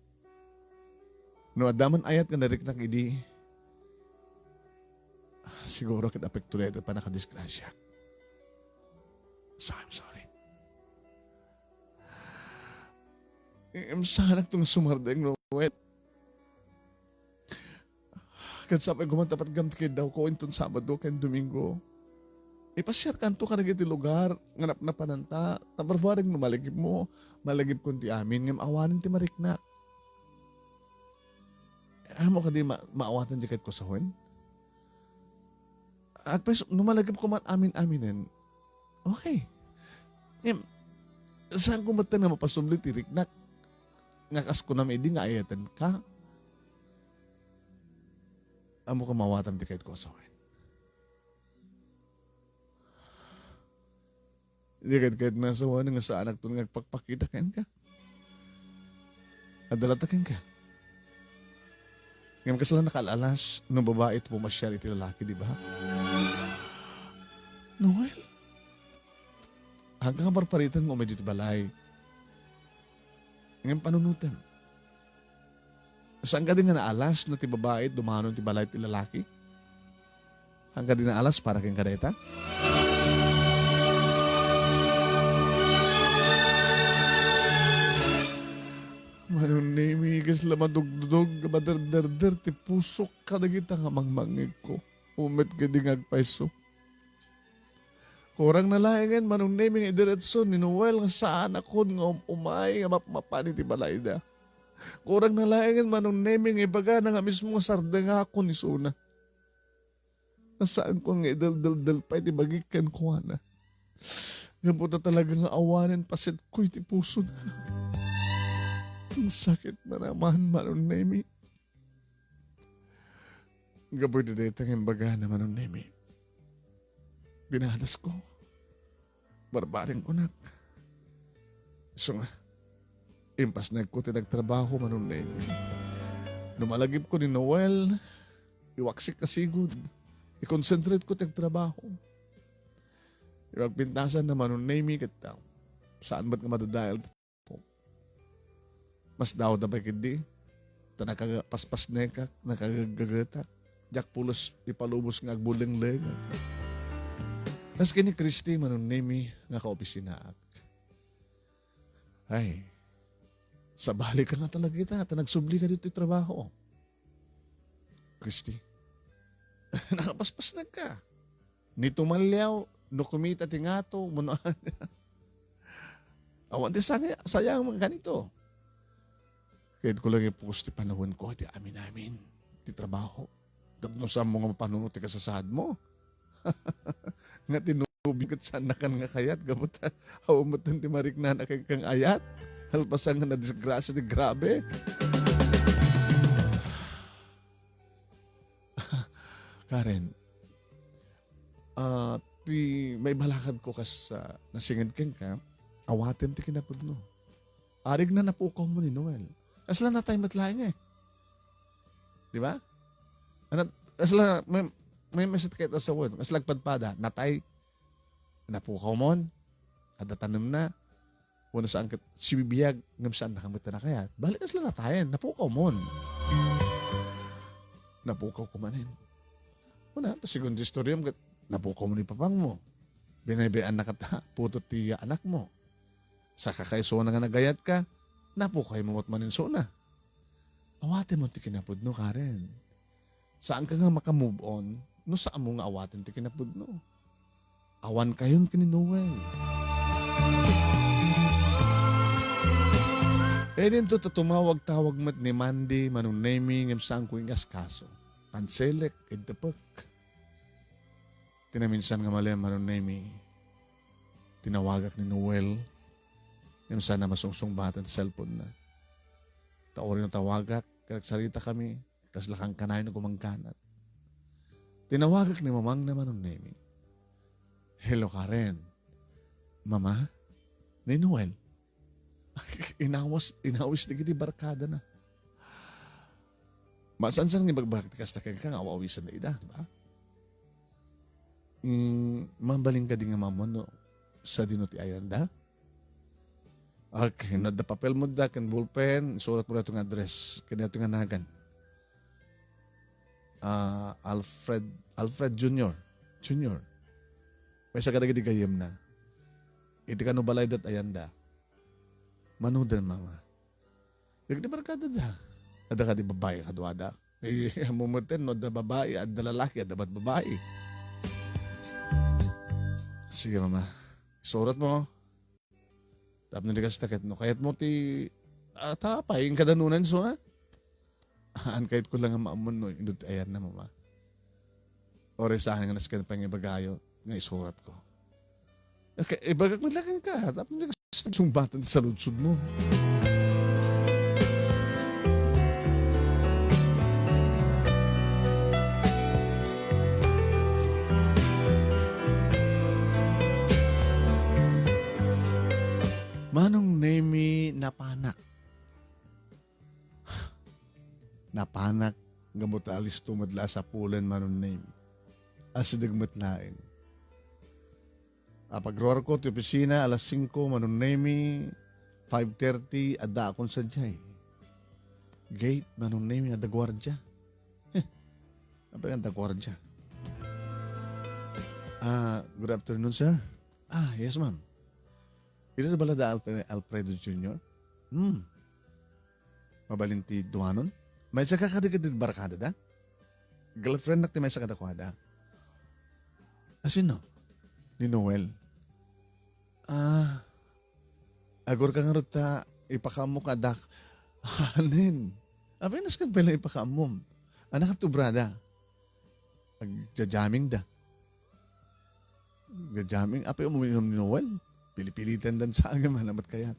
No adda man ayat nga nariknak idi, siguro ket apekto dayta pannakadisgrasiak. So, I'm sorry. Ngem saanakto nga sumardeng, Noel. Ket sapay koma ta patgam ti kiddawko inton Sabado ken Domingo. Ipasiarkanto kadagiti lugar nga napnapananta, ta barbareng no malagipmo, malagipkon ti amin, ngem awanen ti mariknak. Ammok kadi ma-, maawatan diay kayatko a sawen? Agpayso, no malagipko man amin-aminen, okay. Ngem, saanko metten nga mapasubli ti riknak nga kas kunam idi nga ayatenka? Ammok a maawatam ti kayatko a sawen. Idi ket kayatna a sawen nga saanakton nga agpakpakita kenka. Adda latta kenka. Ngem kasla nakal-alas no babai ti pumasiar iti lalaki, di ba? Noel, haanka nga parparitan nga umay ditoy balay. Ngem panunotem. Saan kadi nga naalas no ti babai dumanon ti balay ti lalaki? Saan kadi naalas para kenka dayta? Manong Nemi, kasla madugdudog nga maderderder ti pusok kadagita nga mangmangngegko. Umet kadi nga agpayso. Kurang na laengen, Manong Nemi, nga idiretso ni Noel nga saanakon nga um-, umay nga mapmapan iti balayda. Kurang na laengen, Manong Nemi, nga ibagana nga mismo nga sardengakon isuna. Nga saanko nga ideldeldel pay ti bagik kenkuana. Gapu ta talaga nga awanen pasetko iti pusona. Ang sakit na naman, Manong Nemi. Gapu iti dayta nga imbagana, Manong Nemi, dinadasko. Barbareng kunak. Isu nga, impasnekko ti nagtrabaho, Manong Nemi. No malagipko ni Noel, iwaksik a sigud. Ikonsentrate ko ti nagtrabaho. Ipagpintasan na, Manong Nemi, ket, ah, saan met nga madadael Masdaawda pay ketdi, ta nakapaspasnekak, nakagaggagetak. Diak pulos ipalubos nga agbulenglengak. Kas ken ni Christy, Manong Nemi, nga kaopisinaak. Ay, sabali ka nga talaga ita, ta nagsubli ka ditoy trabaho. Christy, nakapaspasnek ka. Ni tumaliaw, no kumita ti ngato, mano ania. Awan ti sanga-, sayang nga kanito. Kayatko lang ipus ti panawenko, ti amin-amin, ti trabaho. Tapno saanmo nga mapanunot ti kasasaadmo. Nga ti nobio ket saannakan nga kayat, gapu ta awan met ti mariknana kenka nga ayat. Kalpasan nga nadisgrasia ti grabe. Karen, ah, ti maibalakadko kas, ah, nasinged kenka, awatem ti kinapudno. Arigna napukawmo ni Noel. Kasla natay met laeng, eh. Di ba? Ano, kasla may, may meset kayat a sawen, kasla agpadpada, natay, napukawmon, adda tanemna, wenno saan ket sibibiag, ngem saannaka met a nakayat. Bali kasla natayen, napukawmon. Napukawko manen. Kuna, ta segun ti istoriam ket napukawmo ni papangmo. Binaybayanna ket putot ti anakmo. Sakakaisuna nga nagayatka, napukawmo met manen isuna. Awatemon ti kinapudno, Karen. Saanka nga maka-move on no saanmo nga awaten ti kinapudno. Awankayon ken ni Noel. Idinto ta tumawag-tawag met ni Mandy, Manong Nemi, ngem saanko ingaskaso. Kanselek, iddepek. Ti naminsan nga malem, Manong Nemi, tinawagak ni Noel, ngem saan a masungsungbaten ti cellphone-na. Ta uray no tawagak, ket agsaritakami, kasla kankanayon a gumangganat. Tinawagak ni mamangna, Manong Nemi. Hello, Karen. Mama? Ni Noel? Inawas, inawis dagiti barkadana. Masansan nga ibagbagak ti kasta kenka nga aw-awisanna ida, di ba? Mm, mabalin kadi nga maammo no sadino ti ayanda? Okay, no adda papelmo da ken ballpen, isuratmo daytoy nga address, ken daytoy nga nagan. Ah, Alfred, Alfred Junior. Junior. Maysa kadagiti gayyemna. Iti kano balayda ti ayanda. Manoden, mama. Dagiti barkadada. Adda kadi babai kaduada? Eh, ammom metten, no adda babai, adda lalaki, adda met babai. Sige, mama. Isuratmo. Tapno di kasta ket no kayatmo ti, ah, ta, paing kada nunay, so, ha? Haan, kayatko lang nga maammo no inno ti ayanna, mama. Uray saan nga nasken pay nga ibagayo nga isuratko. Okay, ibagak met la kenka, tapno di kasta sungbatan ti saludsodmo. Manong Nemi, napanak. Napanak, gapu ta alisto met la a sapulen, Manong Nemi. Asideg met laeng. Apagruarko ti opisina alas singko, Manong Nemi, five thirty, addaakon sadiay. Gate, Manong Nemi, adda guardia. Heh, apay nga adda guardia? Ah, good afternoon, sir. Ah, yes, ma'am. Ita bala da Alfre-, Alfredo Junior? Hmm. Mabalin ti duanon? Maysa ka kadi kadagiti barkadada? Girlfriendnak ti maysa kadakuada. Asino? Ni Noel. Ah, agurka ngarud ta ipakaammo kadak. Hanen. Apay nasken pay la ipakaammom? Anak ti obrada. Agja-jamming da. Agja-jamming. Apay uminom ni Noel? Pilipilitan dan sa agam, ano met kayat?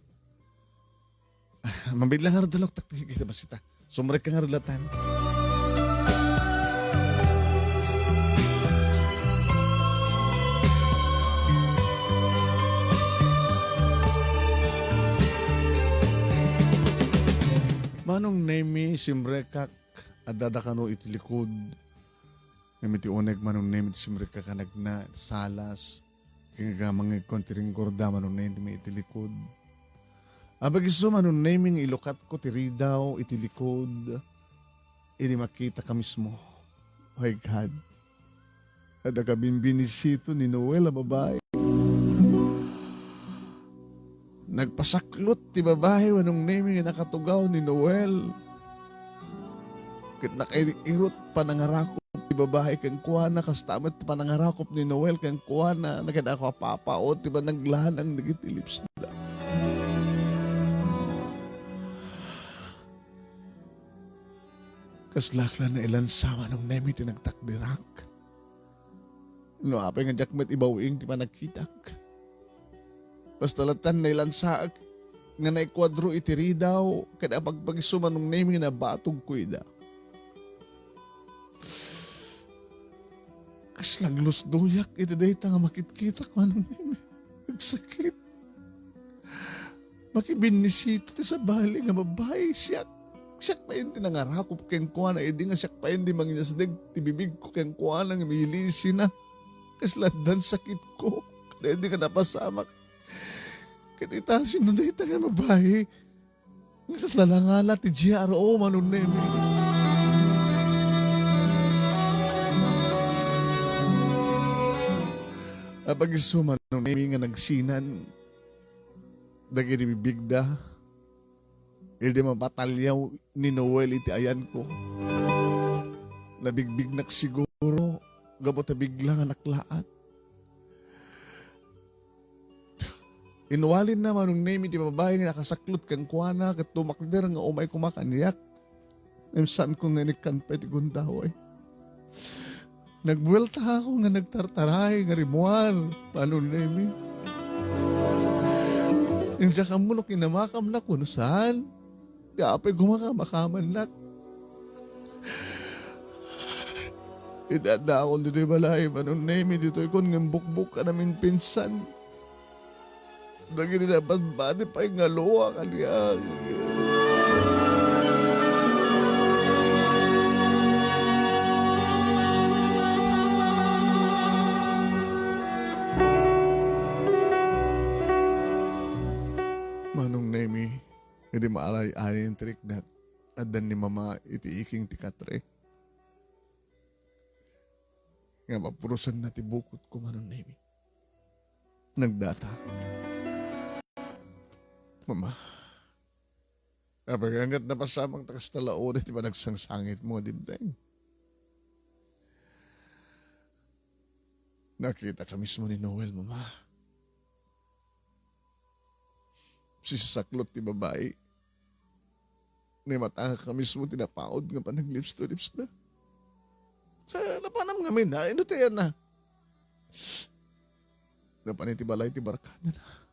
Mabidla ngarud dalok, taktik kita basita. Sumrek ka ngarud latan. Manong Nemi, simrekak, adda da kano iti likud. Ngem iti uneg, Manong Nemi, ti simrekak a nagna, salas. Ken nga mangegko ti ringgorda, Manong Nemi, iti likud. Apay isu, Manong Nemi, nga ilukatko ti ridaw iti likud. Idi makitaka mismo. My God. Adda kabinbinisito ni Noel a babai. Nagpasaklot ti babai, Manong Nemi, nga nakatugaw ni Noel. Ket nakair-irot panangarakop ti babai kenkuana, kasta met ti panangarakop ni Noel kenkuana, ket nakapapaot ti panaglanang dagiti lipsda. Kaslak la nailansa, Manong Nemi, ti nagtakderak. No apay nga diak met ibaw-ing ti panagkitak. Basta latan nailansaak nga naikuadro iti ridaw, ket apagpagiso, Manong Nemi, nga nabatogko ida. Kasla aglusdoyak iti dayta nga makitkitak, Manong Nemi. Agsakit. Makibinnisito ti sabali nga babai, siak. Siak pay ti nangarakop kenkuana idi nga siak pay ti manginyasdeg ti bibigko kenkuana nga milisina. Kasla addan sakitko. Kada idi nga napasamak. Ket ita, sino dayta nga babai? Nga kasla langala ti G R O, Manong Nemi. Apay isu, Manong Nemi, nga nagsinan dagiti bibigda, idi mapataliaw ni Noel iti ayanko. Nabigbignak siguro, gapu ta bigla nga naklaat. Inwalinna, Manong Nemi, ti babai nga nakasaklot kenkuana ket tumakder nga umay koma kaniak. Ngem saanko nga inikkan pay ti gundaway. Nagbuelta ako nga nagtartaray nga rimmuar, Manong Nemi. Ngem diak ammo no kinamakamnak wenno saan. Ti apay koma nga makamannak. Iti addaakon ditoy balay, Manong Nemi, ditoy kon ngem bukbok a naminpinsan. Dagiti nabadbati pay nga lua kaniak. Manong Nemi, idi maalay-alay ti riknak, addan ni Mama iti iking ti katre. Nga mapurosanna ti bukotko, Manong Nemi. Nagdata. Mama, apay nga ket napasamak ta kasta la unay ti panagsangsangitmo nga dimteng? Nakitaka mismo ni Noel, Mama. Sisaklot ti babai. Naimatangak mismo ti napaut nga panaglips to lips da. Sa napanam ngamin, ha? Ino ti ayanna? Napan iti balay ti barkadana.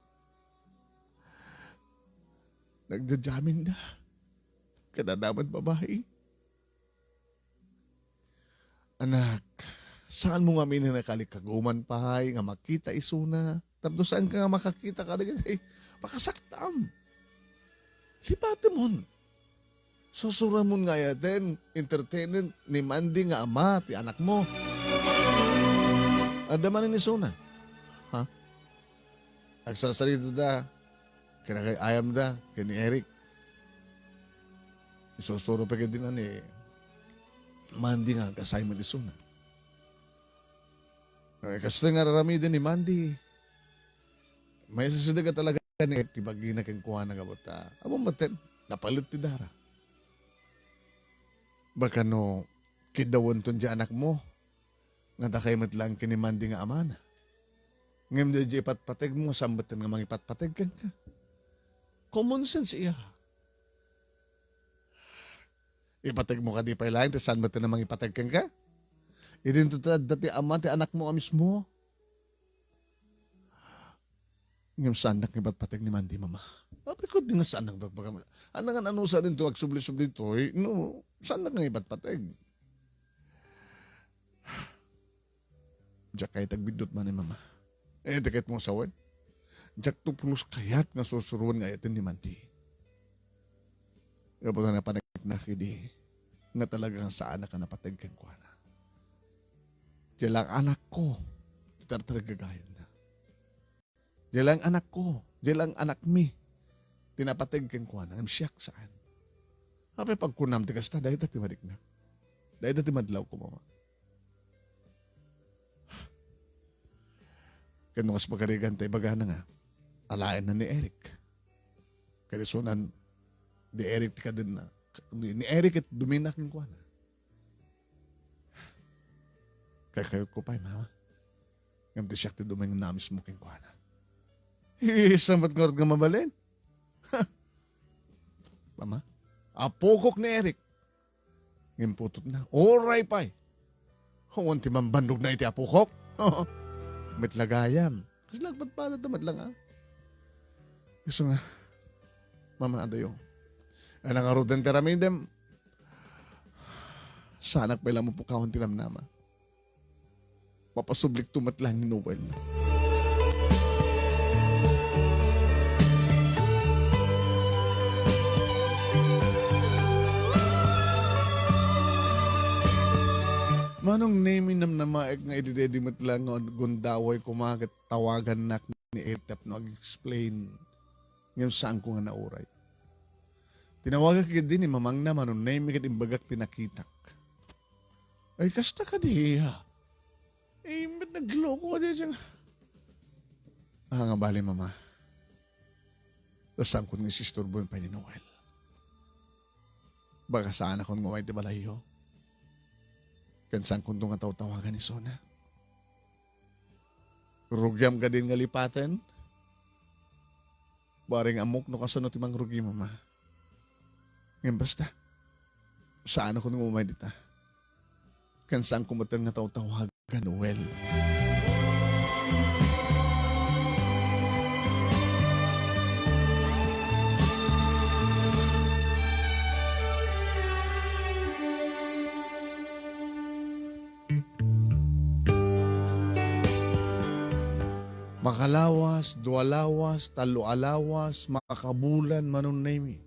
Nagjajaminda. Kadada met babai. Anak, saanmo ngamin a nakalikaguman pay nga makita isuna? Tapno saanka nga makakita kadagiti pakasaktam? Lipatemon. Susuramon nga ayaten, entertainen ni Mandy nga ama ti anakmo. Adda manen isuna? Ha? Agsasaritada, kinakay-ayamda ken ni Eric. Isusuro pay ketdi ni Mandy nga ag-assignment isuna. Ay, kasta nga ar-aramiden ni Mandy. Maisasideg a talaga ni Eric ti bagina kenkuana nga buta. Ammom metten, napalit ti dara. Baka no, kiddawenton ti anakmo, nga dakay met laeng ken ni Mandy nga amana. Ngem daydiay ipatpategmo, saan metten nga mangipatpateg kenka? Common sense iya. Ipategmo kadi pay laeng ti saan metten nga mangipateg kenka? Idinto ta adda ti ama ti anakmo a mismo. Ngem saannak nga ipatpateg ni Mandy, Mama. Apay ketdi nga saannak nga ipatpateg? Ania nga anusa dinto agsubli-subli toy, no, saannak nga ipatpateg? Diak kayat agbiddut manen, Mama. Eh, ti kayatmo a sawen? Diakto pulos kayat nga sursuroen nga ayaten ni Mandy. Gapu ta napaneknak idi nga talaga nga saannak a napateg kenkuana. Diay la anakko ti tartarigagayanna. Diay la anakko, diay la anakmi ti napateg kenkuana, ngem siak saan. Apay pagkunam ti kasta, dayta ti mariknak. Dayta ti madlawko, Mama. Ken no kas pagarigan ta ibagana nga, alaenna ni Eric. Ket isunan, di Eric ti kadenna. Ni, ni Eric ket dumina kenkuana. Kaykayatko pay, Mama. Ngem ti siak ti dumengna mismo kenkuana. Iisa met ngarud nga mabalin. Mama, apokok ni Eric. Ngem putotna. Uray pay. Awan ti mambannogna iti apokok. Met la gayam. Kasla agpadpadata met la nga. Isu nga, Mama, adayo. Ania ngaruden ti aramidem? Saanak pay la mapukawan ti namnama. Mapasublikto met laeng ni Noel. Manong Nemi, namnamaek nga idi-idi met laeng nga agundaway koma ket tawagannak ni Eric tapno ag-explain. Ngem saanko nga nauray. Tinawagak ketdi ni mamangna, Manong Nemi, ket imbagak ti nakitak. Ay, kasta kadi, iya. Eh, ba't nagloko ka dyan? Ah, nga bali, Mama. Ta saankon nga isisturboen pay ni Noel. Baka saanakon nga umay ti balayyo. Ken saankonto nga tawtawagan isuna. Rugiam kadin nga lipaten? Bareng ammok no kasano ti mangrugi, Mama. Ngem basta, saanakon nga umay dita. Ken saanko metten nga tawtawagan, Noel. Makalawas, dua lawas, tallo a lawas, makabulan, Manong Nemi.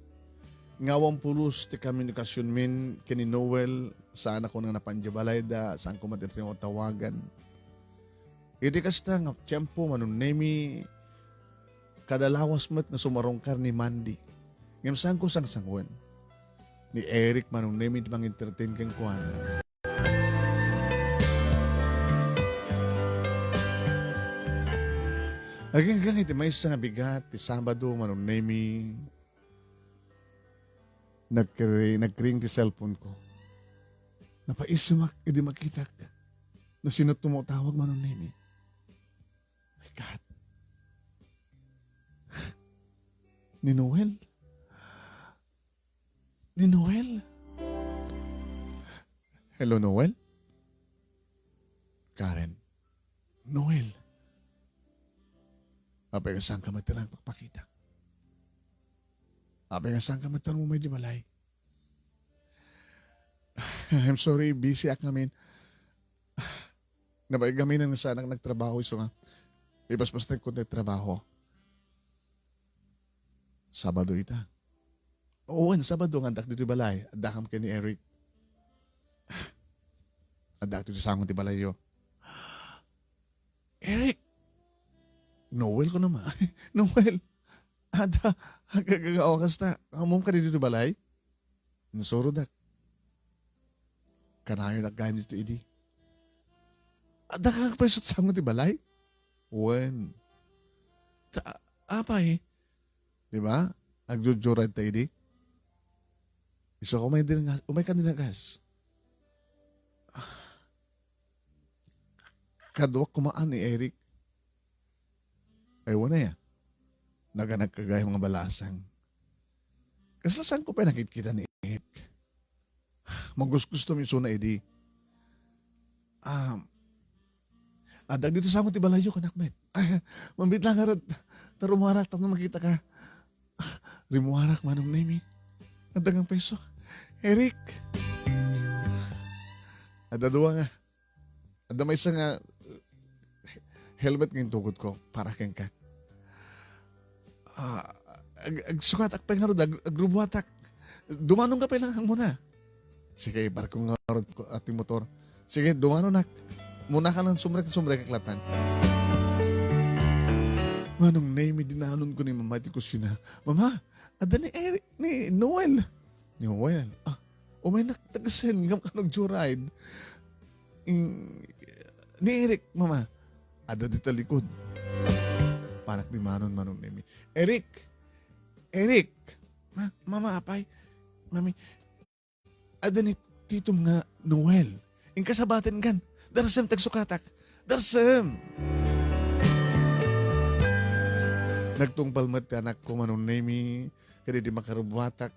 Nga awan pulos ti komunikasionmin ken ni Noel, saan a kun nga napan idiay balayda, saan ko met iti tawagan. Iti kasta nga tiempo, Manong Nemi, kada lawas met nga sumarungkar ni Mandy. Ngem saan ko sangsanguen. Ni Eric, Manong Nemi, ti mangentertain kenkuana. Aginggang iti maysa nga bigat ti Sabado, Manong Nemi, nagkiri-, nagring ti cellphone ko. Napaisimak idi makitak no sino ti umatawag, Manong Nemi. My God. Ni Noel? Ni Noel? Hello, Noel? Karen. Noel. Apay nga saan ka met nagpakpakita? Apay nga saan ka met umay idiay balay? I'm sorry, busy ak ngamin. Nabaig ngamin nga saanak nagtrabaho, isu nga ipaspasnek ko ti trabaho. Sabado ita. Wen, Sabado nga addak ditoy balay. Addakam ken ni Eric. Addak ditoy sango ti balayyo. Eric! Noel ko naman. Noel! Ada, agagawa kasta. Ammom kadi ditoy balay? Insurodak. Kanayon aggayon ditoy idi. Adda ka pay sango ti balay? Wen. Ta-, apay? Di ba? Agjojoyride ta idi. Isu ka umay diri nga, umay ka diri nga gas. Kaduak kumaan ni Eric. Ay, wen aya. Naganak ka gayam nga balasang. Kasla saan ko pay nakitkita ni Eric? Magusgustom isuna idi. Ah, addak ditoy sango ti balayyo, kanak met. Ay, mambit lang ngarud. Ta rummuarak tapno makita ka. Rimmuarak, Manong Nemi. Adda nga peso. Eric. Adda dua nga. Adda maysa nga, uh, helmet nga intugot ko para kenka. Ah, ag-, agsukatak pay ngarud, ag-, agrubbuatak. Dumanon ka pay lang muna. Sige, ipark ko ngarud ko, ah, ti motor. Sige, dumanonak. Muna ka lang sumrek, sumrek ak latan. Manong Nemi, dinanon ko ni Mama ti kusina. Mama, adda ni Eric, ni Noel. Ni Noel. Ah, Umaynak ta gasen, ngem kano agjoyride. In-, ni Eric, Mama, adda dita likod. Panak dimanon, Manong Nemi. Eric! Eric! Ma-, Mama, apay? Mami, adda ni Titom nga Noel. Inka sabaten kan. Darsem, tagsukatak. Darsem! Nagtungpal met ti anakko, Manong Nemi, kadidi makarubbuatak.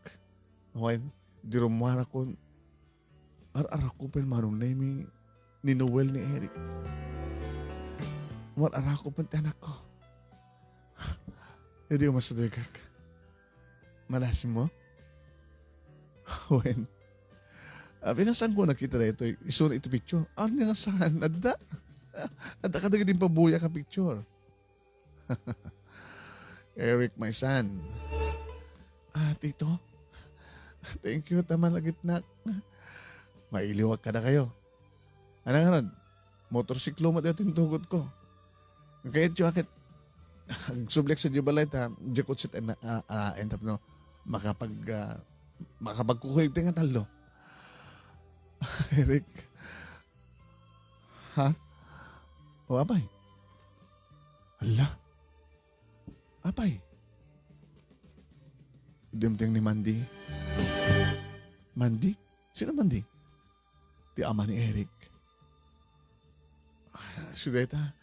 Wen, idi rummuarakon, ar-arakko pay Manong Nemi ni Noel ni Eric. Mar-arakko pay ti anakko. Idi umasidegak. Malasim mo? Wen. Apay nga saan ko nakita daytoy? Isu nga iti picture. Ania nga saan? Adda? Adda kadagiti impabuyak a picture. Eric, my son. Ah, Tito? Thank you, ta malagipnak. Mailiwak kadakayo. Ania ngarud? Motorsiklo met daytoy intugot ko. Kayatyo a ket agsubli ak sadiay balay ta, diak utsit en-, a, a, en tapno makapag-, a, makapagkukuyog ti nga tallo. Eric. Ha? O, apay? Hala. Apay? Dimteng ni Mandy. Mandy? Sino Mandy? Ti ama ni Eric. Ah, si Deta.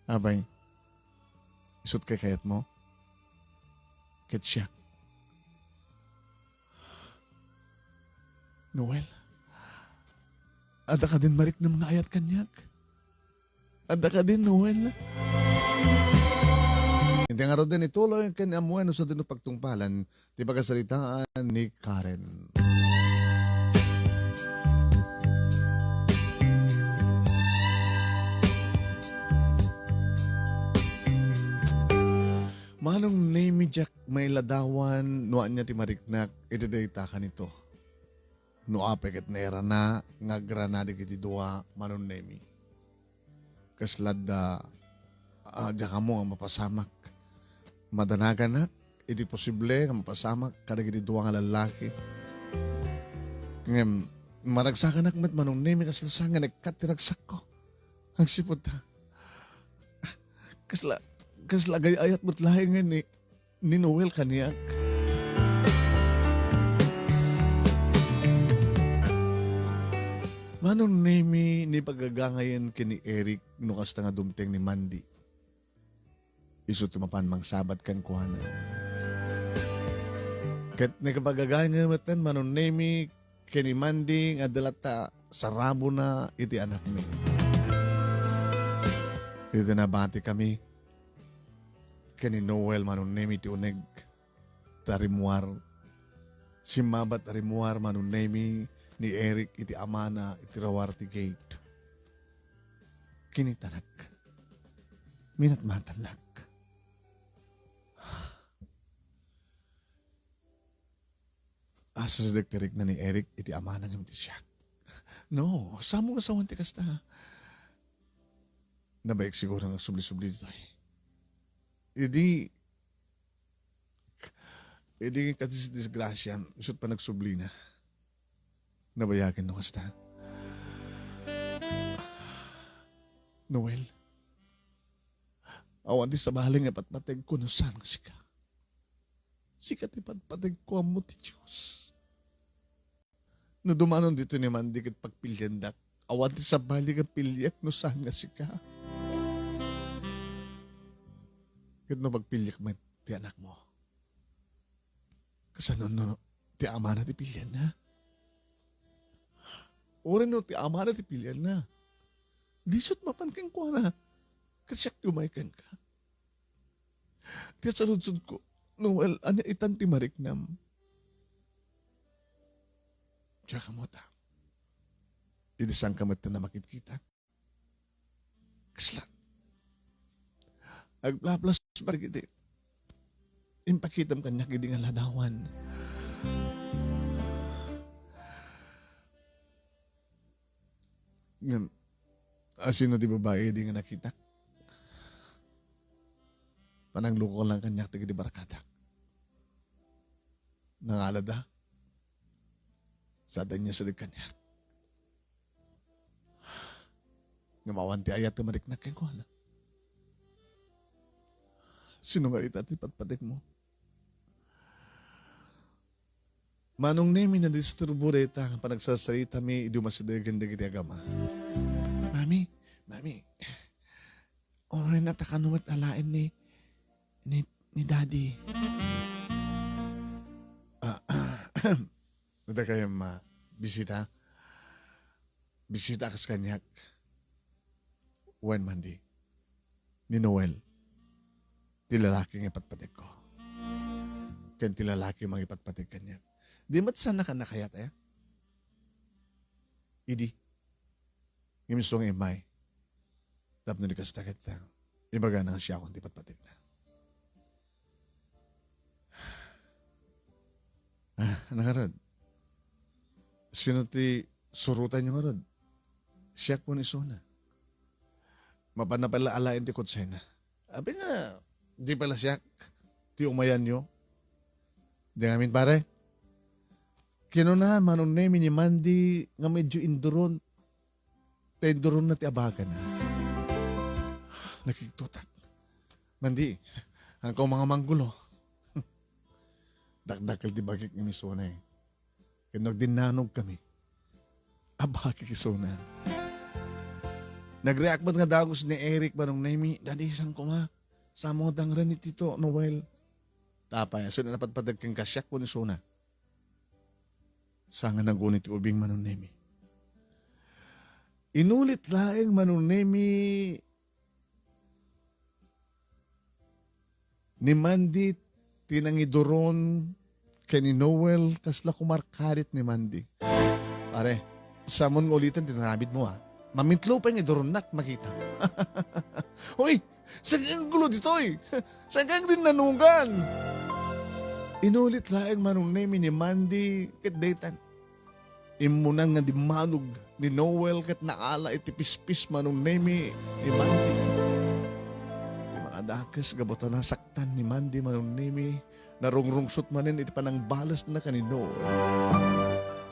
Apay, isut' kay kayatmo? Ket siak. Noel, adda kadin mariknam nga ayat kaniak? Adda kadin, Noel? Iti ngaruden, ituloy ken ammoen no sadino pagtungpalan ti pagasaritaan ni Karen. Manong Nemi, diak mailadawan no ania ti mariknak iti dayta kanito. No apay ket nairana nga agrana dagiti dua, Manong Nemi. Kasla adda, ah, diak ammo nga mapasamak. Madanaganak iti posible nga mapasamak kadagiti dua nga lallaki. Ngem, maragsakanak met, Manong Nemi, kasla saan nga naikkat ti ragsakko. Agsipud ta, kasla, kasla agay-ayat met laeng ni, ni Noel kaniak. Manong Nemi, nipagagangayen ken ni Eric no kasta nga dumteng ni Mandy. Isu ti mapan mangsabat kenkuana. Ket nagpagagangayen metten, Manong Nemi, ken ni Mandy nga adda latta sarabona iti anakmi. Iti nabatikami ken ni Noel, Manong Nemi, ti uneg ta rimmuar. Simmabat a rimmuar, Manong Nemi, ni Eric iti amana iti ruar ti gate. Kinitanak. Minatmatannak. Asasidek ti rikna ni Eric iti amana ngem ti siak. No, saan nga sawen ti kasta? Nabaek siguro nga agsubli-subli ditoy. Idi, idi kadisgrasya, isut panagsublina. Nabayagen no kasta. Noel, awan ti sabali nga patpategko no saan nga sika. Sika ti patpategko, ammo ti Dios. No dumanon ditoy ni Mandy ket pagpiliandak, awan ti sabali nga piliek no saan nga sika. Ket no pagpiliek met ti anakmo, kasano no ti amana ti pilianna? Uray no ti amana ti pilianna, disut mapan kenkuana, ket siak ti umay kenka. Ti saludsodko, Noel, ania itan ti mariknam? Diak ammo ta. Idi saanka met a makitkitak. Kasla. Agplaplas ba iti impakitam kaniak idi nga ladawan? Ngem, asino ti babai idi nga nakitak? Panangluko lang kaniak dagiti barkadak. Nangalada. Sada niya sa kaniak. Ngem awan ti ayat ti mariknak kenkuana. Sino nga ita ti patpategmo? Manong Nemi, nadisturbo dayta nga panagsarsaritami idi umasidegen dagiti agama. Mami, mami, uray na ta kano met alaen ni, ni, ni Daddy. Ah, adda kayam, ah, bisita? Bisita kas kaniak. Wen, Mandy, ni Noel, ti lalaki nga ipatpategko. Ken ti lalaki mangipatpateg kaniak. Di met saan a kayat, eh? Idi. Ngem isu nga immay. Tapno di kasta ket, ah, ibagana nga siakon ti patpategna. Ah, ano ngarud? Sino ti surotanyo ngarud? Siak wenno isuna? Mapanna pala alaen ti kutsena. Abi nga, di pala siak ti umayanyo. Di ngamin, pare. Kinuna, Manong Nemi, ni Mandy nga medyo induron. Ta induronna ti abagana. Nakigtutak. Mandy, haanka manggulo. Dakdakkel ti bagik ni Misuna, eh. Ken no agdinnanogkami, abagik isuna. Nagreact met nga dagus ni Eric, Manong Nemi, "Daddy, saan koma? Saan mo nga dangren ni Tito Noel?" Tapay, asino napatpateg kenka, siak wenno isuna? Saan nga naguni ti ubing, Manong Nemi? Inulit laeng, Manong Nemi, ni Mandy ti nangiduron ken ni Noel, kasla kumarkarit ni Mandy. Pare, saanmon nga uliten ti naramidmo, ah. Mamitlo pay nga iduronnak, makita. Hoy! Saan kayat nga aggulo ditoy? Saan kayat nga dinnanugan? Inulit laeng Manong Nemi ni Mandy ket daytan. Immunan nga dimmanog ni Noel ket naala iti pispis Manong Nemi ni Mandy. Ti makadakes gapu ta nasaktan ni Mandy Manong Nemi, narungrungsot manen iti panangbalesna ken ni Noel.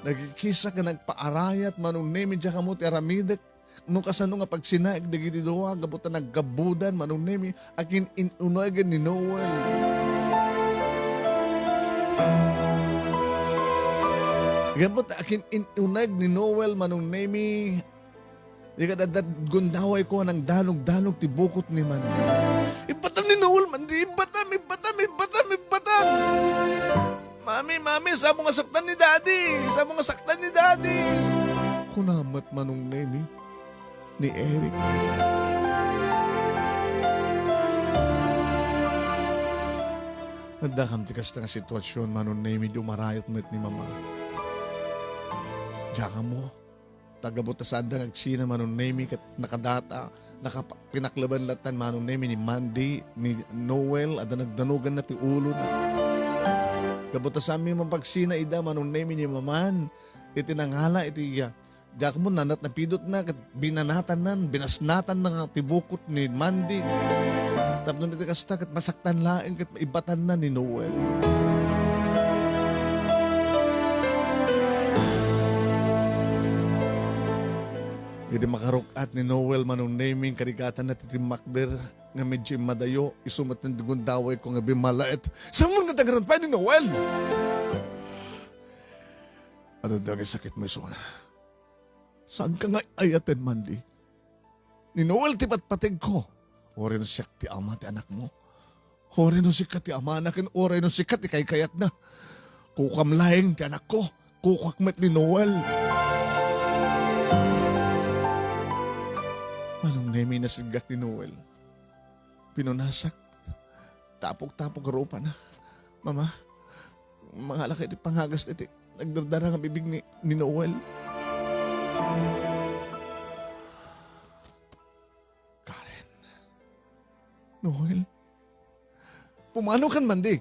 Nagkikisa ken nagpaarayat Manong Nemi, diak ammo ti aramidek no kasano nga pagsinaek dagiti dua gapu ta naggabbudan Manong Nemi, akin-in-unegen ni Noel. Gapu ta akin-in-uneg ni Noel Manong Nemi, di kadagdagundaway ko a nangdanogdanog ti bukot ni Mandy. Ibbatam ni Noel, Mandy! Ibbatam! Ibbatam! Ibbatam! Ibbatam! "Mami, Mami, saan mo nga saktan ni Daddy? Saan mo nga saktan ni Daddy?" Kuna met Manong Nemi ni Eric. Adda kam ti kasta nga sitwasyon, Manong Nemi, dumarayat met ni Mama. Diak ammo. Ta gapu ta saanda nga agsina Manong Nemi ket nakadata, nakapa-, pinakleban latta Manong Nemi ni Mandy, ni Noel, adda nagdanoganna ti ulona. Gapu ta saanmi mapagsina ida Manong Nemi ni Maman, iti nangala iti, ah, diak mo nanat napidotna ket binanatannan, binasnatanna nga ti bukot ni Mandy. Tapno iti kasta ket masaktan laeng ket ibbatanna ni Noel. Idi makaruk-at ni Noel Manong Nemi, karigatanna ti timmakder nga medyo immadayo, isu met ti gundaway ko nga bimmalaet. Saan mo nga dagaran pay ni Noel? Adda dagiti sakit mo isuna. Saan ka nga ay-ayaten, Mandy? Ni Noel ti patpategko. Uray no siak ti ama ti anakmo. Uray no sika ti amana ken uray no sika ti kaykayatna. Kukam laeng ti anakko. Kukak met ni Noel. Manong Nemi, nasidgak ni Noel. Pinunasak. Tapok-tapok a rupana. Mama, mangalaka iti pangagas iti nagdardara nga bibig ni, ni Noel. Karen. Noel. Pumanokan, Mandy.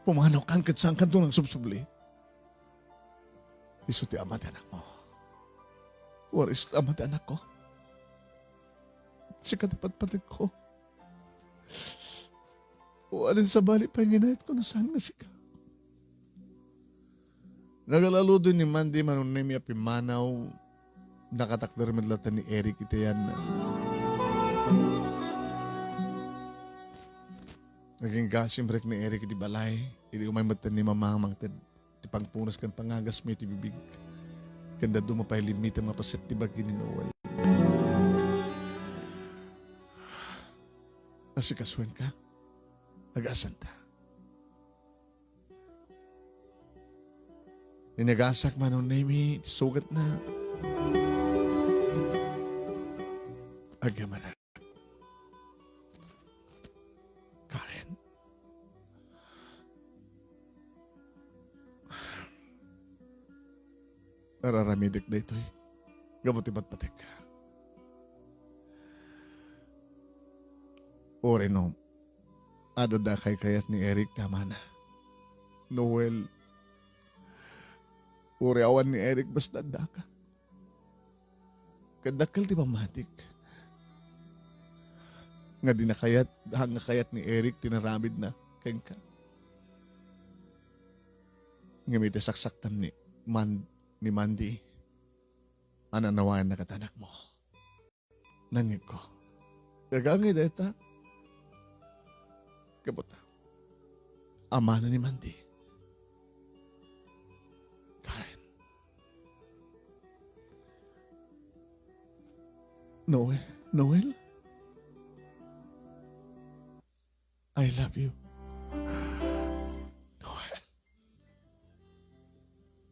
Pumanokan ket saankanto nagsubsubli. Isu ti ama ti anakmo. Uray isu ti ama ti anakko. Sika ti patpategko. O, alin sabali pay nga inayatko no saan nga sika? Nagalaludoy ni Mandy Manong Nemi a pimmanaw, nakatakder met latta ni Eric iti ayanna. Nagingga simrek ni Eric iti balay, idi umay metten ni Mama nga mangted ti pangpunas ken pangagasmi iti bibig, ken dadduma pay limmitem nga paset ti bagi ni Noel. Asikasoenka, agasanta. Inagasak Manong Nemi ti sugatna. Agyamanak. Karen. Araramidek daytoy gapu ti patpatek. Uray no, adda kaykayat ni Eric ti amana. Noel, uray awan ni Eric, basta addaka. Ket dakkel ti pammatik nga di nakayat, nga kayat ni Eric ti naramidna kenka. Ngem iti saksaktam ni Man-, ni Mandy, ananawayanna ket anakmo. Nangngegko. Agangay dayta. Gapu ta, amana ni Mandy. Karen. Noel? Noel? I love you. Noel.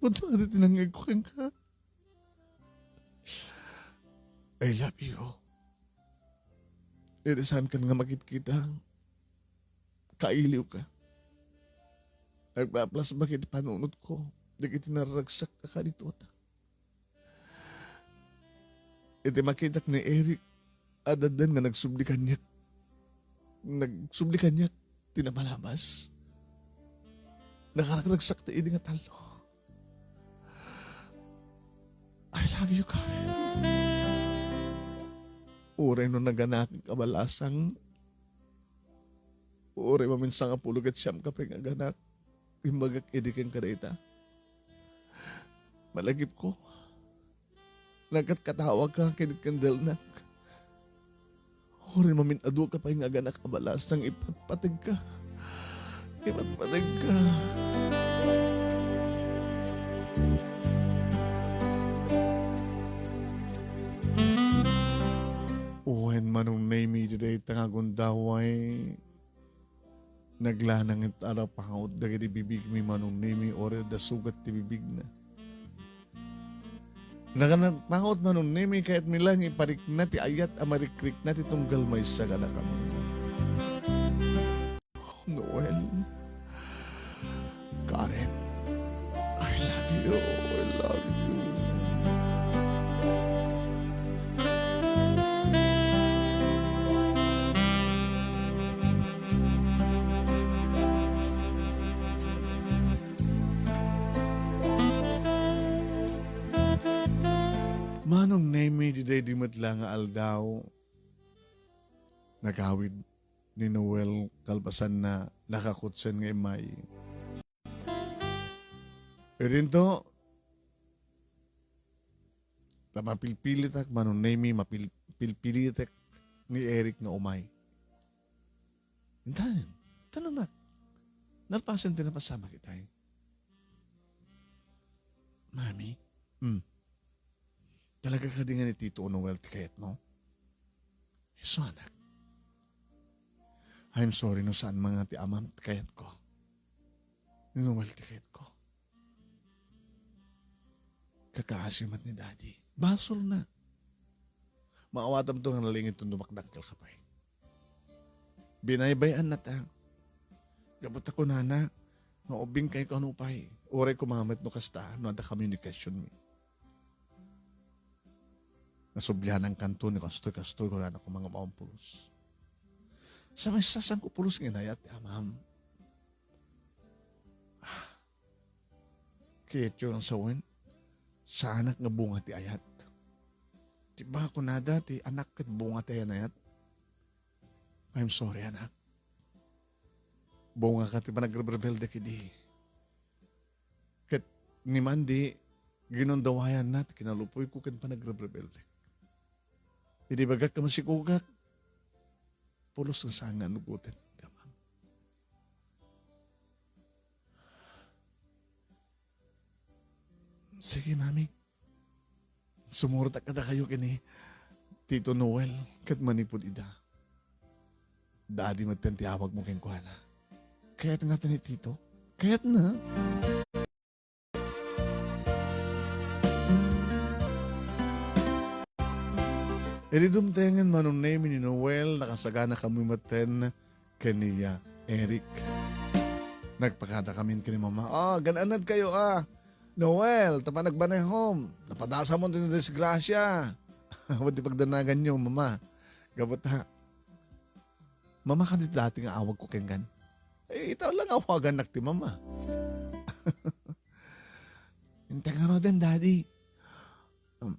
Punto na ti nangngegko kenka. I love you. Iti saankan nga makitkita, kailiwka. Agpaplasbak iti panunotko dagiti naragsak a kalituotak. Iti makitak ni Eric, Adda nga nagsubli kaniak. Nagsubli kaniak ti napalabas. Nakaragragsak ta idi nga tallo. I love you, Karen. Uray no naganak a balasang, uray mamin sangapulo ket siam ka pay nga aganak, imbagak idi kenka dayta. Malagipko. Nagkatkatawagka ken itken delnak. Uray mamin adu ka pay nga aganak a balasang, ipatpategka. Ipatpategka. Wen, Manong Nemi, iti dayta nga gundaway, naglanang iti arapaut dagiti bibigmi, Manong Nemi, uray adda sugat ti bibigna. Nakanagpaut, Manong Nemi, kayatmi lang iparikna ti ayat a marikrikna ti tunggal maysa kadakami. Noel, Karen, I love you. I love you too. Manong Nemi, daydi met la nga aldaw, nagawid ni Noel kalpasanna, nakakutsen nga immay. Idinto, ta mapilpilitak, Manong Nemi, mapil-, pilpilitak ni Eric nga umay. Intan, tananak. Nalpasen ti napasamak itay. Mami? Hmm. Talaga kadi nga ni Tito Noel ti kayatmo? Isu, anak. I'm sorry no saan man nga ti amam ti kayatko. Ni Noel ti kayatko. Kakaasi met ni Daddy. Basolna. Maawatam to nga nalingit ton dumakdakkel ka pay. Binaybay-anna ta. Gapu ta kunana, nga ubbing kayo kano pay. Uray koma met no kasta, no adda communication mi. Nasublianan kanto ni kastoy, kastoy, kunana koma nga maampulos. Sa may sasang ko pulos nga inayat ti amam. Ah, kayatyo nga sawen, saanak nga bunga ti ayat. Ti ba kunada, ti anak ket bunga ti ayan-ayat. I'm sorry, anak. Bunga ka ti panagrebrebelde kidi. Ket ni Mandy, ginundawayanna ti kinalupoyko ken panagrebrebelde. Idi bagak nga masikugak, pulos nga saan nga anugoten, kamam. Sige, Mami. Sumurot kadakayo ken ni Tito Noel ket manipud ida. Daddy met ti awagmo kenkuana. Kayat nga ni Tito? Kayatna? Idi dumtengen, Manong Nemi, ni Noel, nakasagana kami metten ken ni, ah, Eric. Nagpakada kami ken ni Mama. "Ah, gan-anad kayo, ah. Noel, ta panagbanehom. Napadasam ti disgrasya." Awan ti pagdanaganyo, Mama. Gapu ta, Mama, kadi dati nga awagko kenkan. Eh, ita lang awagannak ti Mama. Intay ngaruden, Daddy. Um,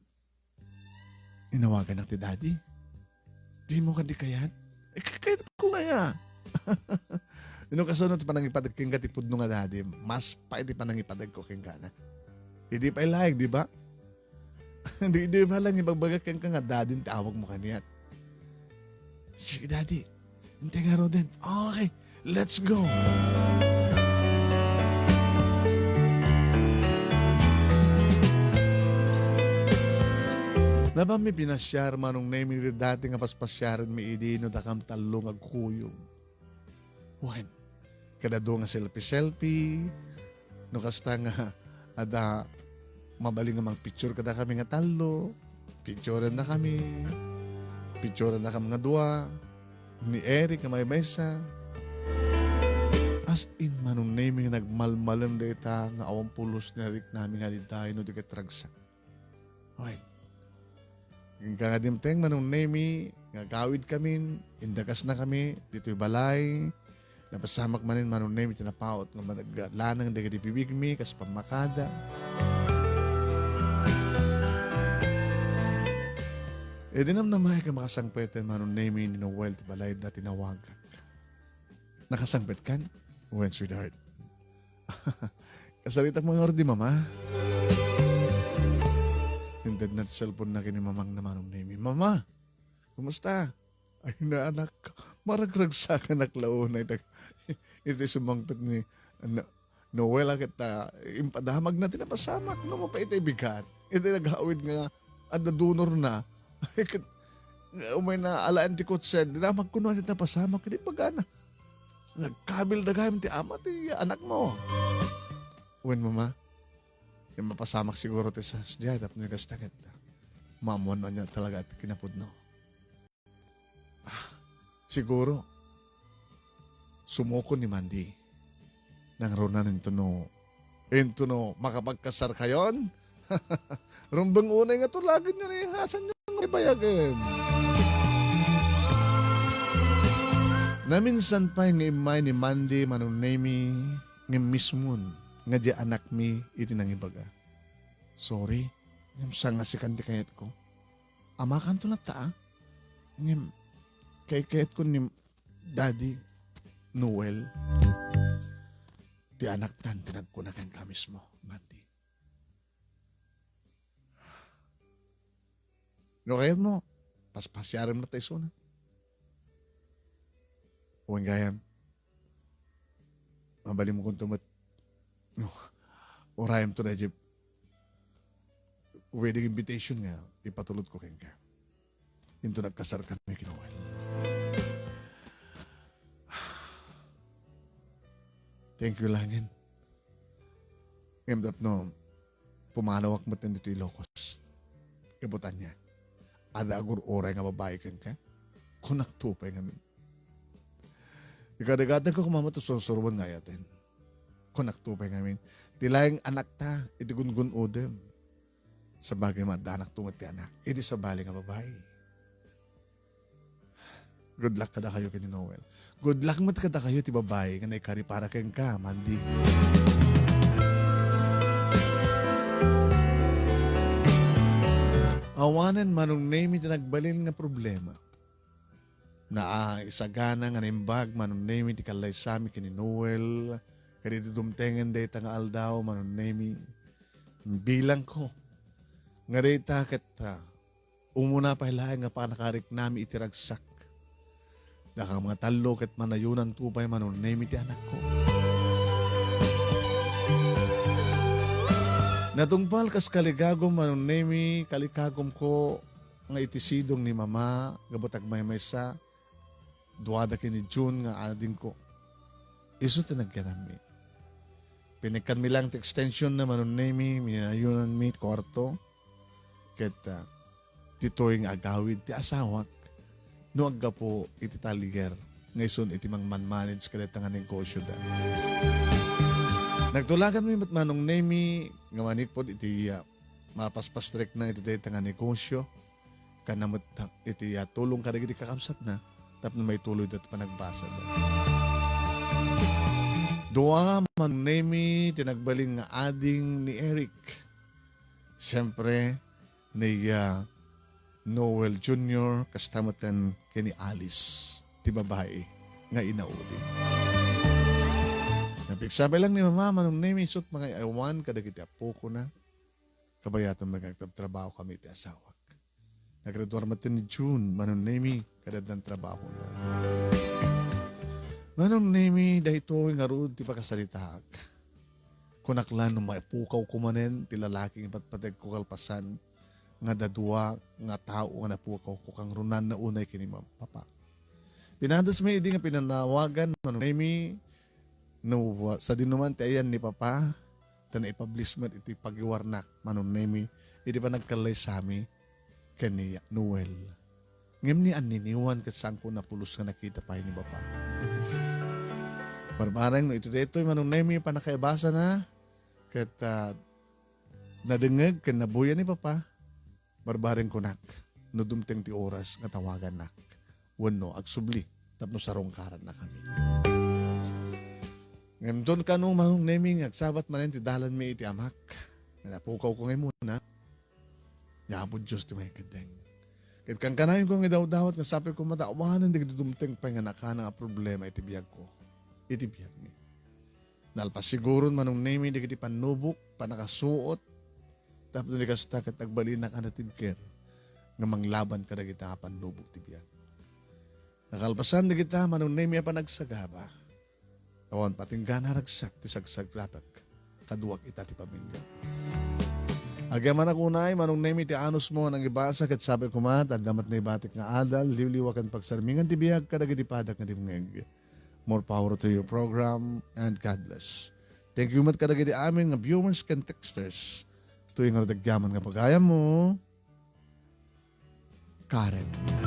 Inawaganak ti Daddy. Dimo kadi kayat? Eh, kayatko nga ya. No kasano ti panangipadek kenka ti pudno nga Daddy, mas pay ti panangipadekko kenkana. Idi pay laeng, di ba? Di, di ba lang ibagbaga kenka nga Daddy ti awagmo kaniak? Sige, Daddy. Intay ngaruden. Okay. Let's go! Nabanmi pinasiar, Manong Nemi, dati nga paspasiarenmi idi no dakam tallo nga agkuyog. Wen, kadadu nga selfie-selfie, no kasta nga adda mabalin nga mangpicture kadakami nga tallo, picturennakami, picturennakami nga dua, ni Eric nga maymaysa. As in, Manong Nemi, nga nagmalmalem dayta nga awan pulos ni Eric nami nga dita, no di ket ragsak. Oy. Inka nga dimteng, Manong Nemi, nga agawidkamin, indakasnakami ditoy balay. Napasamak manen, Manong Nemi, ti napaut nga managlaneng dagiti bibigmi kas pammakada. Idi namnamaek nga makasangpeten, Manong Nemi, ni Noel ti balayda, tinawagak. "Nakasangpetkan?" "Wen, sweetheart." "Kasaritak nga ngarud ni Mama." Intedna ti cellphone-na ken ni Mamangna, Manong Nemi. "Mama, kumusta?" "Ay na, anak, maragragsakanak la unay dag-, iti sumangpet ni, ano, Noel, a ket, ah, impadamagna ti napasamak. No mapait a bigat iti nagawid nga adda donorna." Ay, ket, umayna alaen ti kotse, dinamag kuno ti napasamak iti bagana. "Nagkabil da gayam ti ama ti anakmo." "Wen, Mama, ti mapasamak siguro ti sasdiay tapno kasta ket maammoan ania talaga ti kinapudno." "Ah, siguro, sumukon ni Mandy. Nangruna intono, intono makapagkasarkayon?" "Rumbeng unay nga tulagenyo ni hasanyo nga ibayagen." Naminsan pay nga immay ni Mandy, Manong Nemi, ngem mismon nga di anakmi iti nangibaga. "Sorry, ngem sangasikan ti kayatko. Amakanto latta, ah. Ngem, kaikayatko ni Daddy Noel. Ti anaktan ti nagkuna kenka mismo, Mandy. No kayatmo, paspasiarem latta isuna. Wen gayam, mabalinmo kunto met. No, urayamto daydi wedding invitation nga ipatulodko kenka. Inton agkasarkami ken Noel." "Thank you laengen. Ngem tapno pumanawak met ditoy Ilocos, gapu ta ania, adda agur-uray nga babai kenka?" Kunakto pay ngamin. Ikadagatengko koma met ti sursuroen nga ayaten. Kunakto pay ngamin, ti laeng anakta iti gungun-odem. Sabagay, maaddanakto met ti anak iti sabali nga babai. Good luck kadakayo ken ni Noel. Good luck met kadakayo ti babai nga naikari para kenka, Mandy. Awanen, Manong Nemi, ti nagbalin nga problema. Naisagana nga naimbag, Manong Nemi, ti kallaysami ken ni Noel. Ket idi dumtengen dayta nga aldaw, Manong Nemi, bilangko nga dayta ket, ah, umuna pay laeng nga panakariknami iti ragsak. Daka nga tallo ket manayunanto pay, Manong Nemi, ti anakko. Natungpal kas kaligagum, Manong Nemi, kalikagumko nga iti sidong ni Mama, gapu ta agmaymaysa, duada ken ni June nga adingko. Isu ti nagyanammi. Pinikkanmi laeng ti extensionna, Manong Nemi, minayunanmi ti kuarto. Ket, ah, ditoy nga agawid ti asawak no aggapu iti talyer nga isun iti mangmanmanage kadayta nga negosyoda. Nagtulaganmi met, Manong Nemi, nga manipud iti, ah, mapaspastrikna iti dayta nga negosyo. Kanna met iti, ah, tulong kadagiti kakabsatna tapno maituloyda ti panagbasada. Dua, Manong Nemi, ti nagbalin nga ading ni Eric. Siempre, ni, ah, Noel Junior, kasta met ken ni Alice, ti babai nga inaudi. Napigsa pay laeng ni Mama, Manong Nemi, isut' mangay-aywan kadagiti appokona. Kabayaten met nga agtrabtrabahokami iti asawak. Nagraduar met ni June, Manong Nemi, ket addan trabahona. Manong Nemi, daytoy ngarud ti pakasaritaak. Kunak la no maipukawko manen ti lalaki nga ipatpategko kalpasan nga adda dua nga tao nga napukawko kangrunanna unay ken ni Mama, Papa. Pinadasmi idi nga pinanawagan, Manong Nemi, no, ah, sadinoman ti ayan ni Papa, ta naipublish met iti pagiwarnak, Manong Nemi, iti panagkallaysami ken ni Noel. Ngem ni anniniwan ket saanko napulos nga nakita pay ni Papa. Barbareng no iti daytoy, Manong Nemi, pannakaibasana ket, ah, nadengngeg ken nabuya ni Papa, barbareng kunak, no dumteng ti oras nga tawagannak wenno agsubli tapno sarungkarannakami. Ngem inton kano, Manong Nemi, nga agsabat manen ti dalanmi iti Amak, nga napukawko nga immuna, ni Apo Dios ti mangikeddeng. Ket kankanayonko nga idawdawat nga sapay koma ta awanen dagiti dumteng pay nga nakana nga problema iti biagko, iti biagmi. Nalpas siguron, Manong Nemi, dagiti pannubok, pannakasuot, tapno di kasta ket agbalinak a natibker nga manglaban kadagita a pannubok ti biag. Nakalpasan dagita, Manong Nemi, a panagsagaba, awan patinggana a ragsak ti sagsagrapek kaduak ita ti pamilya. Agyamanak unay, Manong Nemi, ti anusmo a nangibasa ket sapay koma ta adda met naibatik nga adal, liwliwa ken pagsarmingan ti biag kadagiti padak nga dimngeg. More power to your program and God bless. Thank you met kadagiti amin nga viewers ken texters. Tuy nga rudagyaman nga pagayammo, Karen.